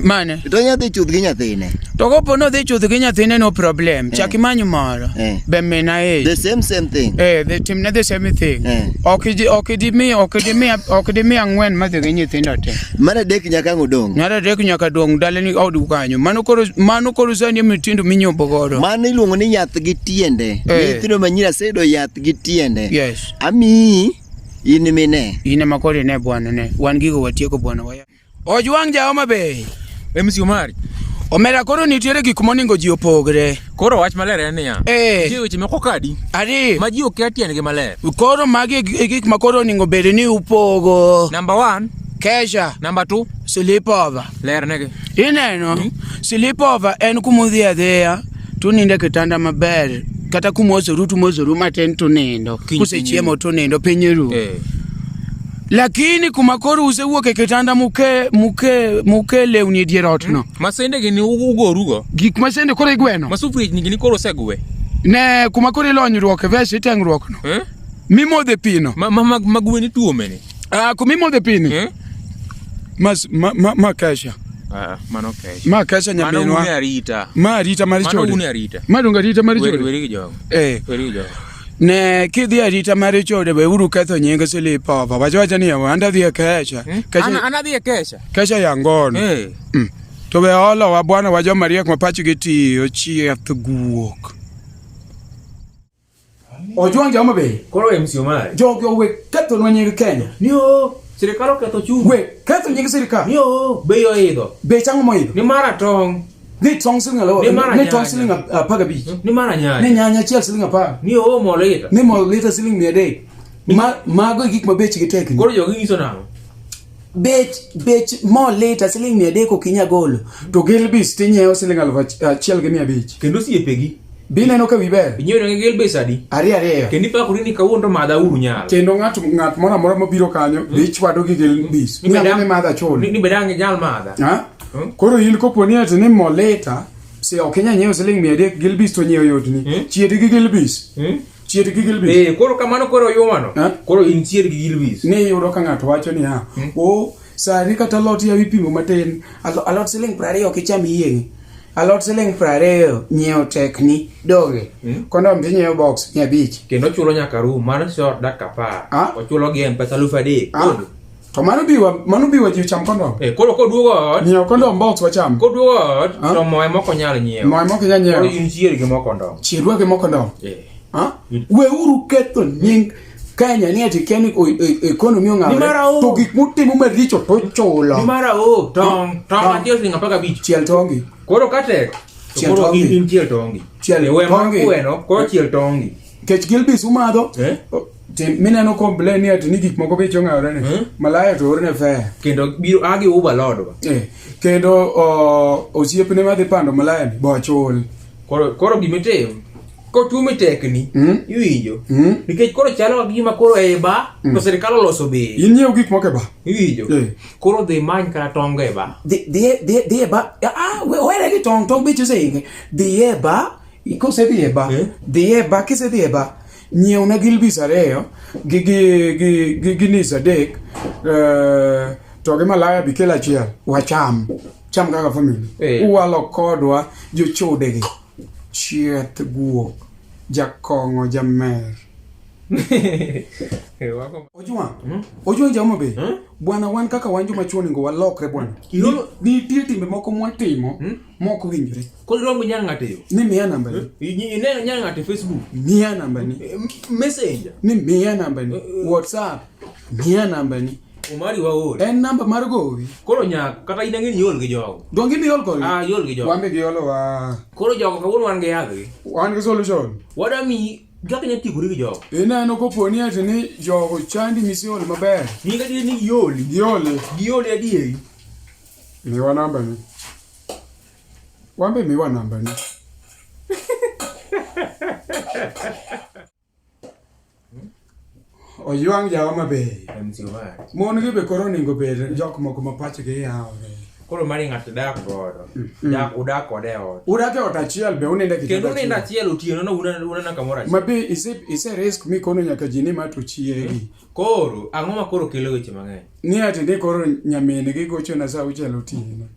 Mane? To nya dhi chuth gi nyathine. To kopo ni odhi chuth gi nyathine no problem. Chak imany moro. Be mina ich. The same same thing. Eh, the timne the same thing. Ok idi ok idi mi ok idi mi ok idi mi ang'wen madhi gi nyithindo te. Mar adek nyaka ang' odong'. Mar adek nyaka dong' dalani od kanyo. Mano koro sani e mitindo minyombo godo. Mano iluongo ni yath gi tiende. Eh. Nyithindo ma nyiri aseyudo yath gi tiende. Yes. Amiyi in mine. In ema koro ine bwana ne. Wan gigo watieko bwana waya. Ojwang' ja Homa Bay. MC Omari. Omera koro nitiere gik moningo ji opogre. Koro wach maler en niya. Eh. Nitie weche moko kadi. Ariyo. Ma ji okia tiendgi maler. Koro magi e gik ma koro oningo bed ni upogo. Number 1. Kesha. Number 2. Sleepover. Lernegi. Ineno? Sleepover en kuma udhi adhiya tunindo e kitanda maber kata kumosoru tumosoru matin tunindo. Kiny Kusechiemo tunindo piny ru. Lakini kuma koro usewuok e kitanda muke muke muke lewni e dier ot no. Masende gi ni ugorugo. Gik masende koro igweno. Ma sufriech ni gini koro osegwe. Ne kuma koro ilonyruok e ves itengruok no. Eh? Mimodhe pi no. Ma ma ma, ma gwen ituome ni. Ah, kuma imodhe pi ni. Eh? Mas ma ma, ma kesha. Ah, mano kesha. Ma kesha Mano nyaminwa. une arita. Ma arita mar Mano chode. une arita. Ma donge arita mar Weri chode. weri gi jogo. Eh. Weri gi jogo. Ne kidhi arita mar chode we uru ketho nying sleepover. Wacho wacha ni yawa anda dhi e kesha. An Kesha, an adhi e kesha. Kesha ya ngono. Eh. Mm. To be olowa bwana wa joma riek ma pachgi tiyo chieth guok. Ojwang' joma be. Koro MC Omari. Jogi owe kethonwa nying Kenya. Ni o sirikal oketho chumi. We ketho nying sirikal. Ni o bei oidho. Bech ang'o moidho? Ni mar atong'. Ni tong' siling aluf. Ni mar Ni tong' nyanya. siling 15. Ni mar nyanya. Ni nyanya achiel siling 10. Ni o mo lita. Ni mo lita siling 300. Ma mago e gik ma bechgi tek. Koro jogi nyiso nang'o? Bech bech mo lita siling 300 ok inyal golo. To Gilbis tinyiewo siling 1500. Kendo osiepegi. Bineno ka wi ber. Inyiewo ne Gilbis adi? Ariyo ariyo. Kendo ipakori ni kawuono to madha uru nyalo. Kendo ng'at ng'at moro amora mobiro kanyo be ichwado gi Gilbis. Ni be Ni dang- ang'o mimadho achul. Ni be dang' inyal madha. Ha? Koro in kopo ni ati ni mo lita si ok inyal nyiewo siling 300 Gilbis to nyiewo yotni. Chied gi Gilbis. Chied gi Gilbis. Eh, koro kamano koro yumano. Koro in chier gi Gilbis. Ni iyudo ka ng'ato wacho niya, o sani kata alot yaw ipimo matin. Alot siling 20 ok icham iyieng'i. Alot siling 20 nyiewo tekni doge. Kondom tinyiewo box 500. Kendo ochulo nyaka room mano short dakika 10. Ochulo gi M-Pesa 3000. Ah. To mano biwa mano biwa ji cham kondom. Eh, koro koduogo ot. Nyiew kondom box wacham. Koduogo ot to moe mok onyal nyiewo. Moe mok inyal nyiewo. Koro in chier gi mo kondom. Chiedwa gi mo kondom. Eh. Ha? Weuru ketho nying Kenya ni ati kia ni economy Ni mara ong'awore o. to gik mutimo maricho to chulo. Ni mara o tong' tong' achiel siling 15. Chiel tongi. Koro ka tek to Chiel koro tongi. in in chiel tongi. Chiel Eh, we mar tongi. gweno koro chiel tongi. Kech Gilbis umadho. Tim mineno complain ni ati ni gik moko beche ong'awore ni. Malaya to orne fare. Kendo biro agi uba lodwa. Eh. Kendo osiepne madhi pando malaya ni bo chul. Koro koro gimitim kochumi tekni iwinjo nikech koro chalo ka gima koro e ba to sirikal oloso bei In nyiew gik moko e ba. iwinjo koro dhi many kata tong e ba Dhi dhi dhi e ba ah we were gi tong' tong' beche oseinge. Dhi e ba kosedhi e ba dhi e ba kisedhi e ba Nyiewna Gilbis ariyo gi gi gi gi Guinness adek to gi malaya bi kel achiel wacham. Cham kaka family. Eh. Uwalo kodwa jochode gi. Chieth guok, jakong'o, jamer. Ojwang', Ojwang' ja Homa Bay. Bwana wan kaka wan joma chuo onego walokre bwana. Nitie timbe moko mwatimo mok owinjore. Koro iromo gi nyar ng'ato e yo Ni miya namba ni. Ineno nyar ng'ato e Facebook Miya namba ni. Messenger Ni miya namba ni. WhatsApp. Miya namba ni. Omari waol. En namba mar gowi. Koro nyako kata in ang'e ni iol gi jogo. Donge in iol kodgi? Ah, iol gi jogo. Wan be giolo wa. Koro jogo kawuono wan gi yadhgi. Wan gi solution. Wadwa miyi kaka inya tiekori gi jogo. Ineno kopo ni ati ni jogo chandi misiol maber. Nyinga adier ni gioli. Gioli. Gioli adieri. Miwa namba ni. Wan be miwa namba ni. Ojwang' ja Homa Bay. MC Omari. Mon gi be koro onego bed jok moko ma pachgi yawore. Koro mari ng'ato dak godo. Dak udak kode e ot. Udak e ot achiel be unindo e Kendo kitanda unindo achiel otieno no unana kamoro achiel. Ma be ise ise risk mikono nyaka ji ni ma to chiegi. Koro ang'o ma koro kelo weche mang'eny? Ni ati ni koro nyamin gi gochona sa auchiel otieno.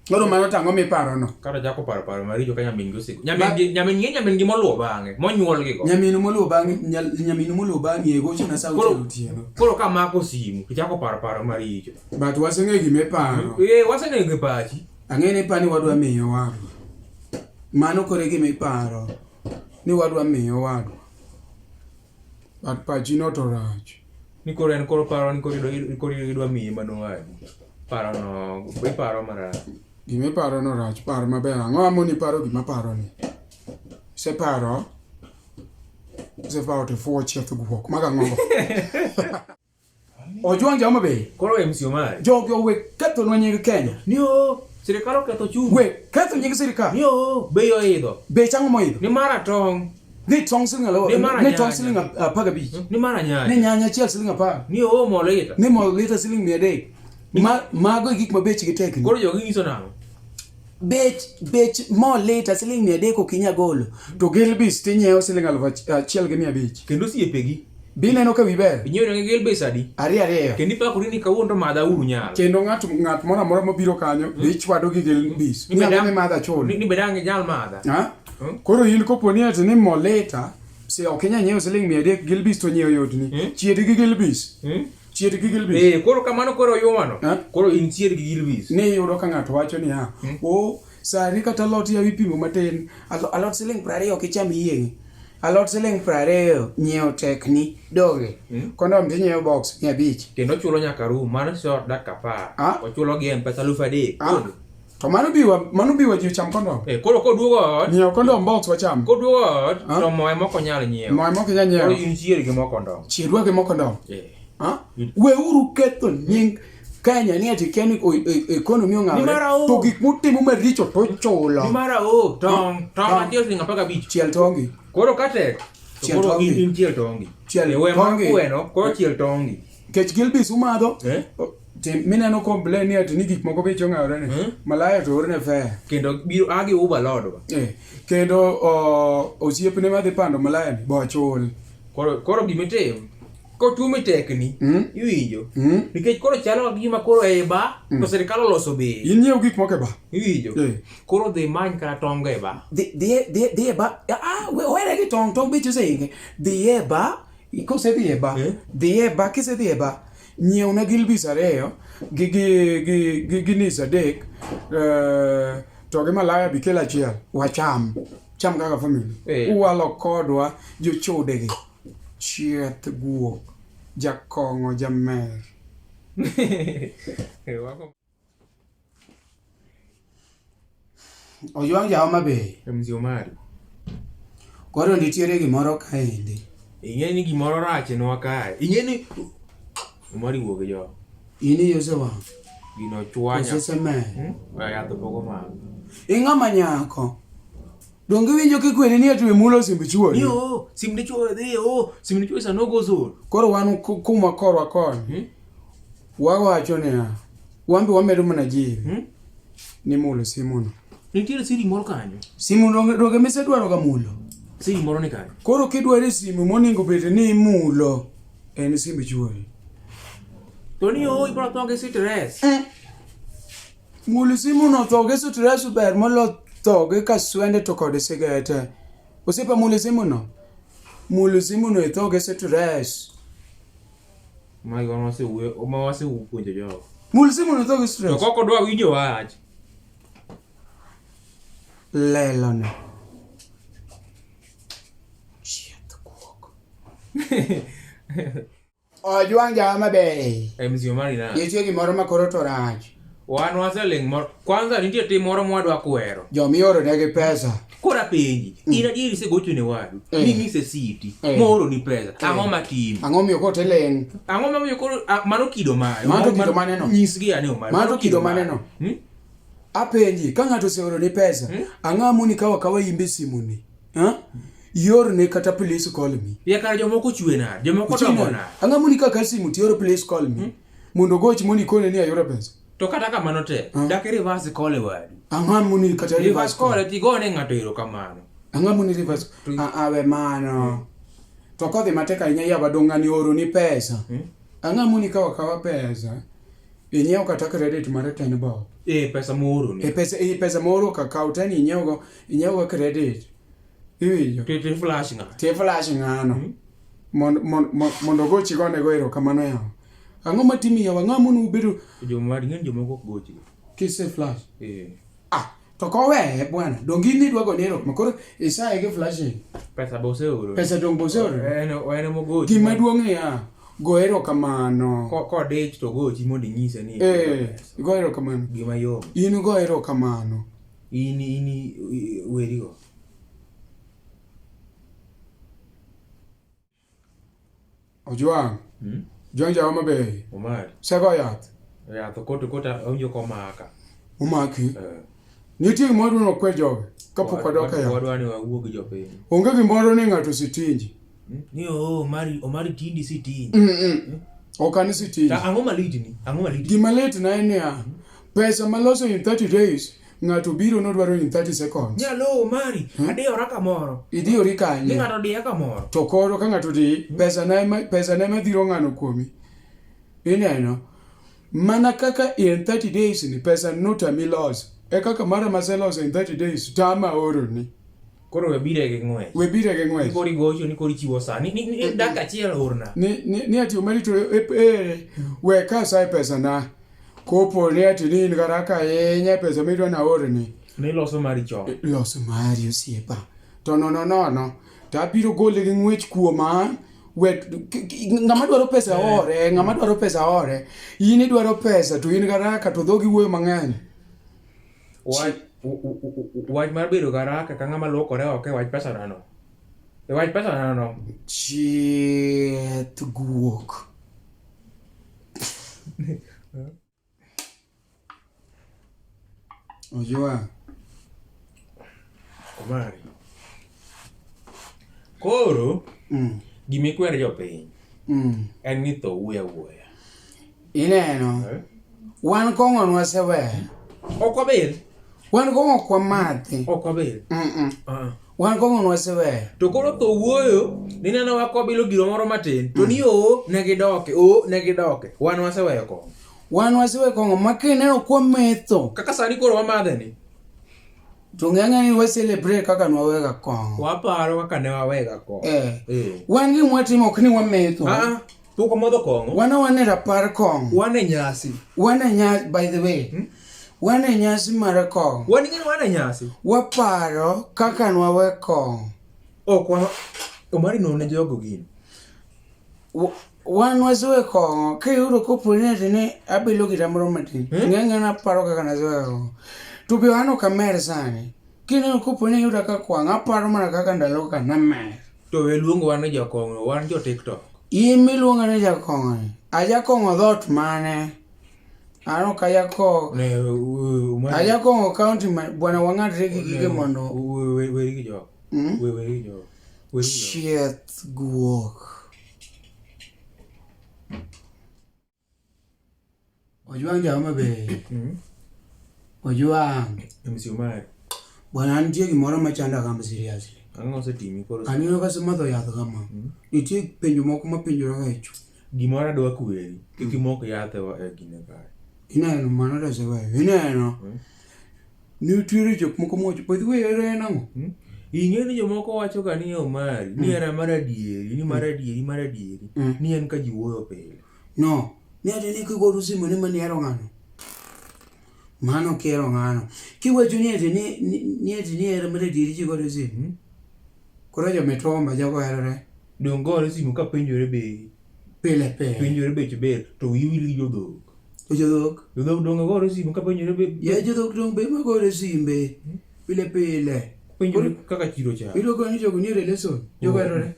Koro mano to ang'o miparono? Kata chako paro paro maricho ka nyamin gi osego. Nyamin gi nyamin gi nyamin gi moluwo bang'e, monyuol gi go. Nyaminu moluwo bang'i nyaminu moluwo bang'i e gochona sa auchiel otieno. Koro ka mako simu, to chako paro paro maricho. But waseng'eyo gima iparo. Eh, waseng'eyo gi pachi. Ang'e ni pani wadwa miyo wadwa. Mano koro e gima iparo. Ni wadwa miyo wadwa. But pachi no to rach. Ni koro en koro paro ni koro idwa miye mano wadi. Paro no, iparo marach. Gima iparo no rach, par maber. Ang'o amoni paro gima aparo ni? Iseparo? Iseparo to ifuwo chieth guok. Mago ang'o go? Ojwang' ja Homa Bay. Koro MC Omari. Jogi owe kethonwa nying Kenya. Ni o sirikal oketho chumi. We ketho nying sirikal. Ni o bei oidho. Bech ang'o moidho? Ni mara tong'. Ni tong' siling alo. Ni mara Ni tong' nyanya. siling 15. Ni mara nyanya. Ni nyanya achiel siling 10. Ni o mo lita. Ni mo lita siling 300. Ma, mago e gik ma bechgi tek ni. Koro jogi nyiso nang'o? Bech mo lita siling 300 ok inyal golo. To Gilbis tinyiewo siling 1500. Kendo osiepegi. Bineno ka wi ber. Inyiewo negi Gilbis adi? Ariyo ariyo. Kendo ipakori ni kawuono to madha uru nyalo. Kendo ng'at moro amora mobiro kanyo be ichwado gi Gilbis. Ni ang'o mimadho achul? Ni be dang' inyal madha. Ha? Koro in kopo ni ati ni mo lita si ok inyal nyiewo siling 300 Gilbis to nyiewo yotni. Chiedi gi Gilbis. Chied gi Gilbis. Eh, koro kamano koro yumano. Koro in chied gi Gilbis. Ni iyudo ka ng'ato wacho niya, o sani kata alot yaw ipimo matin. Alot siling 20 ok icham iyieng'i. Alot siling 20 nyiewo tekni doge. Kondom tinyiewo box 500. Kendo ochulo nyaka room mano short dakika 10. Ochulo gi M-Pesa 3000. To mano biwa, mano biwa ji ocham kondom. Eh, koro koduogo ot. Nyiew kondom box wacham. Koduogo ot to moe mok onyal nyiewo. Moe mok inyal nyiewo. Koro in chier gi mo kondom. Chiedwa gi mo kondom. Eh. Ha? Weuru ketho nying Kenya ni ati kia ni economy Ni mara ong'awore o. to gik mutimo maricho to chulo. Ni mara o tong' tong' achiel siling 15. Chiel tongi. Koro ka tek. to Chiel Koro tongi. in chiel tongi. Chiel Eh, we mar tongi. gweno koro chiel tongi. Nikech Gilbis umadho. Eh? Tim mineno complain ni ati ni gik moko beche ong'awore ni. Malaya to orne fare. Kendo biro agi uba lodwa. Eh, kendo osiepne madhi pando malaya ni bo chul. Koro koro gimitim kochumi tekni iwinjo nikech koro chalo ka gima koro ei ba to sirikal oloso bei Inyiew gik moko e ba. iwinjo koro dhi many kata tong e ba Dhi e ba ah were gi tong' tong' beche oseinge. Dhi e ba kosedhi e ba dhi e ba kisedhi e ba nyiewna Gilbis ariyo gi Guinness adek to gi malaya bi kel achiel wacham cham kaka family uwalo kodwa jochode gi chieth guok jakong'o jamer Ojwang' ja Homa Bay. MC Omari. Koro nitiere gimoro kaendi. Ing'e ni gimoro rach nwa kae. Ing'e ni Omari wuok gi jogo. In iyi osewang'. Gino chwanya. Koso osemer. Weya yath pok omako. Ing'ama nyako. Donge iwinjo kikweri ni ati we mulo simb chuori? Ni o, simb dichuo dhi o, simb dichuo is a no go zone. Koro wan kuma korwa koni. Wawacho niya, wan be wamedo mana jiwi ni mulo simuno. Nitiere siri moro kanyo. Simu donge misedwaro ga mulo? Siri moro ni kanyo. Koro kidwaro simu monego bed ni imulo en simb chuori. To ni o ibro tho gi stress. Mulo simuno tho gi stress ber molo tho gi kaswende to kod sigete. Osiepa mulo simuno. Mulo simuno itho gi stress. Magi wan wasewuoyo, ma wasewupuonjo jogo. Mul simu no tho gi stress. To kok odwa winjo wach. Lelo ne. Ojwang' ja Homa Bay. MC Omari na. Nitie gimoro ma koro to rach. Wan waseling' moro. Kwanza nitie tim moro mwadwa kwero. Joma ioro negi pesa. Koro apenji, in adieri isegocho ne wadu, minyise siti, mooroni pesa, ang'o matimi? Ang'o miyo koro tiling'? Ang'o momiyo koro mano kido mane? Mano to kido mane no? Nyisgi ane Omari. Mano to kido mane no? Apenji, ka ng'ato oseoroni pesa, ang'o moni kawo akawa imbe simuni? Iorne kata please call me. Ya kare jomoko chwe nade? Jomoko dongo nade? Ang'o moni ka simu tioro please call me? Mondo ogoch mondo ikone ni ayudo pesa. To kata kamano te, dak reverse call e wadu. Ang'o moni kata Reverse call tigone ng'ato erokamano. Ang'o moni reverse? Awe mano. To kodhi matek ahinya yawa dong' ng'ani ooroni pesa. Ang'o moni kawo akawa pesa? Inyiew kata credit mar 10 bob. Eh, pesa mooroni. E pesa e pesa mooro ka kaw ten inyiew go credit. Iwinjo? Ti flash ng'a. Ti flash ng'ano. Mondo ogochi gone go erokamano yawa. Ang'o matimi yawa? Ang'o mono ubedo Joma ng'eny jomoko ok gochi. Kise flash. Eh. To koweye bwana, donge in nidwa gone erokamano koro isaye gi flashing. Pesa be oseoro. Pesa dong' be oseoro. En mogochi. Gima duong' niya, Go erokamano. Kodich to gochi mondo inyise ni Eh, go erokamano. Gima yom. In go erokamano. In in werigo. Ojwang'. Hmm? Ojwang' jawa maber. Omar. Sego yath. Yath koto kota awinjo komaka. Omaki. Eh. Nitie gimoro dwa ni wakwer jogi kapok wadok e yath. Wadwa ni wawuo gi jopiny. Onge gimoro ni ng'ato sitinji. Ni oo Omari Omari tindi sitinji. Mm -mm. Ok an sitinji. Ta ang'o malitni? Ang'o malitni? Gima litna en niya, pesa maloso in 30 days, ng'ato biro nodwaro in 30 seconds. Nyalo Omari, adiyora kamoro. Idiyori Ni kanye? ng'ato odiya kamoro. To koro ka ng'ato odiyi, pesa na ema pesa na ema dhiro ng'ano kuomi. Ineno? Mana kaka in 30 days ni pesa notami loso. E kaka mara maseloso in 30 days tama oroni. Koro we bire gi ng'wech. We bire gi ng'wech. Koro igocho ni koro ichiwo sa. Ni, ni, ni dakika achiel orna. Ni, ni, ni ati omari to e, e, we ka asaye pesa na. Kopo ni ati ni in garaka ahinya pesa midwa na orni. Ni loso mari chon. Loso mari osiepa. To nono nono. To abiro gole gi ng'wech kuoma. We ng'ama dwaro pesa ore, ng'ama dwaro pesa ore. In idwaro pesa to in garaka to dhogi wuoyo mang'eny. Wach wach mar bedo garaka ka ng'ama luokore oko e wach pesa nano. E wach pesa nano. Chieth guok. Ojua. Omari. Koro gima ikwero jopiny en ni tho wuoyo awuoya. Ineno? Wan kong'o nwaseweyo. Ok wabil. Wan kong'o ok wamadhi. Ok wabil. Wan kong'o nwaseweyo. To koro tho wuoyo ni neno wa kobilo giro moro matin to ni oo ne gidoke oo ne gidoke wan waseweyo kong'o. Wan waseweyo kong'o ma kineno kwametho. Kaka sani koro wamadhe ni. To ng'eng'e ni wa celebrate kaka nwawega kong'o. Waparo kaka ne wawega kong'o. Eh. Eh. Wan gima watimo ok ni wametho. Ah, pok wamodho kong'o. Wan wan e rapar kong'o. Wan e nyasi. Wan e nyasi, by the way. Wan e nyasi mar kong'o. Wan ing'e ni wan e nyasi. Waparo kaka nwawe kong'o. Ok wan Omari non ne jogo gini. Wan wasewe kong'o kiyudo kopo ni ati ni abilo gita moro matin. Ng'eng'e naparo kaka nasewe kong'o. To be an ok amer sani. Kineno kopo ni iyuda ka kwang' aparo mana kaka ndalo ka namer. To we luongo wan ni jokong'o, wan jo TikTok. In miluonga ni jakong'o ni. Ajakong'o dhoot mane? An ok ajakong'o. Ne, Omari. Ajakong'o county ma bwana wang'adre gi gige mondo. Weri gi jogo. Weri gi jogo. Weri gi jogo. Chieth guok. Ojwang' jawa maber. Ojwang'. MC Omari. Bwana nitie gimoro machanda kama seriously. Ang'o osetimi koro? Aneno ka asemadho yath kama. Nitie penjo moko mapenjora ga e chunya. Gimoro adwa kweri. Kik imok yath e e gine kae. Ineno mano to aseweyo. Ineno. Nitiere jok moko mowacho, by the way, hera en ang'o? Ing'e ni jomoko wacho ga ni Omari, ni hera mar adieri, ni mar adieri, mar adieri, ni en ka ji wuoyo pile. No. Ni ati ni kigoro simu ni mani hero ng'ano. Mano kihero ng'ano. Kiwacho ni ati ni ni ati ni hera mar adieri ji godo simu. Koro jomitomba jogo herore. Dong gore simu ka penjore bei. Pile pile. Penjore bech ber to wiyi wil gi jodhok. To jodhok? Jodhok donge gore simu ka penjore bei. Ya jodhok dong be magore simbe. Pile pile. Penjore kaka chiro chalo. Iyudo ka ni jogo nie relation. Jogo herore.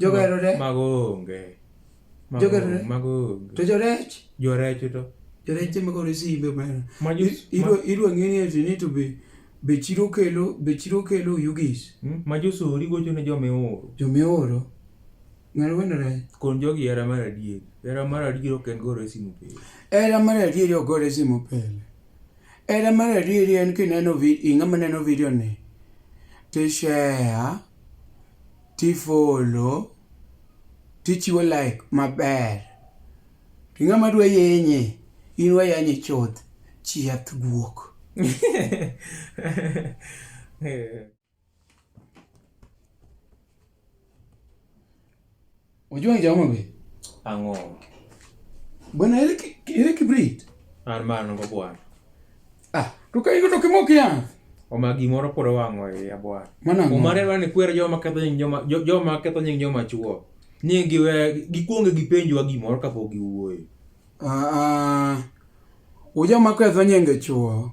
Jogo herore. Mago onge. Mago Jogo herore. Mago onge. To jorech? Jorech to. Jorech ema gore simbe omera. Ma jo- Idwa ng'e ni ati ni to be be chiro kelo be chiro kelo yugis. Ma josori gocho ne joma ioro. Joma ioro. Ng'ano wendo rech? Kon jogi hera mar adieri. Hera mar adieri ok en gore simu pile. Hera mar adieri ok gore simu pile. Hera mar adieri en kineno vi ing'ama neno video ni ti share, ti follow, tichiwo like maber. To ng'ama dwa yenye, in wayanye chuth, chieth guok. Ojwang' jaoma be? Ang'o? Bwana ere ere kibrit? An mano go bwana. Ah, to ka iyudo kimok yath. Oma gimoro pod owang'o iya bwana. Mano ang'o? Omar dwa ni kwer joma ketho nying joma joma ketho nying joma chuo. Ni giwe gikuonge gipenjwa gimoro kapok giwuoyo. Ah, ah. Ujoma ketho nyinge chuo.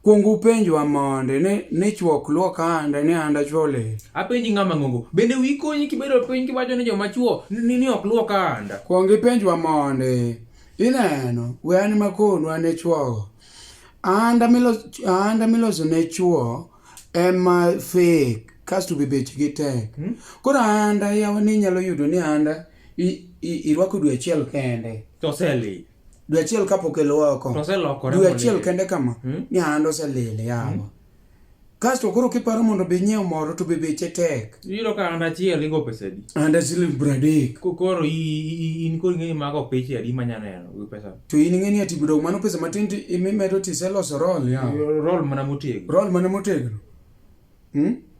Kuong upenjwa monde ni, ni chuo ok luok anda ni anda chuo olil. Apenji ng'ama ng'ongo. Bende wiyi konyi kibedo piny kiwacho ni joma chuo ni, ni ok luok anda. Kuong ipenjwa monde. Ineno, we an makonu an e chuogo. Anda miloso, anda miloso ne chuo ema fake kasto be bechgi tek. Koro anda yawa ni inyalo yudo ni anda irwako dwe achiel kende. To oselil. Dwe achiel kapok iluoko. To oselokore Dwe achiel molil. kende kama ni anda oselil yawa. Kasto koro kiparo mondo be inyiew moro to be beche tek. Iyudo ka anda achiel igo pesa adi? Anda siling 30. Koro in koro ing'e ni mago piche adi manya neno gi pesa. To in ing'e ni ati dong mano pesa matin to imimedo to iseloso roll yawa. Roll mana motegno. Roll mana motegno.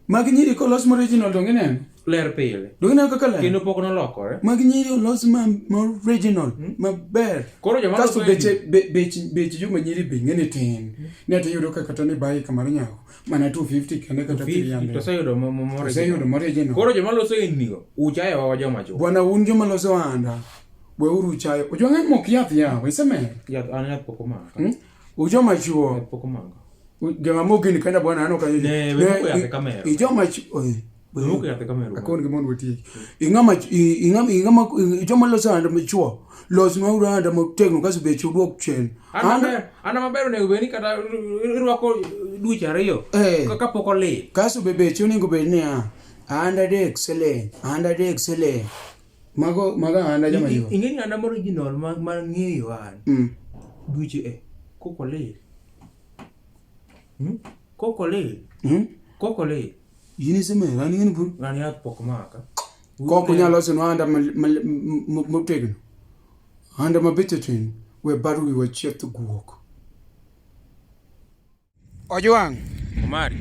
Mag nyiri kolos original donge ineno? Ler pile. Donge ineno kaka ler? Kendo pok nolokore. Mag nyiri olos ma original maber. Koro joma Kasto loso beche bech bech joma nyiri be ing'e ni tin. Ni ati iyudo ka kata ni bayi kamar nyako mana 250 kende kata 300. To oseyudo mo Oseyudo original. Koro joma loso inigo uchayo wa joma chuo. Bwana un joma loso anda. Weuru chayo. Ojwang' en mok yath yawa, isemer. Yath an yath pok omaka. Ujoma chuo. Yath pok omaka. Gima mogini kenda bwana an ok anyal. Ne, we moko yath e kamera. Ijoma chuo. We moko yath e kamera. Akon gi mondo watieki. Ing'ama ing'ama ing'ama joma loso anda machuo. Los mauru anda motegno kasto beche uduok chien. Anda maber onego bed ni kata irwako dweche 2 kapok olil. Kasto be beche onego bed niya, anda 3 siling, anda 3 siling. Mago mago anda joma chuo. Ing'e ni anda original ma ng'eyo an. Dweche kok olil. Kok olil. Kok olil. In isemer, an ing'e ni pur. An yath pok omaka. Kok unyal loso nwa anda motegno. Anda ma beche tin, we bar wiwa chieth guok. Ojwang'. Omari.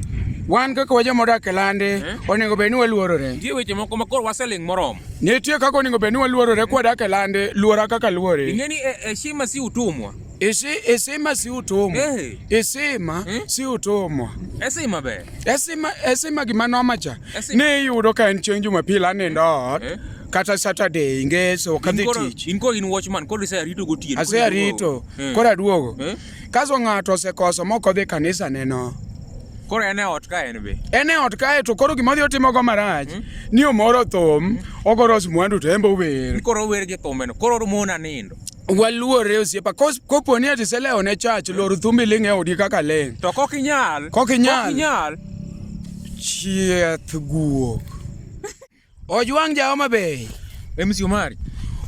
Wan kaka wajoma odak e lande, onego bed ni waluorore. Nitie weche moko ma koro waseling' moromo. Nitie kaka onego bed ni waluorore kwadak e lande, luora kaka luori. Ing'e ni heshima si utumwa. Heshima si utumwa. Heshima si utumwa. Heshima ber. Heshima gima noma cha. Ni iyudo ka en chieng' Jumapil anindo ot, kata Saturday ngeso ok adhi tich. In koro in watchman, koro isearito gotieno. Asearito, koro aduogo. Kaso ng'ato osekoso mok odhi kanisa neno. Koro en e ot ka en be. En e ot kae to koro gima odhi otimogo marach ni omoro thum, ogoro mwandu to en be ower. Koro ower gi thumbeno, koro mona nindo. Waluore osiepa, kopo ni ati iselewo ne church, lor thumbi ling' e odi kaka ling'. To kok inyal. Kok inyal. Kok inyal. Chieth guok. Ojwang' ja Homa Bay. MC Omari.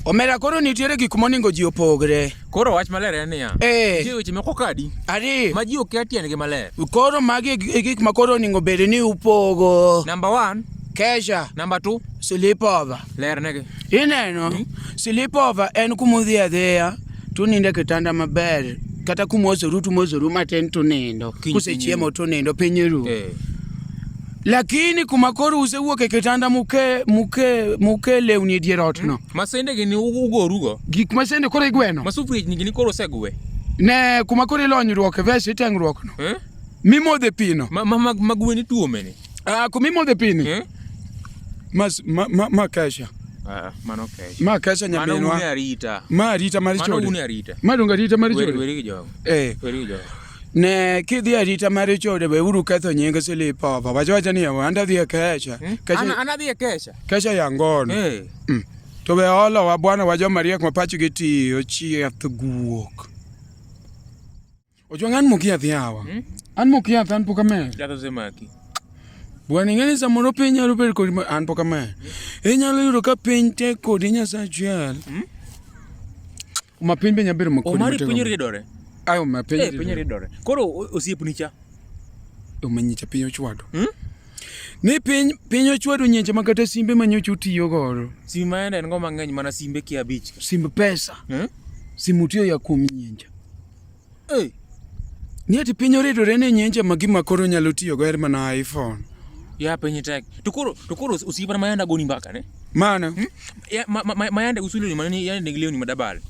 Omera koro nitiere gik moningo ji opogre. Koro wach maler en niya. Nitie weche moko kadi. Adi. Ma ji okia tiendgi maler. Koro magi e gik ma koro oningo bed ni upogo. Number 1. Kesha. Number 2. Sleepover. Lernegi. Ineno, sleepover en kumudhi adhiya tunindo e kitanda maber kata kumosoru tumosoru matin tunindo. Kusechiemo tunindo piny ru. Lakini kuma koro usewuok e kitanda muke lewni e dier ot no. Masende gini ugorugo. Gik masende koro igweno. Ma sufriech ni gini koro osegwe. Ne kuma koro ilonyruok e ves iteng'ruok no. Mimodhe pi no. Ma gwen ituome ni. Ah, kuma imodhe pi ni. Ma kesha. Mano kesha. Ma kesha nyaminwa. Mano une arita. Ma arita mar chode. Mano une arita. Ma donge arita mar chode. Weri gi jogo. Weri gi jogo. Ne kidhi arita mar chode be uru ketho nying sleepover. Wacho wacha ni an adhi e kesha. An adhi e kesha. Kesha ya ngono. To be olowa bwana wa joma riek ma pachgi tiyo chieth guok. Ojwang' an mok yath yawa. An mok yath an pok amer. Yath osemaki. Bwana ing'e ni samoro piny nyalo bedo kodi an pok amer. Inyalo yudo ka piny tek kodi Nyasaye achiel. Ma piny be nyalo bedo makodi. Omari piny ridore. Ayo ma piny piny ridore. Koro osiepni cha. Oma nyicha piny ochwado. Ni piny ochwado nyicha ma kata simbe ma nyocha utiyo godo. Simbe ma en go mang'eny mana simbe kia 5. Simb pesa. Simu tiyo ya kuom nyicha. Ni ati piny oridore ne nyenje ma gima koro nyalo tiyo go en mana iPhone. Ya piny tek. To koro osiepna ma yande agoni mbaka ne. Mano. Ya ma yande uso lewni ma yande nigi lewni ma dabal.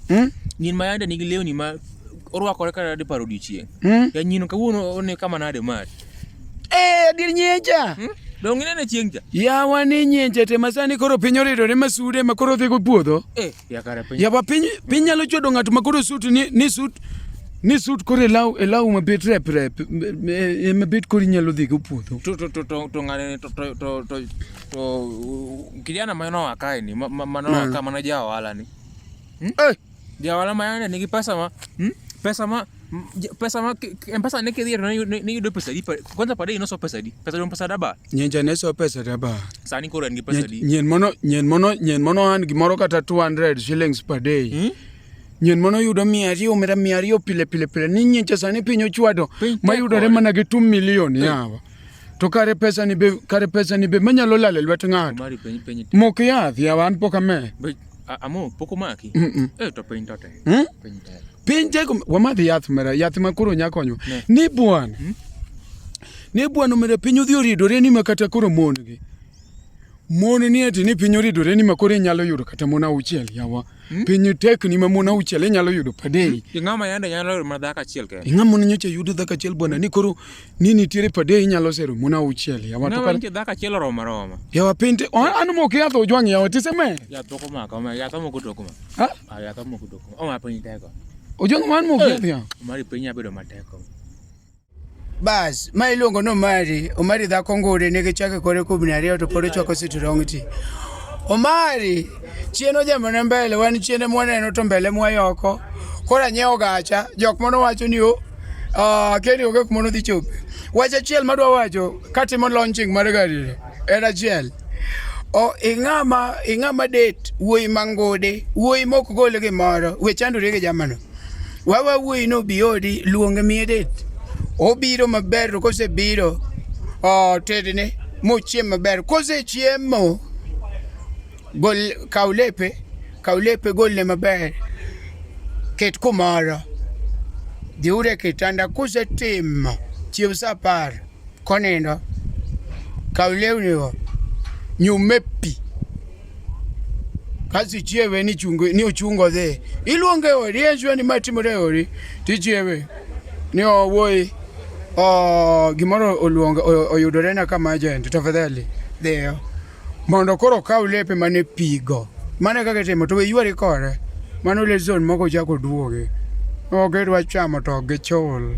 Nyien ma yande nigi lewni ma orwakore kata diparo odiochieng'. Ya nyino kawuono one kama nade mar. Adier nyecha. Dong inene chieng' cha? Yawa ni nyenje te masani koro piny oridore masude ma koro dhi go puodho. Eh, ya kare piny. Yawa piny piny nyalo chwado ng'at ma koro sut ni ni sut ni sut koro e law e law mabet rep rep mabet koro inyalo dhi go puodho. To to to to to ng'ane to to to to to kijana ma noa kae ni ma ma noa ka mana ja ohala ni. Hmm? Eh. Ja ohala ma yande nigi pesa ma hmm? Pesa ma pesa ma M-Pesa ne kidhi to ne yudo pesa di kwanza pade inoso pesa di pesa dong pesa daba Nyencha ne so pesa daba. Sani koro en gi pesa di. Nyien mono nyien mono nyien mono an gimoro kata 200 shillings per day. Hmm? Nyien mono yudo 200 omera 200 pile pile pile ni nyencha sani piny ochwado mayudore mana gi 2 million yawa. To kare pesa ni be kare pesa ni be manyalo lal e lwet ng'ato. Mari piny piny. Mok yath yawa an pok amer. Amo pok omaki. Eh to piny to tek. Hmm? Piny tek. Piny tek wamadh yath mera yath ma koro nya konyo. Ni bwana. Ni bwana omera piny odhi oridore ni ma kata koro mon gi. Mon ni ati ni piny oridore ni ma koro inyalo yudo kata mon auchiel yawa. Piny tek ni ma mon auchiel inyalo yudo per day. Ing'ama yande nyalo yudo mana dhako achiel kende. Ing'ama mon nyocha yudo dhako achiel bwana ni koro ni nitiere per day inyalo sero mon auchiel yawa to Ng'ama kar nitie dhako achiel oromo aroma. yawa piny te an mok yath ojwang' yawa tisemer. Yath pok omaka, oma yath omoko tok ma. Ha? Ah, yath omoko tok ma. Oma piny teko. Ojwang' man mok yath yawa. Mari piny nyalo bedo matek. Bas, ma iluongo ni Omari, Omari dhako ngure nigi chak e kore kubni ariyo to pod ochwako sitrong ti. Omari, chien ojamone mbele, wan chien mwaneno to mbele mwayoko. Koro anyiewo gacha, jok mano wacho ni o, ah, Keni onge kuma nodhi chope. Wach achiel madwa wacho katimo launching mar gari ni, en achiel. O, ing'ama, ing'ama det wuoyi mangude, wuoyi mok gol gimoro, we chandori gi jamano. Wawa wuoyi no bi odi, luonge miye det. Obiro maber to kosebiro, oh, tedne mochiem maber. Kosechiemo, gol kaw lepe, kaw lepe golne maber. Ket kumoro. Dhiuru e kitanda kusetimo, chiew sa apar konindo. Kaw lewnigo, nyum e pi. Kasto ichiewe ni chungo ni ochungo odhi. Iluonge e odi, en sure ni ma timore e odi, tichiewe ni owuoyi oh, gimoro oluongo oyudore na kama agent tafadhali dhiyo mondo koro okaw lepe mane pigo. Mano e kaka itimo to we ywari kode. Mano lesson moko chako duoge. Ok gidwa chamo to ok gichul.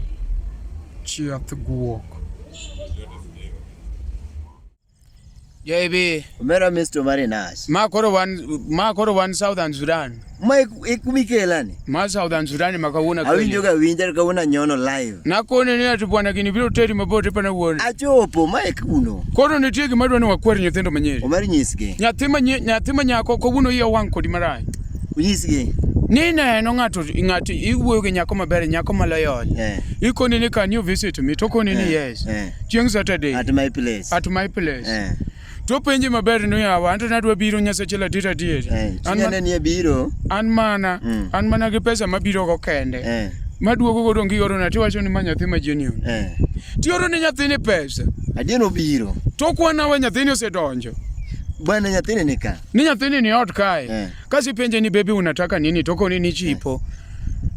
Chiath guok. JB. Omera Mr. Omari Nash. Ma koro wan ma koro wan Southern Sudan. Ma ikumikela ni. Ma Southern Sudan ma kawuono akeli. Awinjo ga winja kawuono anyono live. Nakoni ni ati bwana gini biro teri mabor tipana wuon. Achopo ma e kuno. Koro nitie gima dwa ni wakwer nyithindo manyiri. Omari nyisgi. Nyathi ma nyathi ma nyako kawuono iye wang' kodi marach. Nyisgi. Ni neno ng'ato ng'ato iwuoyo gi nyako maber nyako maloyol. Eh. Ikoni ni can you visit me to okoni ni Eh, yes. eh. Chieng' Saturday. At my place. At my place. Eh. To penji maber ni yawa anto nadwa biro Nyasache adier adier. Eh. An Chunya ma- ne nie biro. an mana Mm. an mana gi pesa mabiro go kende. Eh. Maduogo go dong giorona tiwacho ni ma nyathi ma genuine. Eh. Tioro ne nyathini pesa. Adier obiro. To kwana we nyathini osedonjo. Bwana nyathini ni ka. Ni nyathini ni ot kae. Eh. Kasi penje ni baby unataka nini to okoni ni chipo.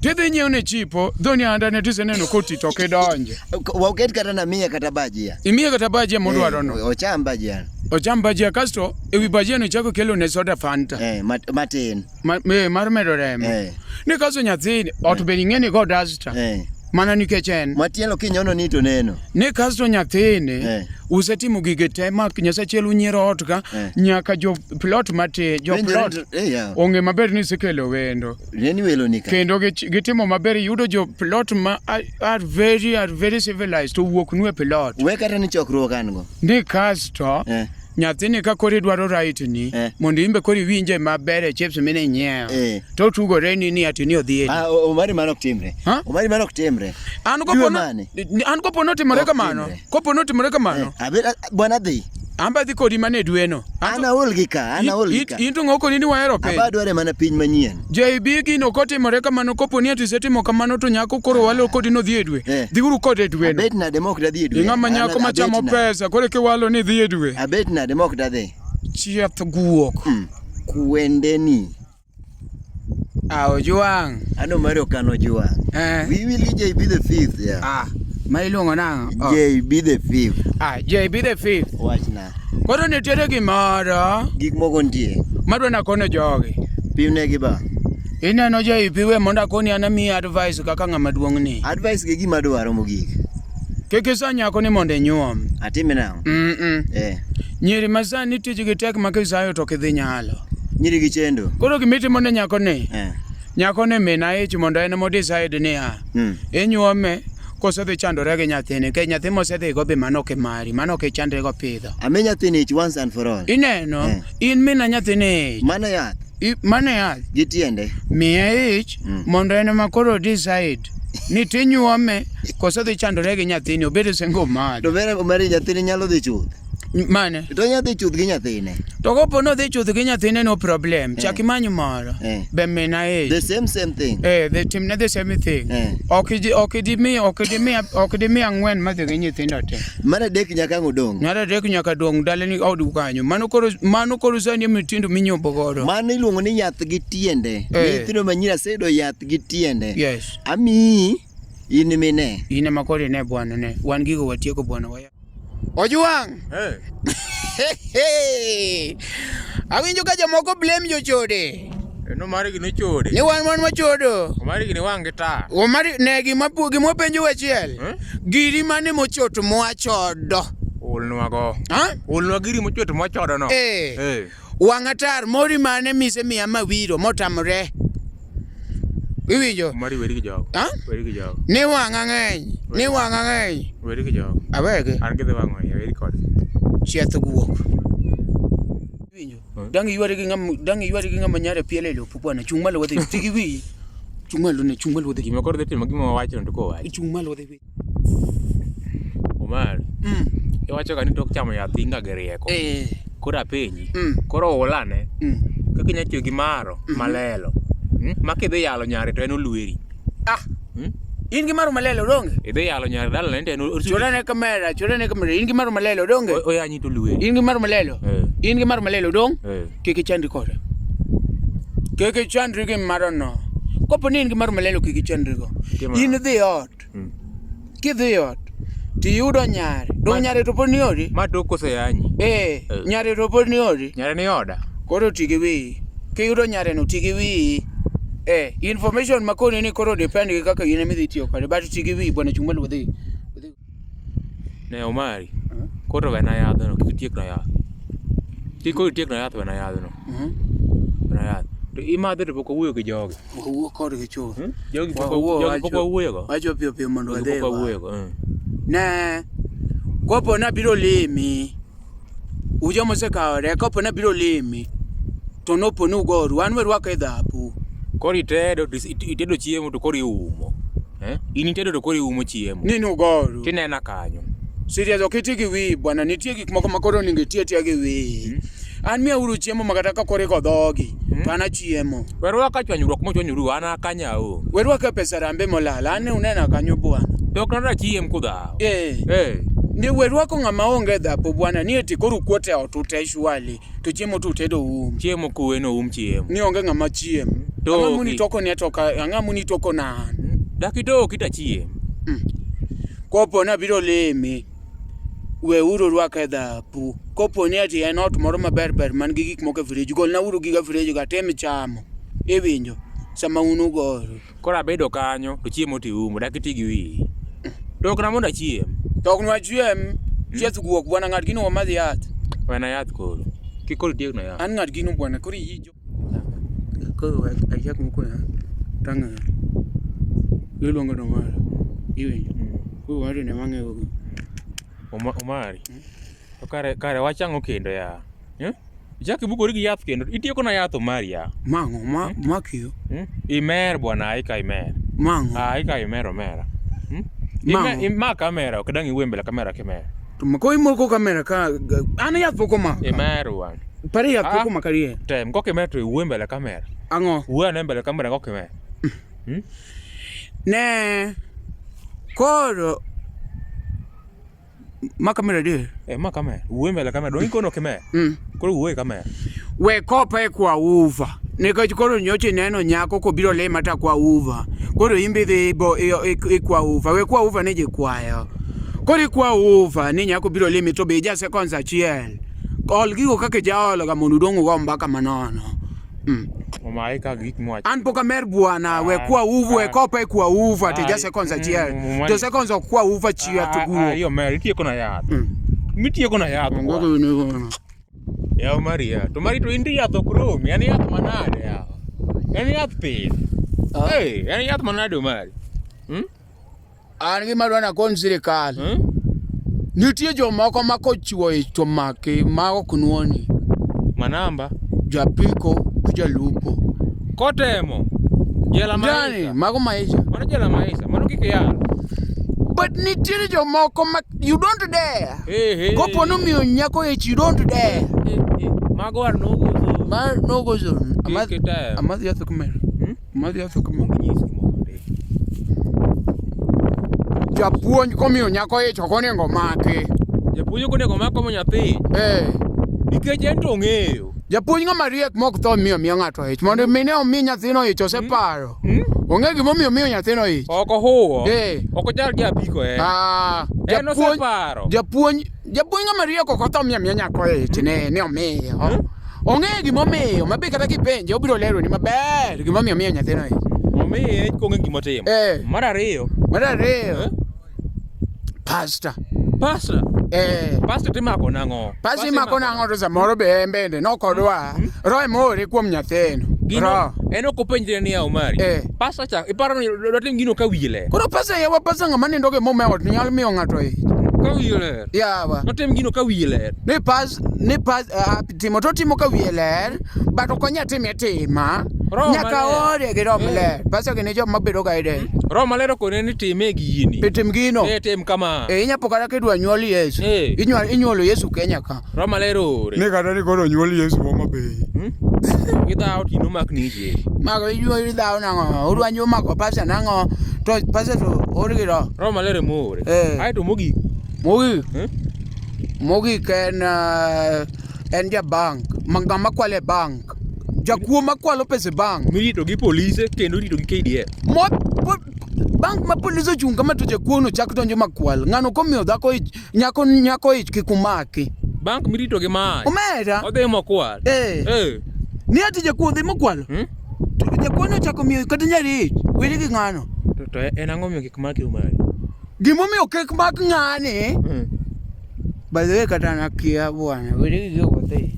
Tidhi nyiewo ne chipo, dhoni anda ne tiseneno koti to ok idonjo. Waket kata na miye kata bajia. Imiye kata bajia modwaro no. Eh, ocham bajia. Ocham bajia kasto ewi bajia no ichako kelo ne soda Fanta. Eh, matin. Ma, mar medo remo. Eh. Ni kasto nyathini ot be ing'e ni go duster. Eh. Mana nikech en. Matielo kinyono ni to neno. Ni kasto nyathini Eh. usetimo gige te ma Nyasaye unyiero ot ka Eh. nyaka jo plot mati jo Winjore plot to- eh, yawa. ong'e maber ni isekelo wendo. Neni welo ni ka. Kendo gitimo maber iyudo jo plot ma are very are very civilized to wuok nu e plot. We kata ni chokruok an go. Ni kasto Eh. nyathini ka koro idwaro right ni Eh. mondo imbe koro iwinje maber e chips mine inyiewo Eh. to tugore ni ni ati ni odhi e Ah, Omari mano ok timre. Omari mano ok timre. An Dwe kopo no, mane? an kopo notimore Ok kamano timre. kopo notimore kamano Eh, bwana dhi. An be adhi kodi mana e dweno. An aol gi ka, an aol gi ka. In to ng'okoni ni wahero piny. Aba dware mana piny manyien. JB gino kotimore kamano kopo ni ati isetimo kamano to nyako koro walo kodi nodhi e dwe. Dhiuru kode e dweno. Abet nade mok dadhi e dwe. Ing'ama An nyako machamo abet nade. pesa koro kiwalo ni idhi e dwe. Abet nade mok dadhi. Chieth guok. Kuendeni. Ah, Ojwang'. Ano Mario Kano Ojwang'. Eh. We will gi JB the fifth, yeah. Ah, ma iluongo nang'o? Oh. JB the fifth. Ah, JB the fifth. Wachna. Koro nitiere gimoro. Gik moko nitie. Madwa nakono jogi. Pimnegi ba. Ineno JP we mondo akoni an amiyi advice kaka ng'ama duong' ni. Advice gi gima dwaro mogik. Kik isa nyako ni mondo inyuom. Atime nang'o? Mm. Eh. Nyiri ma sani tijgi tek ma kisayo to ok idhi nyalo. Nyiri gi chendo. Koro gimitimo ne nyako ni. Eh. Nyako ni min ich mondo en emo decide niya. Inyuome koso dhi chandore gi nyathini nikech nyathi mosedhigo be mano ok mari, mano ok ichandrigo pidho. Ami nyathini ich once and for all. Ineno, Eh. in mina nyathini ich. Mano yath. Mano yath. Gi tiende. Miye ich mondo en ema koro decide ni tinyuome koso dhi chandore gi nyathini obed single mother. To bere omari nyathini nyalo dhi chuth. Mane? To onyalo dhi chuth gi nyathine. To kopo ni odhi chuth gi nyathine no problem, chak imany moro. Be mina ich. The same same thing. Eh, the timne the same thing. Ok idi ok idimi ok idimi ok idimi ang'wen madhi gi nyithindo te. Mar adek nyaka ang' odong'. Mar adek nyaka dong' dalani od kanyo. Mano koro mano koro sani e mitindo minyombo godo. Mano iluongo ni yath gi tiende. Eh. Nyithindo ma nyiri aseyudo yath gi tiende. Yes. Amiyi in mine. In ema koro ine bwana ne. Wan gigo watieko bwana waya. Ojuang'. Awinjo ka jomoko blame jochode. No mari gini chode. Ni wan wan wachodo. Omari gini wang' gi tar. Omari ne gima gima penjo achiel. Giri mane mochot mwachodo. Ulnwa go. Ha? Ulnwa giri mochot mwachodo no. Eh. Eh. Wang'a tar mori mane mise miya mawiro motamore. Iwinjo? Omari weri gi jogo. Ha? Weri gi jogo. Ni wang'a ng'eny. Ni wang'a ng'eny. Weri gi jogo. Awegi. An gidhi wang'o iye, weri kodgi. Chieth guok. Iwinjo? Dang' iywari gi ng'ama dang' iywari gi ng'ama nyare pielo e lopu bwana. Chung' malo wadhi. Ti gi wiyi. Chung' malo ne, chung' malo wadhi. Gima koro dhi timo gima wawacho to kowacho. Chung' malo wadhi. Omar. Iwacho ga ni tok chamo yath inga gi rieko. Eh. Koro apenji. Koro ulane. Kaka inya tiyo gi maro malelo. Ma kidhi yalo nyare to en olweri. Ah. In gi maro malelo donge? Idhi yalo nyare dalane to en Chora ne kamera, chora ne kamera. In gi maro malelo donge? Oyanyi to olweri. In gi maro malelo? Eh. In gi maro malelo dong? Eh. Kik ichandri kode. Kik ichandri gi marono. Kopo ni in gi maro malelo kik ichandri go. Timo In dhi ot. Kidhi ot tiyudo nyare. Dong nyare to pod ni odi? Ma tok koseyanyi. Eh, nyare to pod ni odi? Nyare ni oda. Koro ti gi wiyi. Kiyudo nyare no ti gi wiyi. Eh, information makoni ni koro depend gi kaka in ema idhi tiyo kode, but ti gi wiyi bwana chung' malo wadhi. Ne Omari. Koro wena yadhno, kik itiekna yath. Kik koro itiekna yath wena yadhno. Wena yath. To imadhe to pok wawuoyo gi jogi. Wawuo kodgi chuth. Jogi pok Wawuo, jogi pok wacho- wawuoyogo. Wacho piyo piyo mondo Jogi wadhi. pok wawuoyogo. eh. Ne, kopo nabiro limi, ujo mosekawore, kopo nabiro limi, to nopo ni ugoru, an werwaka e dhapu. Koro itedo to itedo chiemo to koro iumo. Eh? In itedo to koro iumo chiemo. Ni nugoru. Tinena kanyo. Serious, ok iti gi wiyi bwana, nitie gik moko ma koro onego iti atiya gi wiyi. An miyauru chiemo ma kata ka koro iko dhogi, to an achiemo. Werwaka chwanyruok mochwanyuru an akanya onge. Werwaka pesa rambe molal, an ne unena kanyo bwana. To ok nada chiem kudhaw. Eh. Eh. Ni werwako ng'ama onge dhapo bwana, ni eti koro ukuot e ot ute surely, to chiemo to utedo um. Chiemo kuwe no um chiemo. Ni onge ng'ama chiem. Toki. Ang'o muni toko ni atoka, ang'o muni toko na an? Dak itoki tachiem. Kopo nabiro limi, weuru rwaka e dhapu. Kopo ni ati en ot moro maber ber man gi gik moko e frij, golnauru giga frij go atem chamo. Iwinjo? Sama un ugoru. Koro abedo kanyo to chiemo to iumo dak iti gi wiyi. Tokna mondo achiem. Toknwa chiem, chieth guok bwana ng'at gino wamadh yath. Wena yath koro. Kik koro itiekna yath. An ng'at gino bwana koro iyi jo. Koro achak mokwongo tang'eyo. Iluongo no mara. Iwinjo? Koro wacho ne wang'eyo go. Omari. To kare kare wachang'o kendo ya. Eh? Ichak ibukori gi yath kendo. Itieko na yath Omari ya. Mang'o ma makiyo. Imer bwana aika imer. Mang'o. Aika imer omera. Hmm? Mang'o. Ima kamera ok dang' iwuo e mbele kamera kimer. To ma ko imoko kamera ka an yath pok omaka. Imer wan. Pare yath pok Ah. omaka rie. Tem kok imer to iwuo e mbele kamera. Ang'o? Wuo ane mbele kamera kok imer. Ne. Koro ma kamera di. Eh ma kamera. Wuo e mbele kamera. Dong' ikono ok imer. Koro wuo e kamera. We kopa e kwa uva. Nikech koro nyocha ineno nyako kobiro lima ta kwa uva. Koro in be idhi bo ikwa uva. We kwa uva ne ji kwayo. Koro ikwa ufa ni nyako biro limi to be ija seconds achiel. Ol gigo kaka ijaologa mondo udong' ugo mbaka manono. Omae ka gik mwacho. An pok amer bwana, we kwa uvu, we kopa e kwa uva to ija seconds achiel. To seconds ok kwa uva chia to guo. Iyo mer, itieko na yath. Mitieko na yath. Yaw Maria, to Mari to in to yath ok romi, en yath manade yawa. En yath pith. Hey, en yath manade Omari. Hmm? An gima adwa nakon sirikal. Nitie jomoko ma kochiwo ich to maki ma ok nuoni. Manamba. Japiko gi jalupo. Kotemo. Jela Ndani, maisha. mago maisha. Mano jela maisha, mano kik iyal. But nitiere jomoko ma you don't dare. Hey, hey. Kopo nomiyo nyako ich you don't dare. Mago are no go zone. Ma no go zone. Kik item. Amadh yath ok mer. Amadh yath ok mer. Japuonj komiyo nyako ich ok onego maki. Japuonj ok onego mak komo nyathi. Eh. Nikech en to ong'eyo. Japuonj ng'ama riek mok tho miyo miyo ng'ato ich. Mondo mine omi nyathino ich oseparo. Ong'e gimomiyo omiyo nyathino ich. Ok ohuwo. Eh. Ok ochal gi apiko en. Ah, En oseparo. Japuonj japuonj ng'ama riek ok otho miyo miyo nyako ich ne ni omiyo. Ong'e gimomiyo ma be kata kipenje obiro leroni maber gimomiyo omiyo nyathino ich. Omiye ich kong'e gimotimo. Eh. Mar ariyo. Mar ariyo. Pastor. Pastor. Eh. Pastor timako nang'o? Pastor imako nang'o to samoro be en bende nokodwa. Roho ema oore kuom nyathino. Gino, Roho. en ok openjre niya Omari. Eh. Pastor cha, iparo ni dotim gino ka wiye ler. Koro pastor yawa pastor ng'ama nindo gi muma e ot nyalo miyo ng'ato ich. Ka wiye ler. Yawa. Notim gino ka wiye ler. Ni pas ni pas timo to timo ka wiye ler but ok onya time atima. Roho Nyaka maler. ore gi roho Eh. maler. Pastor gin joma bedo ga ide. Roho maler okone ni time gini. Tim gino. Eh, tim kama. Eh, inya po kata kidwa nyuol Yesu. Eh. Inyuol inyuolo Yesu Kenya ka. Roho maler oore. Ni kata ni koro nyuol Yesu Homa Bay. Gidhawo tino mak nije. Mako inyuol dhawo nang'o? Udwa nyuol mako pastor nang'o? To pastor to or gi roho. Roho maler ema oore. Eh. Aeto mogik. Mogik. Eh? Mogik en en ja bank. Ma ng'ama kwalo e bank. Jakuo makwalo pesa e bank. Mirito gi polise kendo irito gi KDF. Mo, po, bank ma polis ochung' kama to jakuo no chak donjo makwal. Ng'ano komiyo dhako ich, nyako nyako ich kik umaki. Bank mirito gi mach. Omera. Odhi mokwal. Eh. Eh. Ni ati jakuo dhi mokwalo. Hmm? To jakuo no ochako miyo kata nyari ich. Weri gi ng'ano. To en ang'o miyo kik maki Omari? Gimomiyo kik mak ng'ani. By the way kata an akia bwana. Weri gi gigo dhi.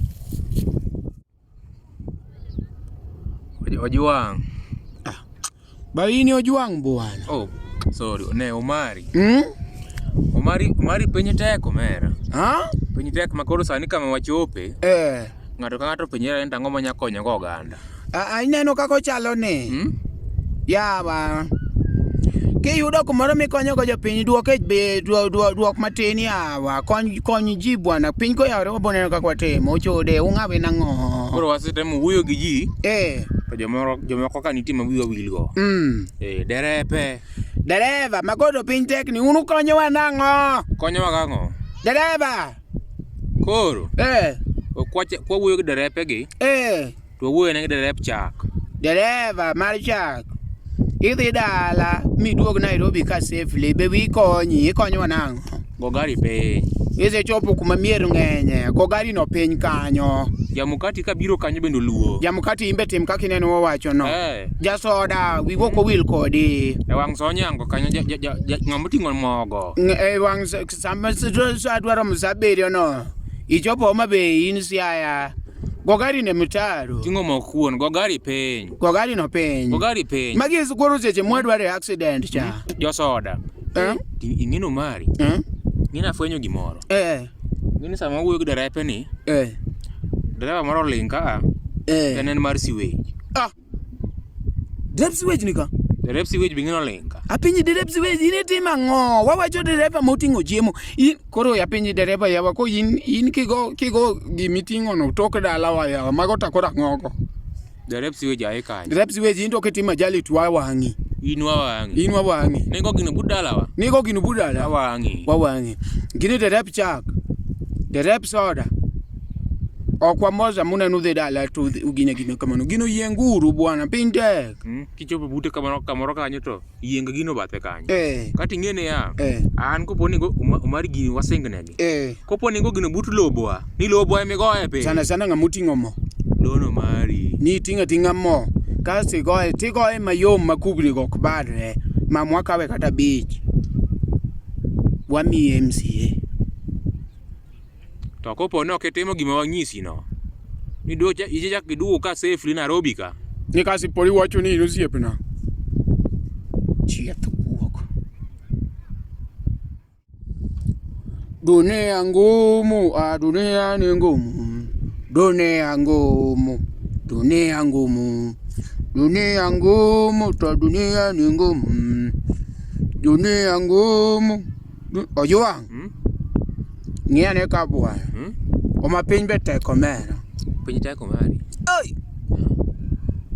Ojuang'. Ba in ojuang' bwana. Oh, sorry. Ne Omari. Hmm? Omari, Omari piny tek omera. Ha? Piny tek ma koro sani kama wachope. Eh. Ng'ato ka ng'ato penjore ni to ang'o manya konyo go oganda. Ah, ineno kaka ochalo ni. Yawa. Kiyudo kumoro mikonyogo jopiny duok e be duok matin yawa. Kony kony ji bwana. Piny koyawore wabo neno kaka watimo. Ochode ung'awe nang'o? Koro wasetemo wuoyo gi ji. Eh. To jomoro jomoko ka nitie ma wiwa wil go. Eh, derepe. Dereva ma koro piny tek ni un ukonyowa nang'o? Konyowa gang'o? Dereva. Koro. Eh. Kwa wuoyo gi derepe gi. Eh. To wawuoyo ne gi derep chak. Dereva mar chak. Idhi dala miduog Nairobi ka safely be wi konyi ikonyowa nang'o? Go gari piny. Isechopo kuma mier ng'enye, go gari no piny kanyo. Jamukati ka biro kanyo bende oluo. Jamukati imbe tim kaka ineno wawacho no. Eh. Jasoda wiwa ok owil kodi. E wang' sa onyango kanyo ng'ama oting'o mogo. E wang' sama sa dwaro sa abiriyo no, ichopo Homa Bay in Siaya. Go gari ne mtaro. Ting'o mok kuon, go gari piny. Go gari no piny. Go gari piny. Magi e koro seche mwadwaro e accident cha. Josoda. Eh? Ing'eno mari. Eh? Ing'eno afwenyo gimoro. Eh. Ing'eni sama wawuoyo gi derepe ni. Eh. Dereva moro oling' ka. Eh. En en mar sewage. Ah. Derep sewage ni ka? Derep sewage be ing'eno oling' ka. Apenji derep sewage in itimo ang'o? Wawacho dereva moting'o chiemo. In koro apenji dereva yawa ko in in kigo kigo gimiting'o no tok dalawa yawa mago to koro ang'ogo. Derep sewage ae kanyo. Derep sewage in to kitimo ajali to wawang'i. In wawang'i. In wawang'i. Nigo gino but dalawa. Nigo gino but dala. Wawang'i. Wawang'i. Gini derep chak. Derep soda. Ok wamoza muneno udhi dala to ugine gine kamano. Gino yienguru bwana, piny tek. Kichopo bute kamoro kamoro kanyo to yieng gino bathe kanyo. Eh. Kata ing'e niya, Eh. an kopo ni go Omar gini wasingnegi. Eh. Kopo ni go gino but lobwa, ni lobwa emigoye piny. Sana sana ng'ama oting'o mo. Lono mari. Ni iting'o ating'a mo. Kasto igoye, tigoye mayom ma kubni go ok barre. Mamwa kawe kata abich. Wamiye MCA. To kopo ni ok itimo gima wanyisi no, ni duocha ichak iduogo ka safely Nairobi ka. Ni kasi podi wacho ni in osiepna. Chieth guok. Dunia ngumu, ah, dunia ni ngumu. Dunia ngumu, dunia ngumu. Dunia ngumu, to dunia ni ngumu. Dunia ngumu. Ojwang'. Ng'i ane ka bwana. Oma piny be tek omera. Piny tek omari. Oi!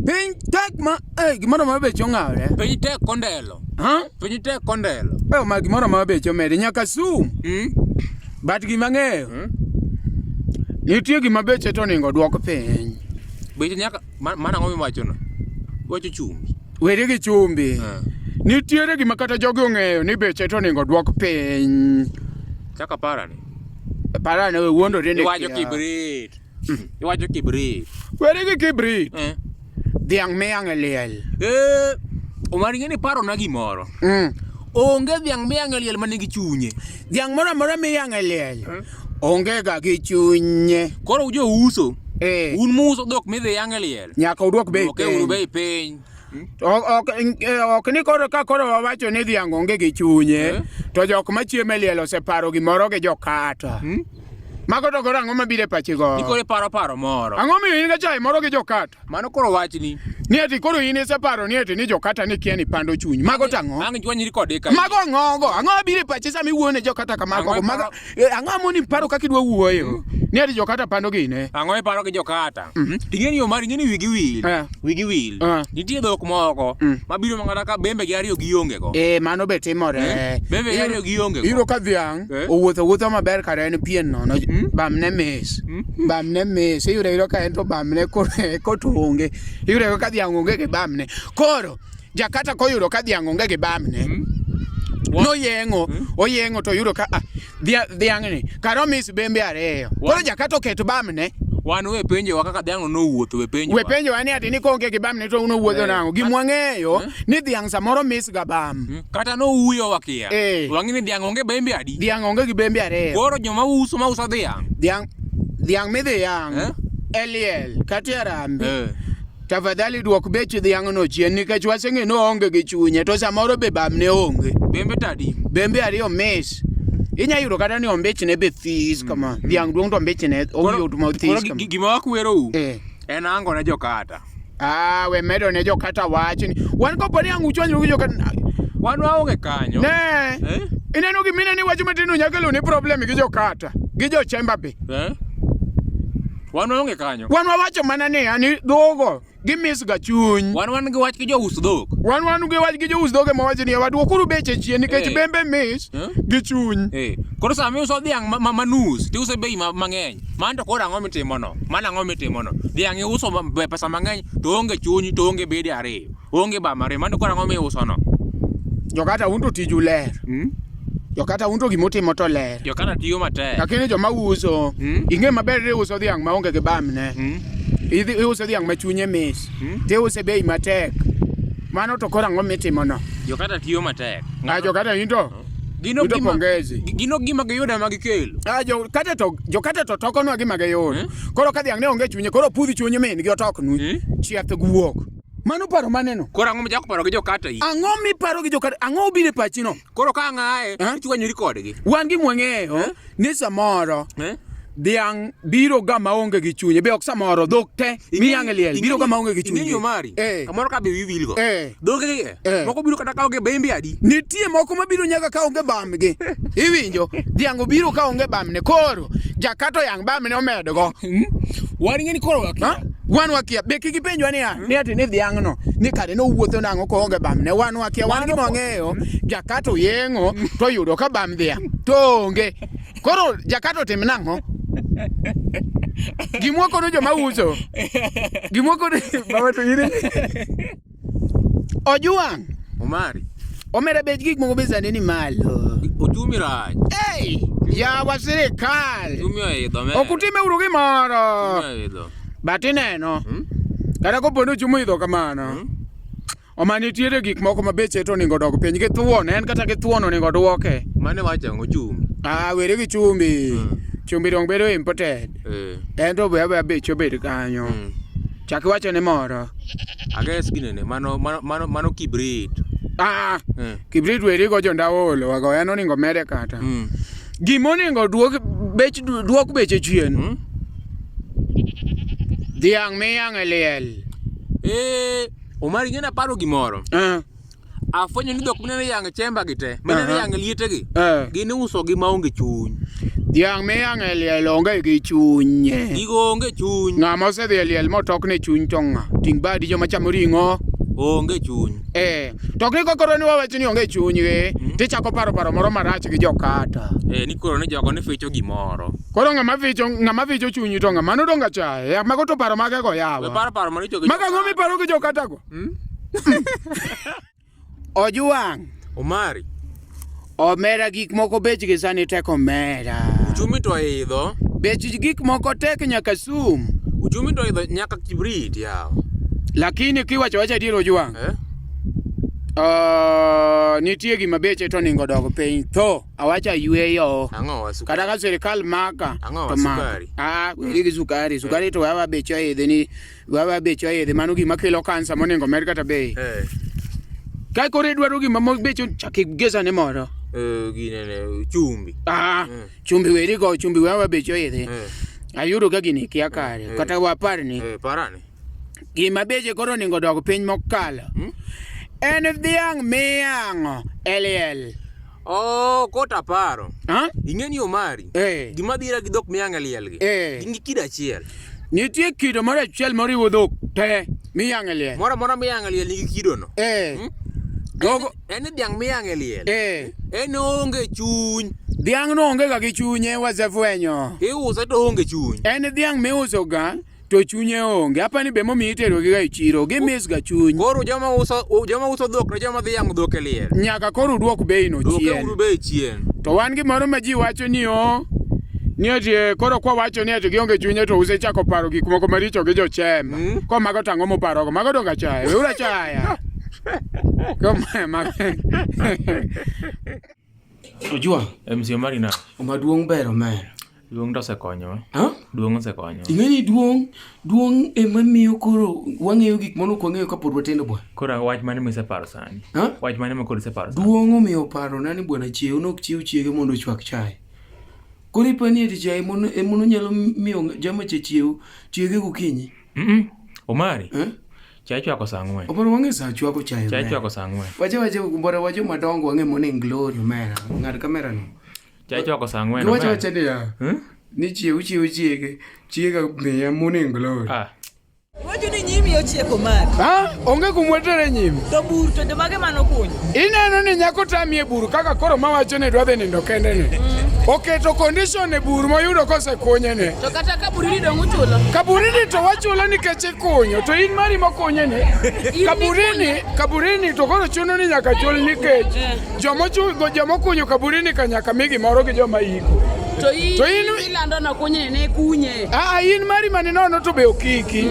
Piny tek ma eh gimoro ma beche ong'awre. Piny tek kondelo. Ha? Piny tek kondelo. Eh oma gimoro ma beche omedi nyaka sum. But gima ang'eyo. Nitie gima beche to oningo duok piny. Beche nyaka mano ang'o miwachono? Iwacho chumbi. Weri gi chumbi. Nitiere gima kata jogi ong'eyo ni beche to oningo duok piny. Chaka parani. Parane we wuondori ni Iwacho kia. kibrit. Iwacho kibrit. Weri gi kibrit. Dhiang' miyang'o e liel. Eh, Omar ing'e ni parona gimoro. Onge dhiang' miyang'o e liel ma nigi chunye. Dhiang' moro amora miyang'o e liel onge ga gi chunye. Koro jouso. Eh. Un muuso dhok midhi yang' e liel. Nyaka uduok bei Duokeuru piny. bei piny. Ok ni koro ka koro wawacho ni dhiang' onge gi chunye to jok machiemo e liel oseparo gimoro gi jokata. Mago to koro ang'o mabiro e pachigo? Ni koro iparo paro moro. Ang'o miyo in ga chae moro gi jokata? Mano koro wachni. Ni ati koro in iseparo ni ati ni jokata ni kia ni pando chuny. Mago to ang'o? Ang' chwanyri kode ka. Mago ang'o go? Ang'o mabiro e pachi sama iwuoyo ne jokata kamago? Ang'o Mago ang'o moni paro kaka idwa wuoyo? Ni ati jokata pando gine. Ang'o iparo gi jokata? Ting'e ni Omar ing'e ni wigi wil. Wigi wil. Nitie dhok moko mabiro ma kata ka bembe gi ariyo gionge go. Eh, mano be timore. Bembe gi ariyo gionge go. Iyudo ka dhiang' owuotho awuotha maber kare en pien nono bamne mis. Bamne mis. Iyudo iyudo ka en to bamne koto onge. Iyudo ka dhiang' onge gi bamne. Koro jakata koyudo ka dhiang' onge gi bamne. Noyeng'o, oyeng'o to oyudo ka ah, dhiang'ni kare omis bembe ariyo. Koro jakata oket bamne. Wan we penjowa kaka dhiang' nowuotho we penjowa. We penjowa ni ati ni koonge gi bamne to unowuotho nang'o? Gima wang'eyo ni dhiang' samoro mis ga bam. Kata nowuoyo wakia. Eh. Wang'e ni dhiang' onge bembe adi. Dhiang' onge gi bembe ariyo. Koro joma uso ma uso dhiang'. Dhiang' dhiang' midhi yang' e liel kata e arambe. Tafadhali duok bech dhiang'no chien nikech waseng'e ni oonge gi chunye to samoro be bamne onge. Bembe tadi? Bembe ariyo miss. Inya yudo kata ni ombichne be this kama. Dhiang' duong' to ombichne oyot ma Koro this kama. gima wakwerou en ango ne jokata. Ah, we medo ne jokata wach ni. Wan kopo ni ang' uchwanyru gi jokata. Wan waonge kanyo. Ne. Ineno gimine ni wach matin no nyalo keloni problem gi jokata. Gi jo chamber be. Eh? Wan waonge kanyo. Wan wawacho mana niya ni dhogo gimis ga chuny. Wan wan gi wach gi jous dhok. Wan wan gi wach gi jous dhok ema wacho niya waduokuru beche chien nikech Eh. bembe mis gi chuny. Eh. Koro sama iuso dhiang' ma, ma, ma nus, tiuse bei ma, mang'eny. Mano to koro ang'o mitimono? Mano ang'o mitimono? Dhiang' iuso ma- be- pesa mang'eny to onge chuny to onge bede ariyo. Onge bam ariyo. Mano to koro ang'o miusono? Jokata un to tiju ler. Jokata un to gimutimo to ler. Jokata tiyo matek. Lakini joma uso, ing'e maber ni iuso dhiang' maonge gi bamne. Idhi iuso dhiang' ma chunye mis. Tiuse bei matek. Mano to koro ang'o mitimono? Jokata tiyo matek. Ah, jokata in to? Gino In to gima- pongezi. Gino gima giyudo ema gikelo. Ah, jokata to jokata to tokonwa gima giyudo. Koro ka dhiang' ne onge chunye, koro pudh chuny min gi otoknu. Chieth guok. Mano paro maneno. Koro ang'o michako paro gi jokata yi? Ang'o miparo gi jokata? Ang'o obiro e pachi no? Koro ka ang'aye, ichwanyori kodgi. Wan gima wang'eyo ni samoro dhiang' biro ga maonge gi chunye be ok samoro dhok te miyang'e liel biro ga maonge gi chunye. Ing'eyo mari. Kamoro ka be wiyi wilgo. Eh. Dhoge gi Eh. moko biro kata ka onge bembe adi. Nitie moko mabiro nyaka ka onge bamgi. Iwinjo? Dhiang' obiro ka onge bamne. Koro jakato yang' bamne omedgo. Wan ing'e ni koro wakia. Wan wakia. Be kik ipenjwa niya, ni ati ni dhiang'no ni kare nowuotho nang'o koonge bamne. Wan wakia. Wan gima wang'eyo, jakato yeng'o to yudo ka bam dhiang' to onge. Koro jakato tim nang'o? Gimwa kono joma uso. Gimwa kono baba to in. Ojuang. Omari. Omera bech gik moko be sani ni malo. Uchumi rach. Hey, yawa sirikal. Uchumi oidho omera. Ok utime uru gimoro. Uchumi oidho. But ineno. Kata kopo ni uchumi oidho kamano. Oma nitiere gik moko ma beche to onego odog piny gi thuon, en kata gi thuon onego oduoke. Mane wacho ang'o chumbi? Ah, were gi chumbi. Chumbi dong bedo imported. Eh. En to be abeya beche obed kanyo. Chak iwacho ne moro. Ages ginene mano mano mano mano kibrit. Ah, Eh. kibrit weri go jondaolo wago en onego mede kata. Gima onego duok bech duok beche chien. Dhiang' miyang'o e liel. Eh, Omari ing'e naparo gimoro. Eh. Afwenyo ni dhok mineno yang'o e chemba gi te, mineno Aha. yang'o e liete gi, Eh. gin iuso gi maonge chuny. Dhiang' miyang'o e liel onge gi chunye. Gigo onge chuny. Ng'ama osedhi e liel motokne chuny to ng'a? Ting' badi joma chamo ring'o. Onge chuny. Eh, to ni kokoro ni wawacho ni onge chuny gi, tichako paro paro moro marach gi jokata. Eh, ni koro ni jogo ni ficho gimoro. Koro ng'ama ficho ng'ama ficho chunyi to ng'a? Mano donga chaye. Ya mago to paro mage go We yawa. paro paro maricho gi Mago ang'o miparo gi jokata go? Ojuang. Omari. Omera gik moko bechgi sani tek omera. Uchumi to oidho. Bech gik moko tek nyaka sum. Uchumi to oidho nyaka kibrit yawa. Lakini kiwacho wacho adier Ojwang'. Eh? Nitie gima beche to onego odog piny. Tho, awacho ayweyo. Ang'o wa sukari? Kata ka sirikal maka Ang'o to wa maka. sukari? Ah, weri gi sukari. Sukari to wawa beche oidhi ni wawa beche oidhi mano gima kelo kansa monego med kata bei. Eh. Ka koro idwaro gima mo beche chak igesane moro. Eh, ginene chumbi. Ah, chumbi weri go chumbi wawa beche oidhi. Eh. Ayudo ka gini kia kare. Kata waparni. Eh, parane. Gima beche koro onego odog piny mokalo. En dhiang' miyang'o e liel. Oh, kota paro. Ha? Ing'e ni Omari. Eh. Gima dhira gi dhok miyang'o e liel gi. Eh. Gin gi kido achiel. Nitie kido moro achiel moriwo dhok te miyang'o e liel. Moro amora miyang'o e liel nigi kidono. Eh. Gogo En ni dhiang' miyang'o e liel. Eh. En onge chuny. Dhiang' no onge ga gi chunye wasefwenyo. Iuse to onge chuny. En dhiang' miuso ga to chunye onge. Apa ni be momiyo itero gi ga e chiro, gimis ga chuny. Koro joma uso joma uso dhok ne joma dhi yang'o dhok e liel. Nyaka koro uduok bei no Duoke chien. uru bei chien. To wan gimoro ma ji wacho ni o ni ati eh, koro kwa wacho ni ati gionge chunye to usechako paro gik moko maricho gi jochemba. Ko mago to ang'o muparogo? Mago donge achaya. Weuru achaya. Ko ma Ojwang'. MC Omari na. Oma duong' ber omera. Duong' to osekonyowa. Ha? Duong' osekonyowa. Ing'e ni duong' duong' ema miyo koro wang'eyo gik mane ok wang'eyo kapod watindo bwana. Koro wach mane miseparo sani? Ha? Wach mane ma koro iseparo sani? Duong' omiyo parona ni bwana chiew nok chiew chiege mondo ochwak chae. Koro ipani ati chae emono emono nyalo miyo jama cha chiew chiege gokinyi. Mm Omari. Chae chwako saa ang'wen. Omera wang'e saa chwako chae. Chae omera. chwako saa ang'wen. Wacha wacha bora wacho madongo wang'e morning glory omera. Ng'ad kamera no. Chae chwako saa ang'wen. Giwacho omera. wacha niya. Ni chiew chiew chiege. Chiega miya morning glory. Ah. Iwacho ni nyimi ochieko mari. Ha? Onge kuma watere nyimi. To bur to jomage manokunyo? Ineno ni nyako tami e bur kaka koro mawacho ni dwa dhi nindo kende ni. Oketo condition e bur moyudo kosekunye ni. To kata kaburini dong' uchulo. Kaburini to wachulo nikech ikunyo to in mari mokunye ni. Kaburini, kaburini to koro chuno ni nyaka chul nikech jomokunyo kaburini ka nyaka mi gimoro gi joma iko. To in To in- ilando nokunye ne kunye. Aa, in mari mane nono to be okiki.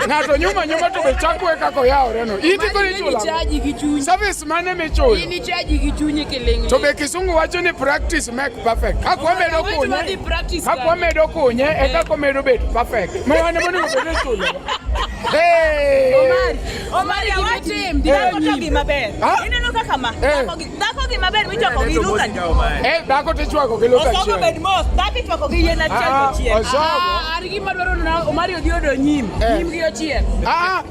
Ng'ato nyuma nyuma to be chakwe kaka oyawore no. In to koro ichulo. ang'o? Ichaji gi chunyi. Service mane michulo? In ichaji gi chunyi kiling'. To be kisungu wacho ni practice make perfect. Kaka wamedo Owetu kunye, wadhi practice kaka kanyo. wamedo kunye, e kaka omedo bet perfect. Ma wan ema onego bed ni ichulo. Hey! Omari, Omari gima tim, dhi Dhako to nyime. gima ber. Ah? Ineno kaka ma. Eh. Dhako gi- Dhako gima ber michwako gi luka. Eh, dhako tichwako gi luth Osogo achiel. bed mos. Dhako ichwako gi yien achiel Ah, to chiel. osogo. Ah, an gima dwaro ni Omari odhi odo nyim. Eh. Nyim gi ochiel. Ah,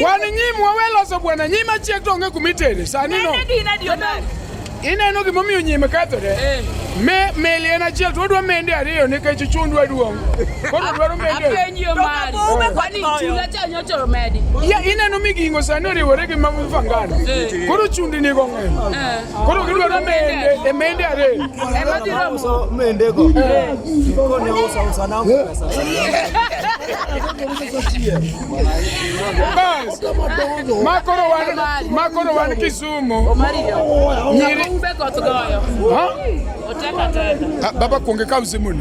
wan nyim wawe loso bwana, nyim achiek to onge kuma itere. Sani no. Nene gin adi Omari. Ineno gimomiyo nyime kethore? Me meli en achiel to wadwa mende ariyo nikech chundwa duong'. Koro dwaro mende. Apenji Omari. Kwani chula cha nyocha omedi? Ya ineno migingo sani oriwore gi mafangano. Koro chundi nigo ng'eny. Koro gidwaro mende e mende ariyo. Ema dhi romo. Mendego. Kone uso uso na pesa. Bas. Ma koro wan Kisumu. Nyiri Ube koth goyo. Ha? Oteka tena. Ah, Baba kuonge kaw simuni.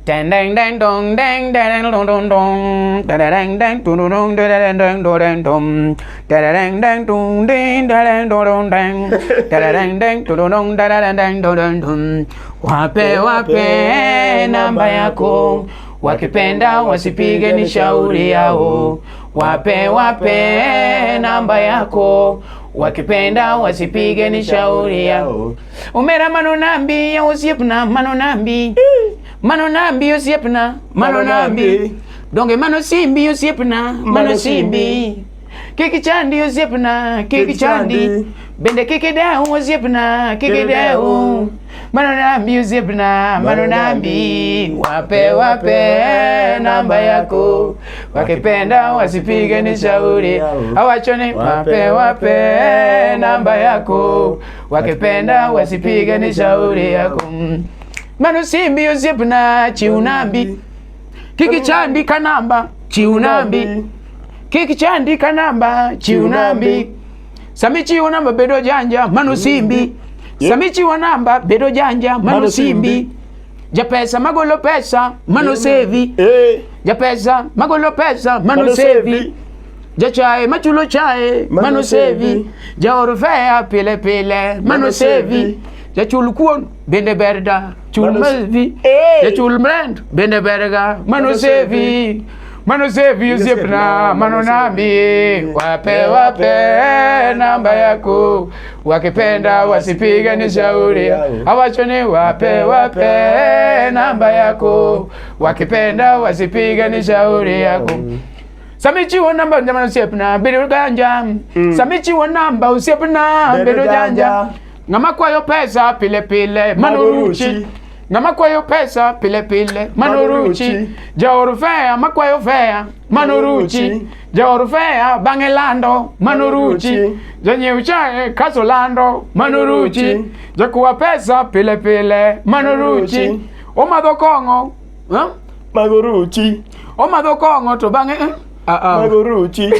Dang dang dang dong dang dang dong dong dong da da dang dang dong dong dong da da dang dang dong dang dong da da dang dang dong ding da dang dong dong dang da da dang dang dong dong dong da da dang dang dong dong dong. Wape wape namba yako, wakipenda wasipige ni shauri yao. Wape wape namba yako, wakipenda wasipige ni shauri yao. Omera mano nambi ya osiepna mano nambi mano nambi osiepna mano nambi donge mano simbi osiepna mano simbi kik chandi osiepna kik chandi bende kik idew osiepna kik idew mano nambi osiepna mano nambi wape wape namba yako wakipenda wasipige ni shauri awacho ni wape wape namba yako wakipenda wasipige ni shauri yako mano simbi osiepna chiw nambi kik chandi ka namba chiw nambi kik chandi ka namba chiw nambi sami chiwo namba bedo janja mano simbi sami chiwo namba bedo janja mano simbi japesa magolo pesa mano sevi japesa magolo pesa mano sevi jachae machulo chae mano sevi jaor fea pile pile mano sevi jachul kuon bende berda chul mavi jachul mrend bende berga mano sevi mano sevi osiepna mano nambi wape wape namba yako wakipenda wasipige ni shauri awacho ni wape wape namba yako wakipenda wasipige ni shauri yako Samichiwo namba jamani osiepna bedo janja Samichiwo namba osiepna bedo janja Ng'ama kwayo pesa pile pile mano ruchi Ng'ama kwayo pesa pile pile mano ruchi Jaor fea makwayo fea mano ruchi Jaor fea bang'e lando mano ruchi Janyiew chae kaso lando mano ruchi Jakwa pesa pile pile mano ruchi Omadho kong'o huh? Mago ruchi. Omadho kong'o to bang'e eh? Ah, ah. Mago ruchi.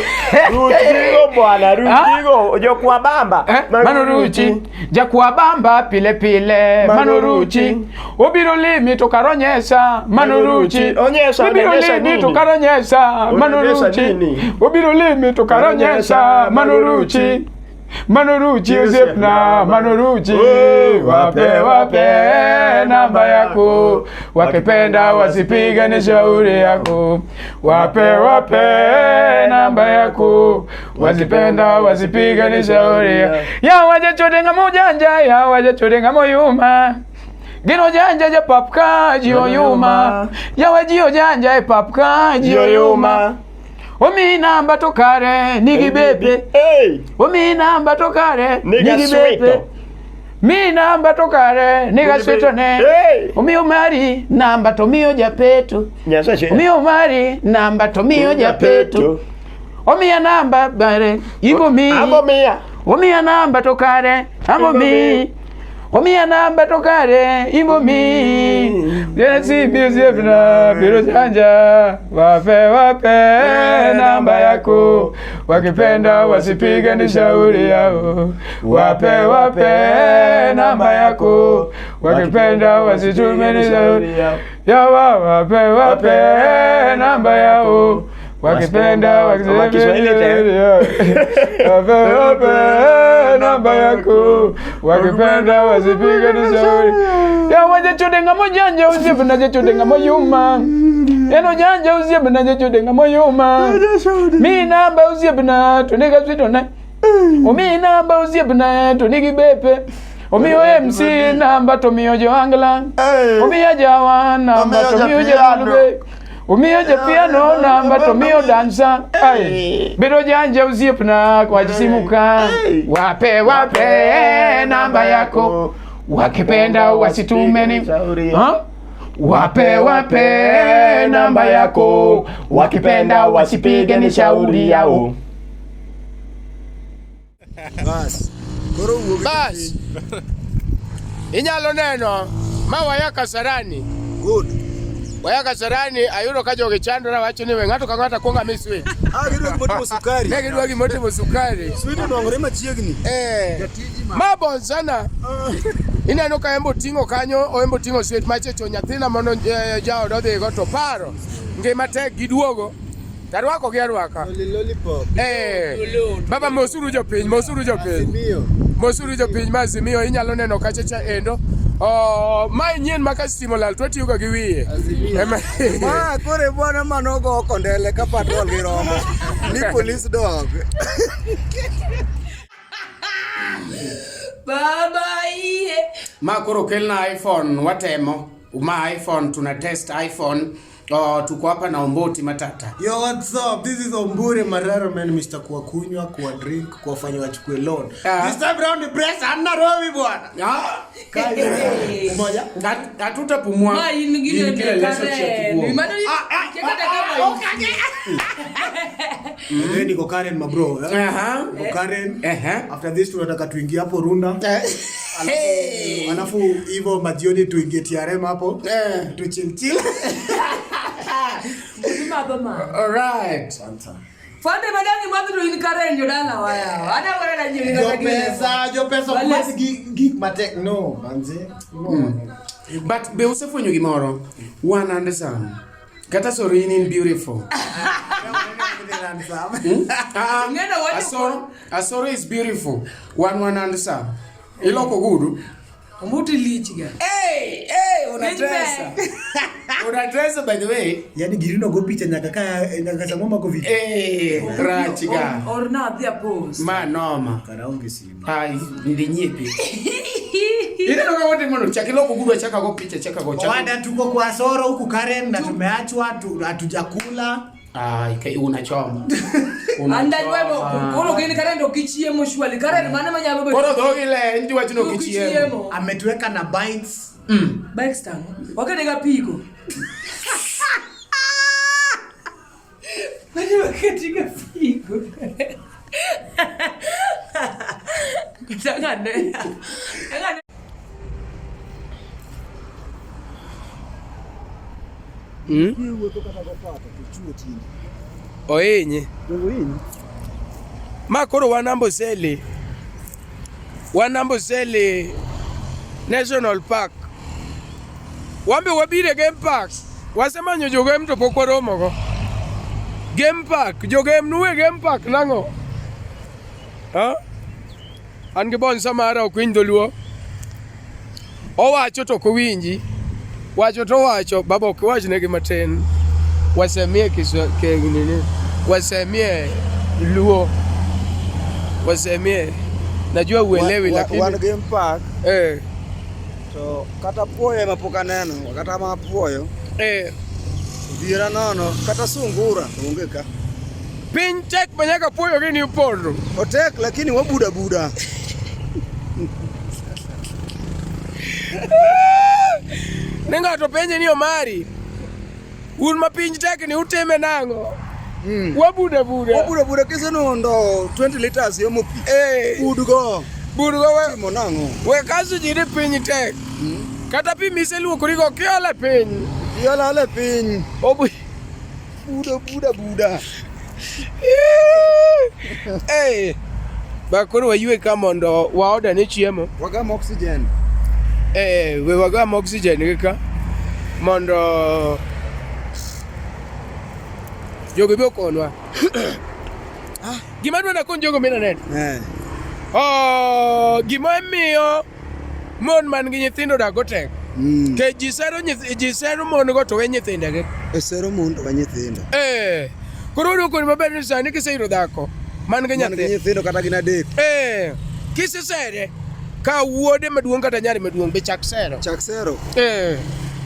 Ruchigo bwana, ruchigo. Jokwa bamba. Mano ruchi jakwa bamba pile pile mano ruchi obiro limi to kar onyesa mano ruchi Onyesa, obiro onyesa limi to nini? kar onyesa mano Onyesa ruchi nini? obiro limi to kar onyesa mano ruchi mano ruchi osiepna mano ruchi wape wape namba yako wakipenda wasipige ni shauri yako wape wape namba yako wasipenda wasipige ni shauri yako ya wajachodenga mojanja ya wajachodenga moyuma gino janja ja papka jiyo yuma ya wajio janja e papka jiyo yuma omi namba to kare nigi bepe omi namba to kare Niga nigi bepe sweto. mi namba to kare niga sweto ne omiyo mari namba to miyo japeto omiyo mari namba to miyo japeto omiya namba bare ibo mi omiya namba to kare ambo mi omiya namba to kare imbo mi yesi osiepna biro janja wape wape namba yako wakipenda wasipige ni shauri yao wape wape namba yako wakipenda wasitume ni shauri yao yawa wape wape namba yao wakipenda Kiswahili tena. wape wape namba yako wakipenda wasipige ni shauri ya wajachodenga mojanja osiepna jachodenga moyuma eno janja osiepna jachodenga moyuma mi namba osiepna to niga switone omi namba osiepna to nigi bepe omiyo MC namba to miyo joangla omiyo jawa namba to miyo jalube Umiyo japiano namba to miyo dansa. Ai, bedo janja osiepna kwach simu ka. Wape wape namba yako. Wakipenda wasitumeni. Ha? Wape wape namba yako. Wakipenda wasipige ni shauri yao. Bas. Koro wuog Bas. Inyalo neno ma waya Kasarani. Good. Waya Kasarani ayudo ka jogi chandore wacho ni we ng'ato ka ng'ato kuong ami sweet. Ah, gidwa gimotimo sukari. Ne gidwa gimotimo sukari. Sweet onwang'ore machiegni. Eh. Ma bonzana. Ineno ka embo ting'o kanyo, oembo ting'o sweet machecho nyathina mondo eh, jaod odhigo to paro. Ngima tek giduogo. Tarwako gi arwaka. Lollipop. Eh. Baba mosuru jopiny, mosuru jopiny. Mosuru jopiny ma Azimio inyalo neno kacha cha endo. Oh, mae nyien ma ka stima olal to watiyoga gi wiye. Ema- Ma koro e bwana manogo kondele ka patrol gi rombo. Ni police dog. Baba iye. Ma koro kelna iPhone watemo. Ma iPhone tuna test iPhone. Oh, tuko hapa na Omboti Matata. Yo, what's up? This is Ombure Mararo, man, Mr. Kuwa kunywa, kuwa drink, kuwafanya wachukue loan. This time round the press, I'm Nairobi bwana. Ah. Umoja. Hatutapumua. Ma in gi In nende kile leso cha Karen. kiguo. Mano kata kama Then niko Karen mabro. Eh? Aha. Niko Karen. After this tunataka tuingie hapo Runda. Alafu alafu hivyo majioni tuingie TRM hapo. Tu chill chill. Imadho ma. All right. Fande madangi madho to in Karen jodala waya. Ada wara na jiri kata gi. Jopesa, jopesa Wale- ok madh gi gik matek no, manze. No. But be usefwenyo gimoro? One and some. Kata sorry in beautiful. Hmm? Ah, Ng'eno wacho- Asoro, Asoro is beautiful. One one and some. Iloko gudu. Ombuti lich ga. Hey, hey, unatesa. Unatesa by the way. Yaani girino go picha nyaka ka nyaka sama mako video. Eh, rach ga. Orna adhi apos. Ma noma. Kara onge simu. Ai, ndi nyiepi. Ineno kaka watimo chak iloko gudu achaka go picha chaka go chaka. Wada tuko kwa Soro huku Karen na tumeachwa tu, hatujakula. Ai, kai unachoma. Anda wewe koro gin Karen to kichiemo surely. Karen mane manyalo bedo. Koro dhogi leny tiwacho ni ok ichiemo. Okichiemo. Ametuweka na bites. Bikes tang'o. Wakete ga piko. Mane wakete ga piko. Tang'ane. Tang'ane. Iwuotho kata go pata to chuo tiendi. Ohinyi. Dongo hinyi. Ma koro wan Amboseli. Wan Amboseli National Park. Wan be wabiro e game park. Wasemanyo jo game to pok waromogo. Game park, jo game nuwe game park nang'o? Ha? An gi bonsa mara ok winj dholuo. Owacho to ok owinji. Wacho to owacho, baba ok iwachnegi matin. Wasemie kiswa ke nini? Wasemie Luo. Wasemie. Najua uelewi lakini Wan game park. Eh. To kata puoyo ema pok aneno, kata ma puoyo. Eh. Dhiera nono, kata sungura onge ka. Piny tek ma nyaka puoyo gini opondo. Otek lakini wabuda buda. Ni ng'ato penje ni Omari, un ma piny tek ni utime nang'o? Wabuda buda. Wabuda buda kisenundo 20 liters yomo pi. Eh. Budgo. Budgo we. Timo nang'o? We kaso ji ni piny tek. Kata pi miseluokorigo kiolo e piny. Iolo alo e piny. Obu Buda buda buda. Eh. Ba koro waywe ka mondo waoda ne chiemo. Wagam oxygen. Eh, we wagam oxygen gi ka mondo jogi be okonwa. Gima adwa nakon jogo mina neno. Eh. Oh, gima miyo mon man gi nyithindo dak go tek. Ke ji sero ji sero mon go to we nyithindegi. E sero mon to we nyithindo. Eh. Koro wadwa koni maber ni sani kiseyudo dhako man gi Man gi nyathi. nyithindo kata gin adek. Eh. Kisesere ka wuode maduong' kata nyare maduong' be chak sero. Chak sero. Eh.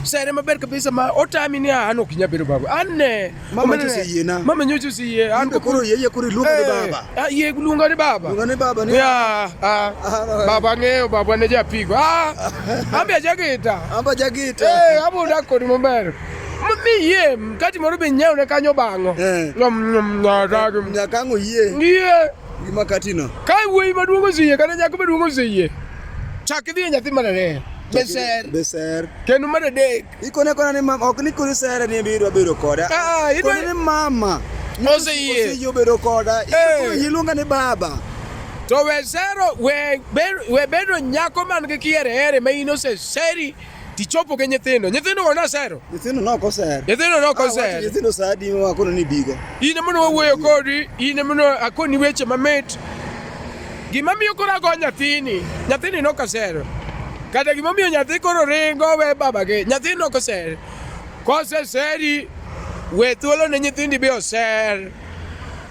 Sere maber kabisa ma otami ni an ok inyal bedo baba. An ne. Mama nyocha oseyiena. Mama nyocha oseyie. An Be koro yie koro iluonga ni baba. Ah, yie luonga ni baba. Luonga ni baba ni. Ya, ah. Baba ng'eyo baba ne japigo. Ah. Ambe jagita. Amba jagita. Eh, abo dak kodi maber. Mi yie, mkati moro be nyiew ne kanyo bang'o. Nyom nyom nyarag. Nyaka ang' oyie. Yie. Gi makati no. Ka wuoyi maduong' oseyie kata nyako maduong' oseyie. Chak idhi e nyathi mar ariyo. Beser. Beser. Kendo mar adek. Ikone kona ni mama ok ni koro isere ni idwa bedo koda. Ah, idwa- Kone ni mama. Oseyie. Oseyie bedo koda. Eh. Iluonga ni baba. To we sero we we bedo nyako man gi kiherehere ma in oseseri tichopo gi nyithindo. Nyithindo go nosero. Nyithindo nok oser. Nyithindo nok Ah, wacho oser. Nyithindo sa adi ma wakono ni bigo. In ema ne wawuoyo kodi, in ema ne akoni weche mamit. Gima miyo koro ago nyathini, nyathini nok osero. Kata gimomiyo nyathi koro ringo we babagi, nyathini nok oser. Koseseri, we thuolo ne nyithindi be oser.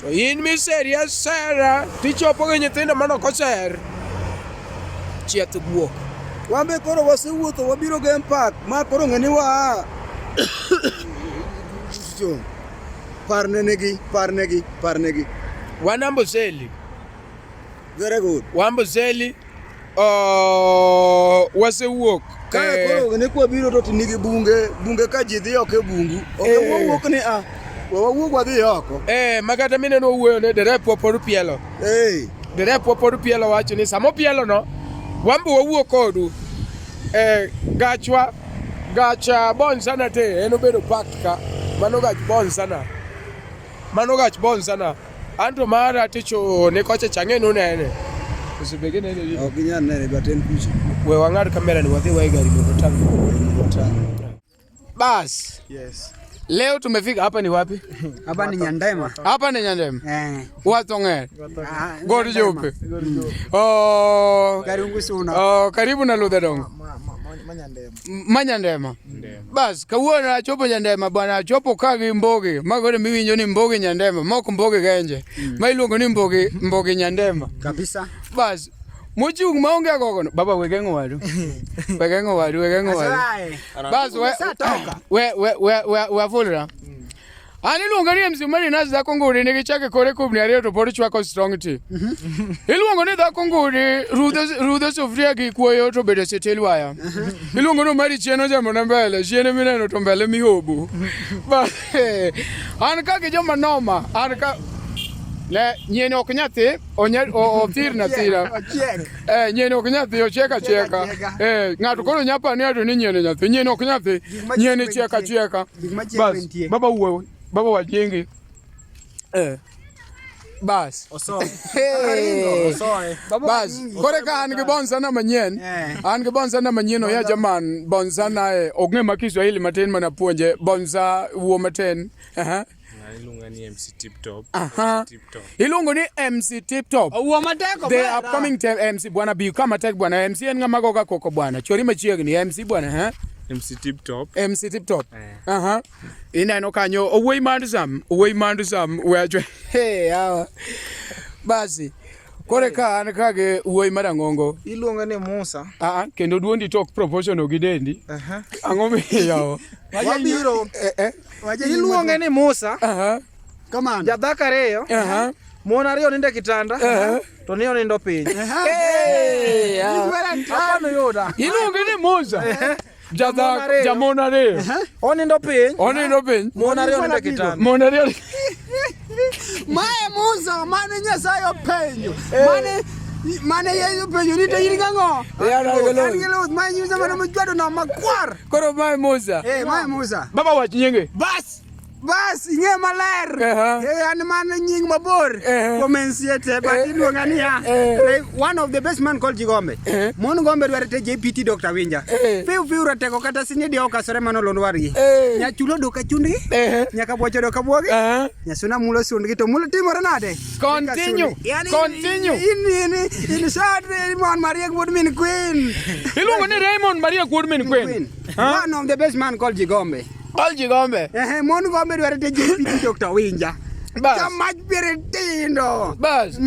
To in miseri asera, tichopo gi nyithindo manok oser. Chieth guok. Wan be koro wasewuotho wabiro Game Park ma koro ng'e ni waa. Parnegi, parnegi, parnegi. Wan Amboseli. Very good. Wan Amboseli. Oh, wasewuok. Ka koro ne kwa biro to nigi bunge, bunge ka ji dhi oko e bungu. Ok Eh. wawuok ni a. We wawuog wadhi oko. Eh, ma kata mineno wawuoyo ne derepwa pod pielo. Eh. Derepwa pod pielo wacho ni sama opielo no, wan be wawuok kodu. Eh, gachwa, gacha Bonsana te, en obedo parked ka. Mano gach Bonsana. Mano gach Bonsana. Anto mara ticho ni kocha cha ng'e nunene. Osebege nene. Ok ginyal nene but en kucha. We wang'ad kamera ni wadhi wae gari mondo otang'. Bas. Yes. Leo tumefika hapa ni wapi? Hapa ni Nyandema. Hapa ni Nyandema. Eh. Watong'er. Ah, God Jope. Oh, Karibu suna. Oh, karibu na Ludhadongo. Manyandema. Bas, kawuono achopo Nyandema bwana, achopo ka gi Mbogi. Mago miwinjo ni Mbogi Nyandema, mok Mbogi Genje. Ma iluongo ni Mbogi Mbogi Nyandema. Kabisa. Bas, mochung' maonge agogo no. Baba we geng'o wadu. We geng'o wadu, we geng'o wadu. Bas, we we we we we we afulra. An iluongo ni MC Mari Nas dhako nguri nigi chake kore kubni ariyo to pod chwako strong tea. Iluongo ni dhako nguri rudho rudho sufuria gi kuoyo to bedo setel waya. Iluongo ni Mari chien ojamo na mbele, chien mineno to mbele mihobu. Ba an ka gi joma noma, an ka ne nyien ok nyathi, onya othirna thira. Ochiek. Eh, nyien ok nyathi, ochiek achieka. Eh, ng'ato koro nyapa ni ato ni nyien nyathi, nyien ok nyathi, nyien chiek achieka. Gik machiek Bas, be nitie. baba wuo, baba wajingi. Eh. Bas. Hey. Bas, kore ka an gi bonsana manyien, an gi bonsana manyien oya jaman bonsana e ok ng'e ma Kiswahili matin mana puonje bonsa wuo matin. Aha. Iluonga ni MC Tip Top. Aha. Tip Top. Iluongo ni MC Tip Top. Owuo matek The omera. upcoming MC bwana bi kama tek bwana MC en ng'ama goga koko bwana. Chori machiegni MC bwana ha. MC Tip Top. MC Tip Top. Aha. Ineno kanyo owuoyi mandsam, owuoyi mandsam we achwe. Hey, hawa. Basi. Kore ka an ka gi wuoyi marang'ongo. Iluonga ni Musa. Ah, ah, kendo duondi to ok proportional gi dendi. Ang'o miyo? Wabiro. Iluonge ni Musa. Kamano. Jadhako ariyo. Mon ariyo nindo e kitanda. To ni onindo piny. Hey, ah. Hapa noyuda. Iluonge ni Musa. Jadhako, jamon ariyo. Onindo piny. Onindo piny. Mon ariyo nindo e kitanda. Mon ariyo. Mae Musa mane Nyasaye openjo. Mane mane Yesu openjo ni to in gang'o? Eh, an gi luth. An gi luth. Mae Musa mane mochwado nam makwar. Koro mae Musa. Eh, mae Musa. Baba wach nyinge. Bas. Bas, ing'e maler. Eh, an mana nying mabor. Kuom NCA but iluonga niya. One of the best man called Jigombe. Mon Gombe dwaro te JPT Dr. Winja. Fiu fiu ratego kata sinidi ok kasore mano lond wargi. Nyachulo dok achundgi. Nyaka bwocho dok abuogi. Nyasuna mulo sundgi to mulo timore nade? Continue. Yani, Continue. In short, Raymond Maria wuod min Queen. Iluongo ni Raymond Maria wuod min Queen. One of the best man called Jigombe. Called Jigombe. Eh, mon Gombe dwaro te JPT Dr. Winja. Bas. Chamach piere tindo. Bas.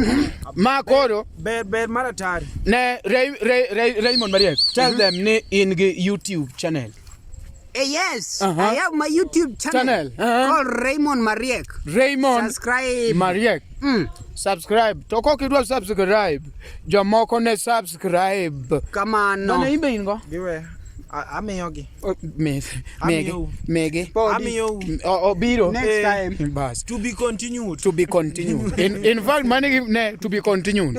Ma koro. Ber ber mar atari. Ne Ray, Ray, Ray, Raymond Maria, tell them ni in gi YouTube channel. Yes, I have my YouTube channel, Channel, uh-huh. called Raymond Mariek. Raymond Subscribe. Mariek. Subscribe. To kok idwa subscribe, jomoko ne subscribe. Kamano. Mano imbe in go? Giwe. Amiyogi. Mege. Amiyou. Mege. Amiyou. Obiro. Next time. Bas. To be continued. To be continued. In fact, mano ne to be continued.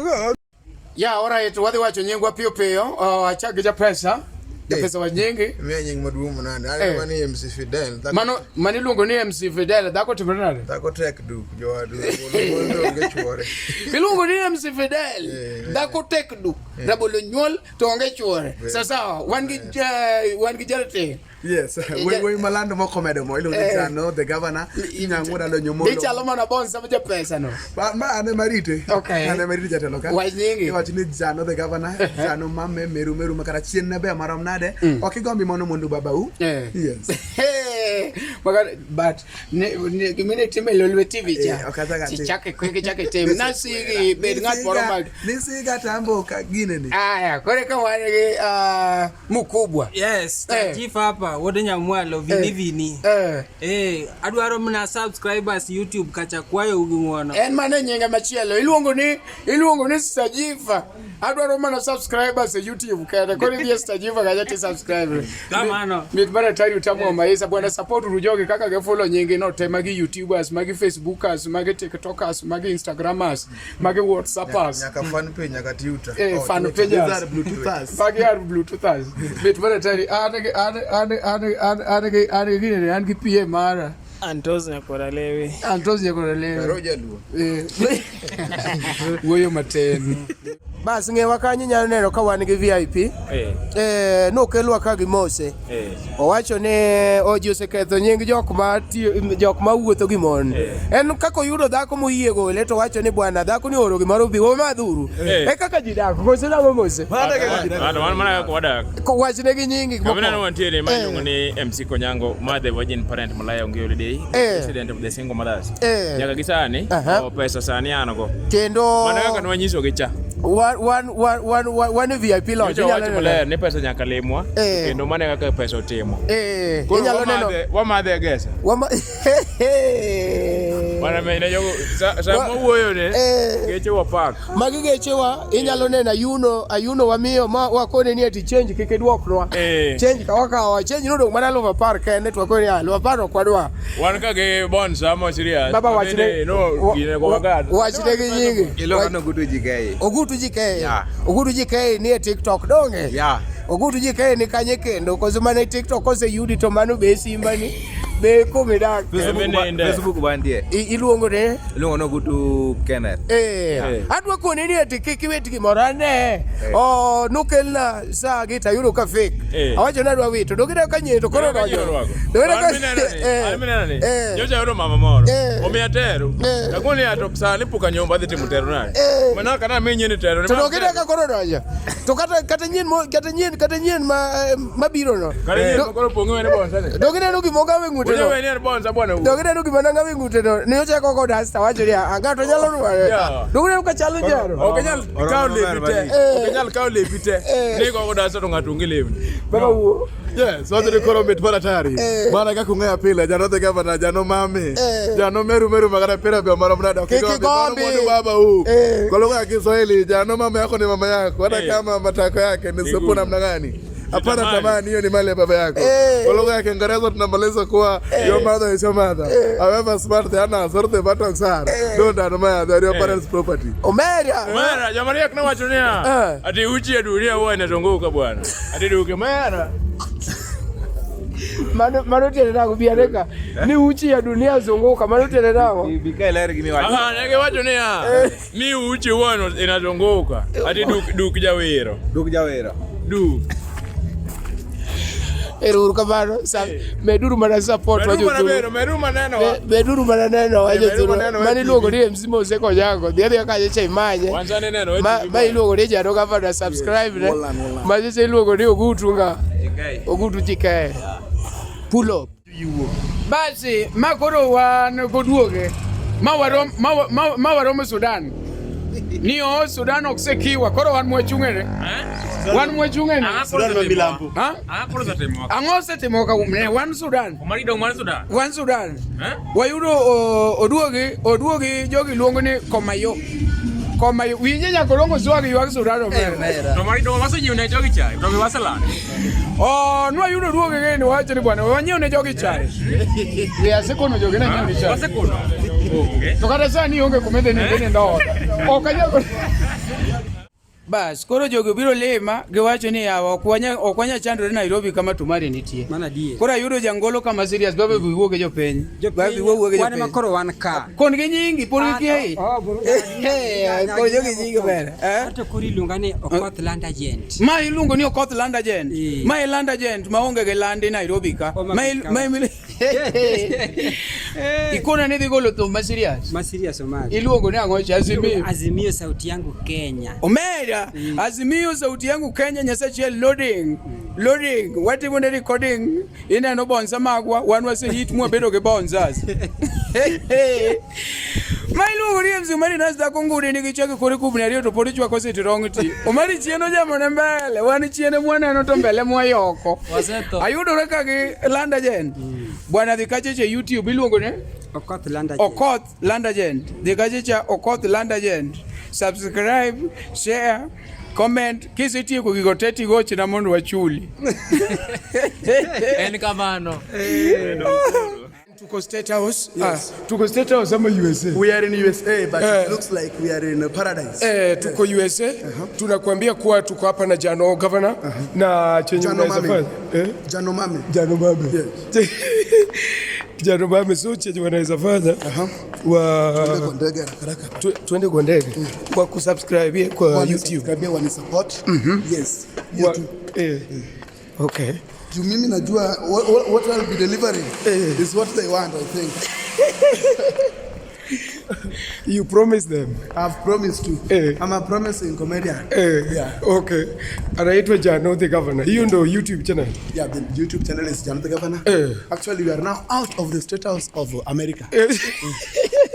Yeah, all right. Wadhi wacho nyingwa piyo piyo. Achak gi japesa. Japesa wa nyingi. Miya nying maduong' manade. Eh. An mani MC Fidel. Dhako- Mano mano iluongo ni MC Fidel, dhako timore nade? Dhako tek duk jowadu. Rabolo onge chuore. Iluongo ni MC Fidel. Dhako tek duk. Rabolo nyuol to onge chuore. Sasa wan gi wan gi jarateng'. Yes. Wuoyi malando moko medo mo iluongo ni Eh. Jano the governor. Inyang'o dalo nyomolo. Ichalo mana bonsa ma japesa no. Ma an ema rite. Okay. An ema rite jatelo ka. Wach nyingi. Iwacho ni Jano the governor. Jano mame meru meru makata chien ne ber marom nade. Ok igombi mono mondo babau. Yes. Hey, maka- but ne ne gimine time Lolwe TV cha. Eh, ok achak atim. Chichake kweke chake tim. Nasigi bed ng'at moro mag Nisiga tambo ka ginene. Aya, kore ka wan gi mkubwa. Yes, Eh. chief hapa wuod Nyamwalo vini Eh. vini. Eh. Eh, adwaro mana subscribers YouTube kacha kwayo gi ng'uono. En mano e nyinge machielo. Iluongo ni Stajifa. Adwaro mana subscribers e YouTube kende. Koro idhi e Stajifa kacha ti subscribe. Kamano. Mit mar atari utamo maisa bwana support uru jogi kaka gifulo nyingi no te magi YouTubers, magi Facebookers, magi TikTokers, magi Instagrammers, magi WhatsAppers. Nyaka fan page nyaka Twitter. Eh, Oh, fan Twitter. pages. These are Bluetoothers. Magi are Bluetoothers. Mit mar atari an gi an an an an an gi an gi ginene, an gi PA mara. Antos nyakora lewe. Antos nyakora lewe. Karo jaluo. Eh. Wuoyo matin. Bas ng'ewa kanyo inyalo neno ka wan gi VIP. Eh, nokelwa ka gi Mose. Owacho ni oji oseketho nying jok ma tiyo jok ma wuotho gi mon. En kaka oyudo dhako moyie gole to owacho ni bwana dhako ni oro gimoro bi wamadhuru. Eh. E kaka ji dak koso nang'o Mose? Ng'ato wan mana kaka wadak. Ko wachne gi nyingi Kamina mokwongo. no wantiere ma iluongo ni MC Konyango ma the virgin parent Malaya onge holiday Eh. president of the single mothers. Eh. Nyaka gi sani Aha. o pesa sani an go. Kendo Mana kaka nwanyisogi cha. wan wan wan wan wan, wan e VIP lounge. Nyocha Inyalo wacho neno. maler ni pesa nyaka limwa Eh. kendo mano e kaka pesa otimo. Eh, Koro inyalo neno wamadhe e gesa. Wama Mana mene jogo sa sa mawuoyo ne geche wa park. Magi gechewa inyalo neno ayuno ayuno wamiyo ma wakone ni ati change kik idwoknwa. Eh. Change ka wakawa change nodong' mana 10,000 kende to wakone ni 10,000 ok wadwa. Wan ka gi bonds samo serious. Baba wachne no gine ko wagad. Wachne gi nyingi. Iluongo ni Ogutu GK. Ogutu GK. Yeah. Ogutu GK ni e TikTok donge? Yeah. Ogutu GK ni kanye kendo koso mana e TikTok koseyudi to mano be e simbani be kumidak. Facebook wantie. Iluongo ne? Iluongo ni Ogutu Kenneth. Eh. Adwa koni ni ati kik iwit gimoro ane. Oh, nokelna saa gi tayudo ka fake. Eh. Awacho ni adwa wito. Donge ka nyie to koro donjo. Donge ka Eh. An mineno ni Eh. nyocha ayudo mama moro Eh. omiya teru Eh. akoni ya to sani pok anyomba adhi timo teru nade Eh. mana kana mi nyini teru ni To ma donge ka koro donjo. To kata kata nyien mo kata nyien kata nyien ma mabiro no. Kata nyien ma koro pong'e wene bonsa ni. Donge neno gima ogawe ng'ute Winjo no. weni en bonsa bwana wuo. Donge neno gima nang'awe ng'ute no. Ni ochako ko dasta wacho ni "Ah, ng'ato nyalo rware. Yeah. Donge neno ka chalo jaro. Ok inyal kawo lepi te. Eh. Ok inyal kawo lepi te. Ni gogo dasta to ng'ato onge lewni. Baba wuo. Yes, wacho ni koro mit mar atari. Eh. Mana kaka ung'eyo pile, jano the governor, jano mami, Eh. jano meru meru makata pira be marom nade. Ok Kik igombi, mano igombi. mwandu baba huu. Eh. Kwa lugha ya Kiswahili, jano mama yako ni mama yako. Hata Eh. kama matako yake ni supu Vigumu. namna gani. Hapana Sitamani. tamani, hiyo ni mali ya baba yako. Eh. Kwa lugha ya Kiingereza tunamaliza kuwa your mother is your mother. However smart the anus or the buttocks are, don't admire they are your parents' property. Omera. Mera, jamariek nowacho niya Eh. ati uchi ya dunia huwa inazunguka bwana. Ati duke mera. Mano mano tiende nang'o biareka ni uchi ya dunia zunguka mano tiende nang'o? Bi ka iler gimiwacho. Aha, ne giwacho niya ni uchi huwa inazunguka. Ati duk duk jawero. Duk jawero. Duk. Ero uru kamano. Meduru mana support wa Meru mana jothuru. bero, meru maneno wa. Beduru mana neno wa Eh, meduru jothuru. maneno wa Mano TV. iluongo ni MC Mose Konyango. Dhi adhiya kacha cha imanye. Wan sani neno wa Ma TV ma iluongo ni Jado Gavana subscribe ne. Macha iluongo ni Ogutu nga. Ogutu GK. Pull up. Basi ma koro wan goduoge ma warom ma, ma, ma waromo Sudan. Ni o Sudan ok sekiwa, koro wan mwachung'ene. Wan mwachung'ene. Sudan ma milambo. Ha? Ang'o osetimo ka ne wan Sudan. Wan Sudan. Wayudo oduogi oduogi jogi luongo ni Komayo. Komayo. Winje nyakolongo swag ywak Sudan omera. To mari dong wasenyiewo ne jogi chai, to be waselal. Oh, nwayudo duogi gini wacho ni bwana wanyiew ne jogi chai. We asekono jogi ne nyiew ni chai. Wasekono. To kata sani onge kuma idhi ninde nindo ot. Ok anyal. Bas, koro jogi obiro lima giwacho ni yawa ok wanya ok wanya chandore Nairobi kama Tumari nitie. Mana adier. Koro ayudo jangolo kama serious baba bi wuog e jopiny. Baba bi wuog e Wan ema jopiny. koro wan ka. Kon gi nyingi pod Ah, gikia. oh, oh, Eh, koro jogi nyingi ber. Eh? Ato koro iluonga ni Okoth Land Agent. Ma iluongo ni Okoth Land Agent. Ma e Land Agent maonge gi land e Nairobi ka. Ma ma Ikona ni dhi golo thum ma serious. Ma serious Omari. Iluongo ni ang'o cha Azimio. Azimio sauti yangu Kenya. Omera, Azimio sauti yangu Kenya Nyasaye loading. Loading, watimo ne recording. Ineno bonza magwa, wan wase hit mwabedo gi bonzas. Ma iluongo ni MC Omari Nas dhako ngude nigi chake kore kubni ariyo to pod ichwako siti rong ti. Omari chien ojamo ne mbele, wan chien mwaneno to mbele mwayoko. Wasetho. Ayudore ka gi Land Agent. Bwana dhi kacha cha YouTube iluongo ne Okoth Land Agent. Okoth Land Agent. Dhi kacha cha Okoth Land Agent. Subscribe, share, comment. Kisetieko gigo te tigochna mondo wachuli. En kamano. Tuko State House. Yes. Ah, tuko State House ama USA. We are in USA but Eh. it looks like we are in a paradise. Eh, tuko USA. Tunakuambia kuwa tuko hapa na Jano governor na chenye Jano unaweza Mame. fanya. Eh? Jano Mame. Jano Mame. Jano Mame so chenye wanaweza fanya wa tuende kwa ndege kwa kusubscribe kwa YouTube. Subscribe wani support. Yes. Wa, eh. Okay. Juu mimi najua what I'll be delivering is what they want I think. You promise them. I've promised to. I'm a promising comedian. Eh, Yeah. Okay. Anaitwa Jano the Governor. Hiyo ndo YouTube channel. Yeah, the YouTube channel is Jano the Governor. Eh. Actually, we are now out of the State House of America.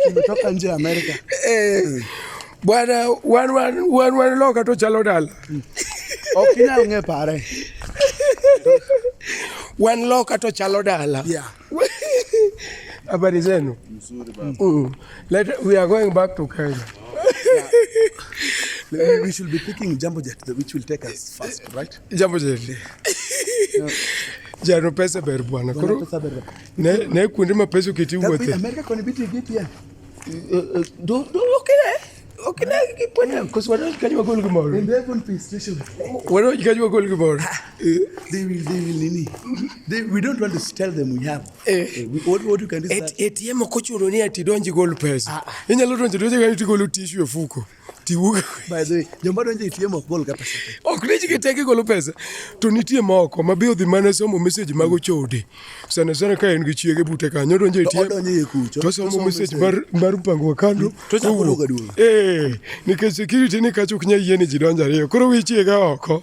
Tumetoka nje ya America. Eh. Bwana wan wan wan wan loka to chalo dala. Ok inyal ng'e pare. Wan loka to chalo dala. Yeah. Habari zenu? Mzuri baba. We are going back to Kenya. We should be picking Jambo Jet, which will take us fast, right? Jambo Jet. Jano pesa ber bwana. Koro ne kuonde ma pesa oketi wuothe. America koni biti gi ATM. Do do okine. Okine gipwena koso wadonj kanyo wagol gimoro. In the Avon Peace Station. Wadonj kanyo wagol gimoro. They will nini. We don't want to tell them we have. What you can do is that ATM ok ochuno ni ati donj igol pesa. Inyalo donjo donjo kanyo tigolo tissue e fuko. Tiwuok. By the way, joma donjo e ATM ok gol ga pesa te. Ok ni ji te gigolo pesa. To nitie moko ma be odhi mana somo message mag ochode. Sana sana ka en gi chiege bute kanyo odonjo e To ATM. odonjo iye kucho. To somo message mar mpango wa kando. To chako owuok. duogo aduoga. Eh, nikech security ni kacha ok nyal yiene ji donjo ariyo. Koro wi chiege oko.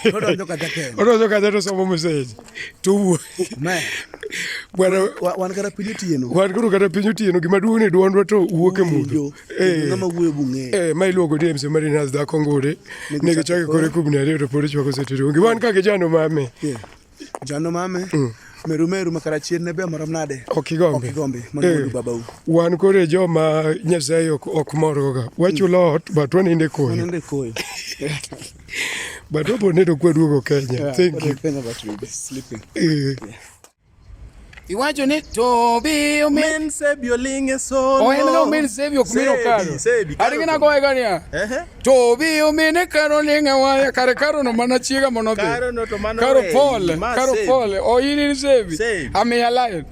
Odonjo kata kende. Odonjo kacha to somo message. To owuok. Bwana wan kata piny otieno. Wan koro kata piny otieno gima duong' ni duondwa to wuok e mudho. Kendo ng'ama wuoyo bung'eyo. Eh, ma iluongo ni MC Marinas dhako ngure. Nigi chake kore kubni ariyo to pod ichwako sete rongi. Wan ka gi Jano Mame. Yeah. Jano Mame. Meru meru makara chien ne ber marom nade? Ok igombe. Ok igombe. Mano Eh. wuod babau. Wan koro e joma Nyasaye ok morgo ga. Wachulo ot but wanindo e koyo. Wanindo e koyo. But wapo nindo kwaduogo Kenya. Yeah, Thank you. Kenya but we'll be sleeping. Eh. Iwacho ni to bi omin Sebi oling' e solo. Oh, en ga omin Sebi ok mino karo. Sebi, An gina goye ga niya. To bi omine karo ling' e waya kare karo no mana chiega mono dhi. Karo no to mano Karo weyi, Paul, ma karo Sebi. Paul. O in in Sebi. Sebi. Amiya line.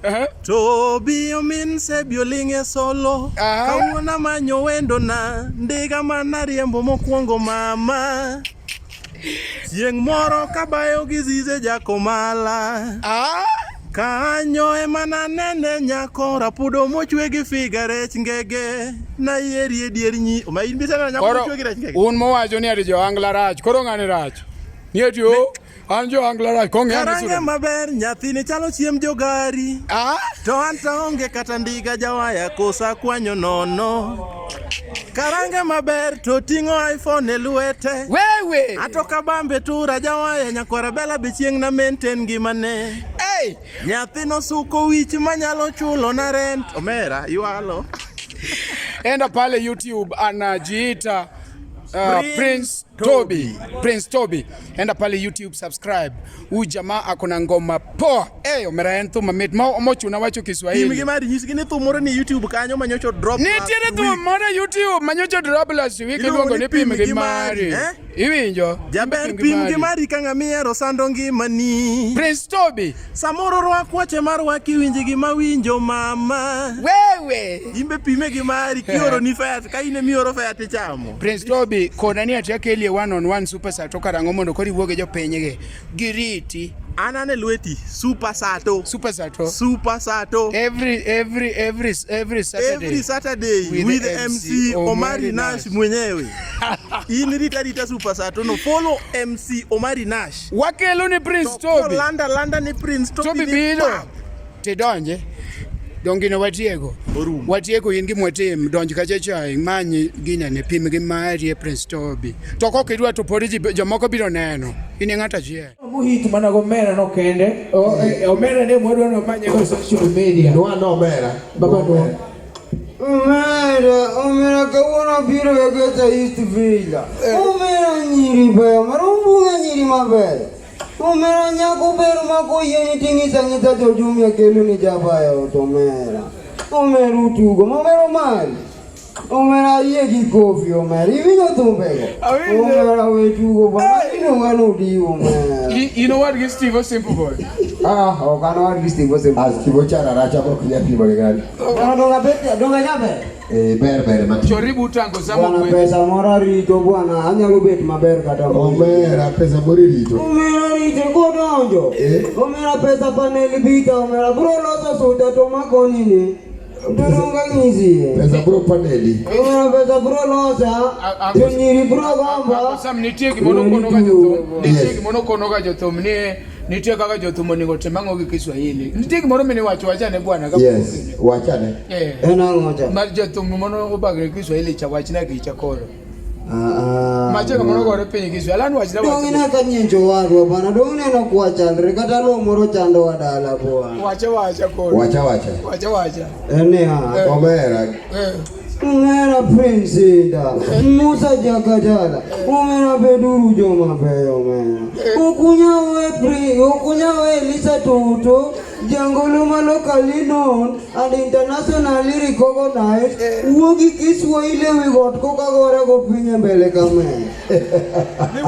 To bi omin Sebi oling' e solo. Kawuono amanyo wendona, ndiga mana riembo mokwongo mama. Chieng' moro kabayo gi Zize Jakomala. Kanyo ema nanene nyako rapudo mochwe gi figa rech ngege nayieri e dier nyi. Ma in biseneno nyako Koro mochwe gi rech ngege? un mowacho ni ati jo-Angla rach. Koro ng'ani rach. Ni ati o an jo-Angla rach. Kong'e ane Karange sura. maber nyathini chalo chiemb jogari. To an to aonge kata ndiga jawaya kosa kwanyo nono. Karange maber to ting'o iPhone e lwete. Wewe. Ato kabambe tura jawaya nyakwara bela be chieng' na maintain ngimane. Hey! Nyathi nosuko wich manyalo chulo na rent. Omera, ywalo. Enda pale YouTube anajiita Prince Toby. Prince Toby. Enda pale YouTube subscribe. Huyu jamaa ako na ngoma poa. Eh, omera en thum mamit. Ma mochuna wacho Pim Kiswahili. gi mari nyisgi ni thum moro ni YouTube kanyo manyocho drop. last Nitiere week. thum moro e YouTube manyocha drop last week iluongo ni pim gi mari. Eh? Iwinjo? Jaber pim gi mari ka ng'ama ihero sando ngimani. Prince Toby. Samoro rwak wache mar wak iwinji gima winjo mama. Wewe. Imbe pime gi mari kioro ni fare ka in emioro fare tichamo. Prince Toby kona ni ati akelie one on one super sato karang'o mondo koro iwuog gi jopinygi giriti. An ane lweti super sato. Super sato. Super sato. Every Saturday. Every Saturday with MC Omari Nash mwenyewe. In rita rita super sato no follow MC Omari Nash. Wakelo ni Prince Toby. Landa landa ni Prince Toby. Toby ni biro. pap. Tidonje. Dongino watieko. Watieko in gima watim donj kacha cha imany ginene pim gi mari e Prince Toby. To kok idwa to pod ji jomoko biro neno. In e ng'at achiel. Muhit mana gomera no kende. Omera ne mwadwa no manye go social media. Nwa no omera. Baba no. Omera, omera kawuono biro e Geta East Villa. Omera nyiri beyo, omera umbuga nyiri maber. Omera nyako ber ma koyieni ting'isa ng'isa to Jumia kelo ni jabayo to omera. Omera utugo, omera omari. Omera ayie gi kofi omera, iwinjo thumbego? Omera we tugo bwana, iluonga ni Odiwo omera. In owadgi Steve o Simple Boy. Ah, ok an owadgi Steve o Simple. Ah, Steve Ochara racha mok nyal pimo gi ng'ani. Bwana donga bet, donga nyaber. Eh, ber ber matin. Chori butango sama Bwana pesa moro arito bwana, anyalo bet maber kata Omera pesa moro irito. Omera rite kodonjo. Omera pesa paneli bita, omera bro loso suda to makoni ni. To donga ng'isi. Pesa bro paneli. Omera pesa bro losa, to nyiri bro gombo. Sam nitie gimoro kono ga jothum. Nitie gimoro kono ga jothum ni nitie kaka jothum onego otim ang'o gi Kiswahili. Nitie gimoro mine wacho wachane bwana ka Yes, wachane. Eh. En ang'o cha? Mar jothum moro obagre Kiswahili cha wachna gicha koro. Mache kamoro gore piny Kiswahili. An wachna Dong' wachna. ine ka nyincho wadwa bwana, dong' ineno kwa chandre kata lo moro chandowa dala bwana. Wacha wacha koro. Wacha wacha. Wacha wacha. En niya. Omera. Eh. Omera Prince Inda, Musa Jakajala, omera beduru joma beyo omera. Okunyawe Prince, okunyawe Elisa Toto, jangolo ma locally known and internationally recognized, wuo gi Kiswahili ewi got koka gore go piny e mbele kamera.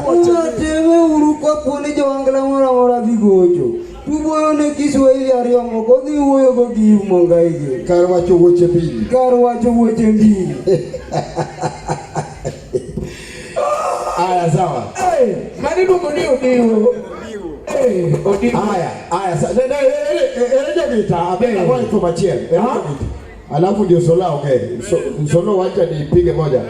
Unateme uru kapo ni jo-Angla moro amora dhi gocho. Tugoyo ne Kiswahili ariyo moko dhi wuoyo go gi Eve Mongai gi. Kar wacho weche mbili. Kar wacho weche mbili. Aya sawa. Mani iluongo ni Odiwo. Eh, Odiwo. Aya, aya sa. Ne ne ere jogita, abenda kwa thum achiel. Ere jogita. Alafu ndio Sola ongee. So, Solo wacha nipige moja.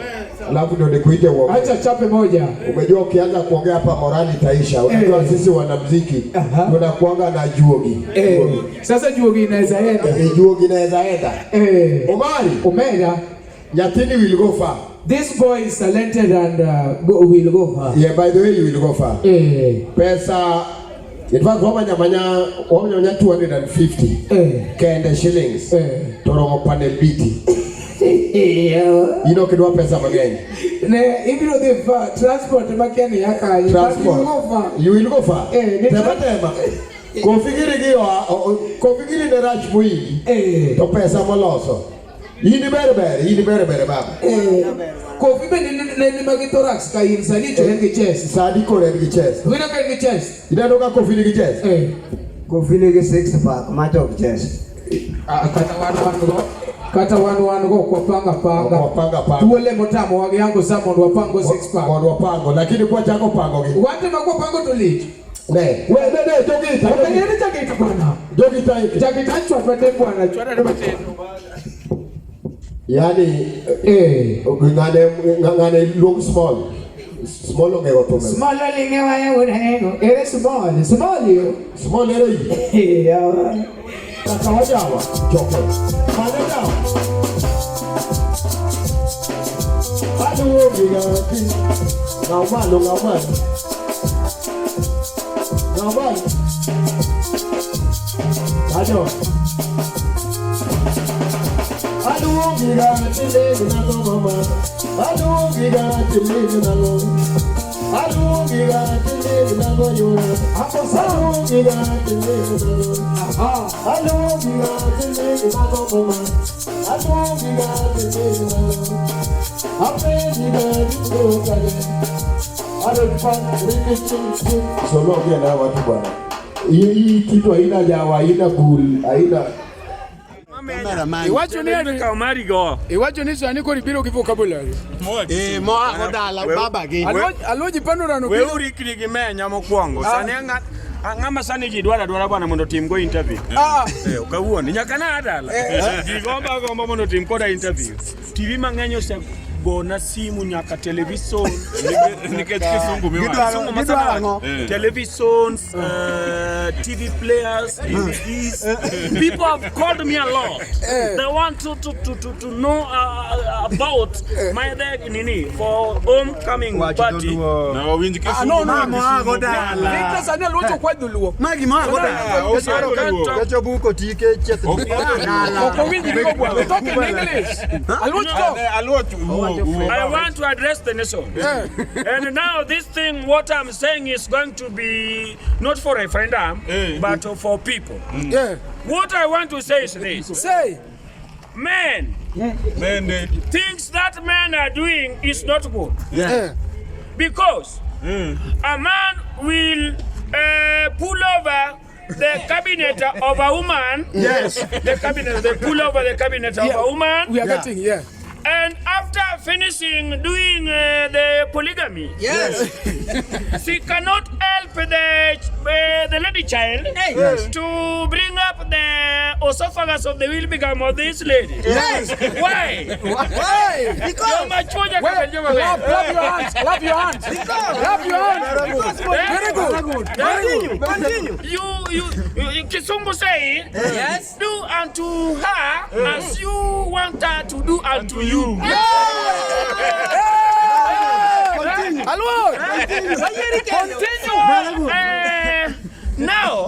Alafu ndio nikuite uongee. Acha chape moja. Umejua ukianza kuongea hapa morali itaisha. Unajua sisi wanamuziki tunakuanga na juogi. Eh, sasa juogi inaweza enda. Eh, juogi inaweza enda. Eh. Omari. Omera. Nyathini will go far. This boy is talented and will go far. Yeah, by the way you will go far. Eh. Pesa in fact wamanya wamanya 250 kende shillings to romo panel biti. Ino kidwa pesa mang'eny. Ne ibiro dhi far transport makia ni yaka. Transport. You go far. You will go far. Eh, ni tema tema. Kofikiri gi oa, kofikiri ne rach moingi. To pesa moloso. In ber ber, in ber ber baba. Eh. Kofi bende ne ni magi thorax ka in sani to en gi chest. Sani koro en gi chest. Winjo ka en gi chest. Ineno ka Kofi nigi chest? Eh. Kofi nigi six pack, macho ok chest. Ah, kata wan wan go kata wan wan go ok wapanga panga. Ok wapanga panga. Thuole motamowa gi Uncle Sam mondo wapango six pack. Mondo wapango, lakini kwachako pango gi. Wante ma kwapango to lich. Ne, we ne ne jogita. Ok en jagita bwana. Jogita hiki. Jagita chwat matin bwana, chwat matin. Yaani ng'ane ng'ane luong small. Small ong'ego thum. Small olinge waya wuod Ere small, small yo. Small ere yi. Yeah. Kaka wajawa. Choke. Mane jawa. Aluongi nyathi. Ng'aw malo, ng'aw malo. Ng'aw malo. Kanyo. Aluongi nyathi lego nang'o mama. Aluongi nyathi lego nang'o. Aluongi nyathi lego nang'o yora. Aluongi nyathi lego nang'o. Aluongi nyathi lego nang'o mama. Aluongi nyathi lego nang'o. Apenji nyathi lego kanye. Solo ongea na watu bwana. Hii kitu haina jawa, haina bul, haina Iwacho ni ati Iwacho ni sani koro ibiro gi vocabulary. Eh, moa go dala baba gi. Aluoji pano rano We urikni gi menya mokwongo. Ah. Sani ang'ama sani ji dwaro adwara bwana mondo otim go interview. Ah. Eh, kawuono nyaka na dala. Eh. Ji gombo agomba mondo otim koda interview. TV mang'eny osegona simu nyaka television. Nikech kisungu miwacho. Kisungu ma Gidwaro sana ang'o? wacho. Eh. Televisions, TV players, DVDs. People have called me a lot. They want to know about my dad nini for homecoming party. Na wawinj Ah, no, no, no. Victor sani aluocho kwa dholuo. Magi moa go dala. Kecho buko tike chieth. Ok owinjri go bwana. Talk in English. Aluoch talk. Aluoch I want to address the nation. And now this thing, what I'm saying is going to be not for referendum, but for people. Yeah. What I want to say is this. Say. Men, Men, things that men are doing is not good. Yeah. Because a man will pull over the cabinet of a woman. Yes. The cabinet, they pull over the cabinet of Yeah, a woman. We are getting, yeah. And after finishing doing the polygamy, Yes. she cannot help the lady child Yes. to bring up the esophagus of the wilbigam of this lady. Yes. Why? Why? Because Joma chuo nyaka Wait, bed joma ber. clap, clap your hands, clap your hands. Clap your hands. Very good. Very good. Continue. You Kisungu say, Yes. do unto her as you want her to do unto you. Continue. Aluoch. Continue. Now,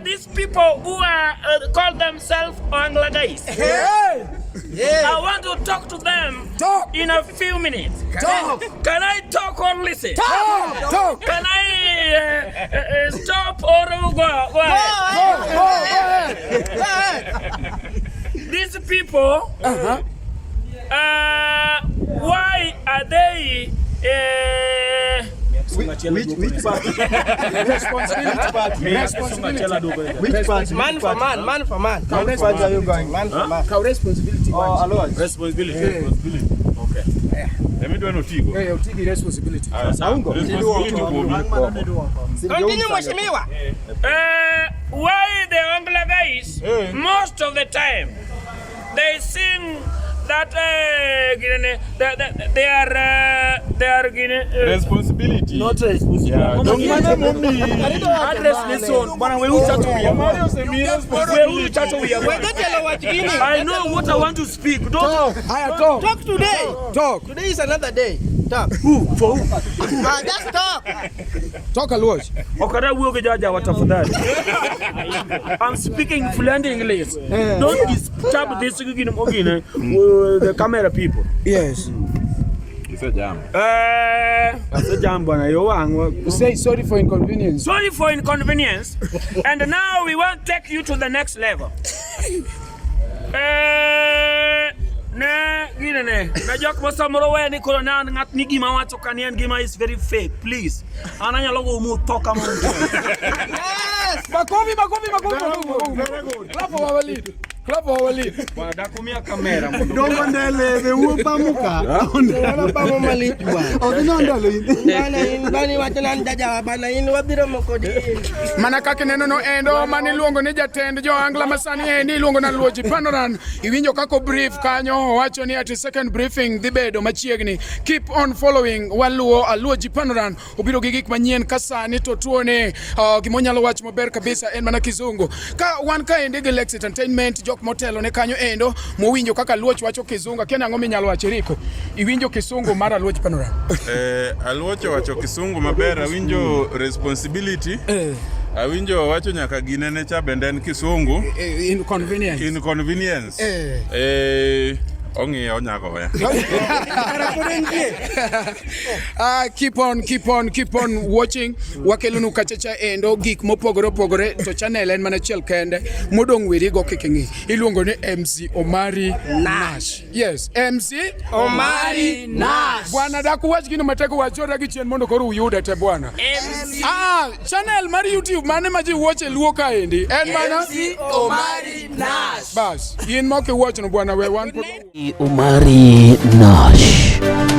these people who are call themselves Angla guys. Hey. I want to talk to them Talk. in a few minutes. Talk. Can I talk or listen? Talk. Talk. Can I stop or go? Go ahead. Go, go, go ahead. These people, why are they? Which party? Responsibility. Responsibility. Which party? Man for man, man for man. Which party are you going? Man for man. Cow responsibility. Oh, Alois. Responsibility. Responsibility. Okay. Emi dwa notigo. Yeah, utigi responsibility. Aungo. Responsibility kuomi. Continue, mheshimiwa. Why the Angla guys, most of the time, they sing that they are Responsibility. Not responsibility. Yeah. Don't mane momi. Address nation. Bwana wewe uchacho Mario semi responsibility. I know what I want to speak. Don't Haya, talk. Talk today. Talk. Today is another day. Talk. Who? For who? Just talk. Talk Aluoch. Okada wuo gi jajawa tafadhali. I'm speaking fluent English. Don't disturb this gino mogine the camera people. Yes. Isejam. Asejam bwana yo wang'. Say sorry for inconvenience. Sorry for inconvenience. And now we want to take you to the next level. Ne gine ne na jok ma samoro weya ni koro na ng'at ni gima wacho ka ni en gima is very fake, please. An anyalo go mu tho kama. Yes. Makofi, makofi, makofi, makofi. Very good. Clap for our lead. Clap for our lead. Bwana dakumia kamera mondo. Dongo ndele be wuo pamuka. Wana pamo malich bwana. Ok no ndalo in. Bana in bani wacho nan jajawa bana in wabiro moko di in. Mana kaka ineno no endo mane iluongo ni jatend jo-Angla masani endi iluongo na Luoji Panoran. Iwinjo kako brief kanyo owacho ni ati second briefing dhi bedo machiegni. Keep on following waluo Aluoji Panoran obiro gi gik manyien ka sani to tuone gima onyalo wacho maber kabisa en mana kizungu. Ka wan kaendi gi Lex Entertainment jok jok motelo ne kanyo endo mowinjo kaka Luoch wacho kizungu. Akia ni ang'o minyalo wacho Eriko. Iwinjo kisungu mar Aluoch Panorama. Aluoch owacho kisungu maber, awinjo responsibility. Awinjo owacho nyaka ginene cha bende en kisungu. Inconvenience. Inconvenience. Ong'iyo onyako weya. Keep on, keep on, keep on watching. Wakelonu kachacha endo gik mopogore opogore to channel en mana achiel kende modong' werigo kik ing'i. Iluongo ni MC Omari Nash. Yes, MC Omari Nash. Bwana dak uwach gino matek wachora gi chien mondo koro uyude te bwana. MC Channel mar YouTube mane ma ji wuoche luo kaendi? En mana MC Omari Nash. Bas, in mok iwuochno bwana we wan pod Omari Nash.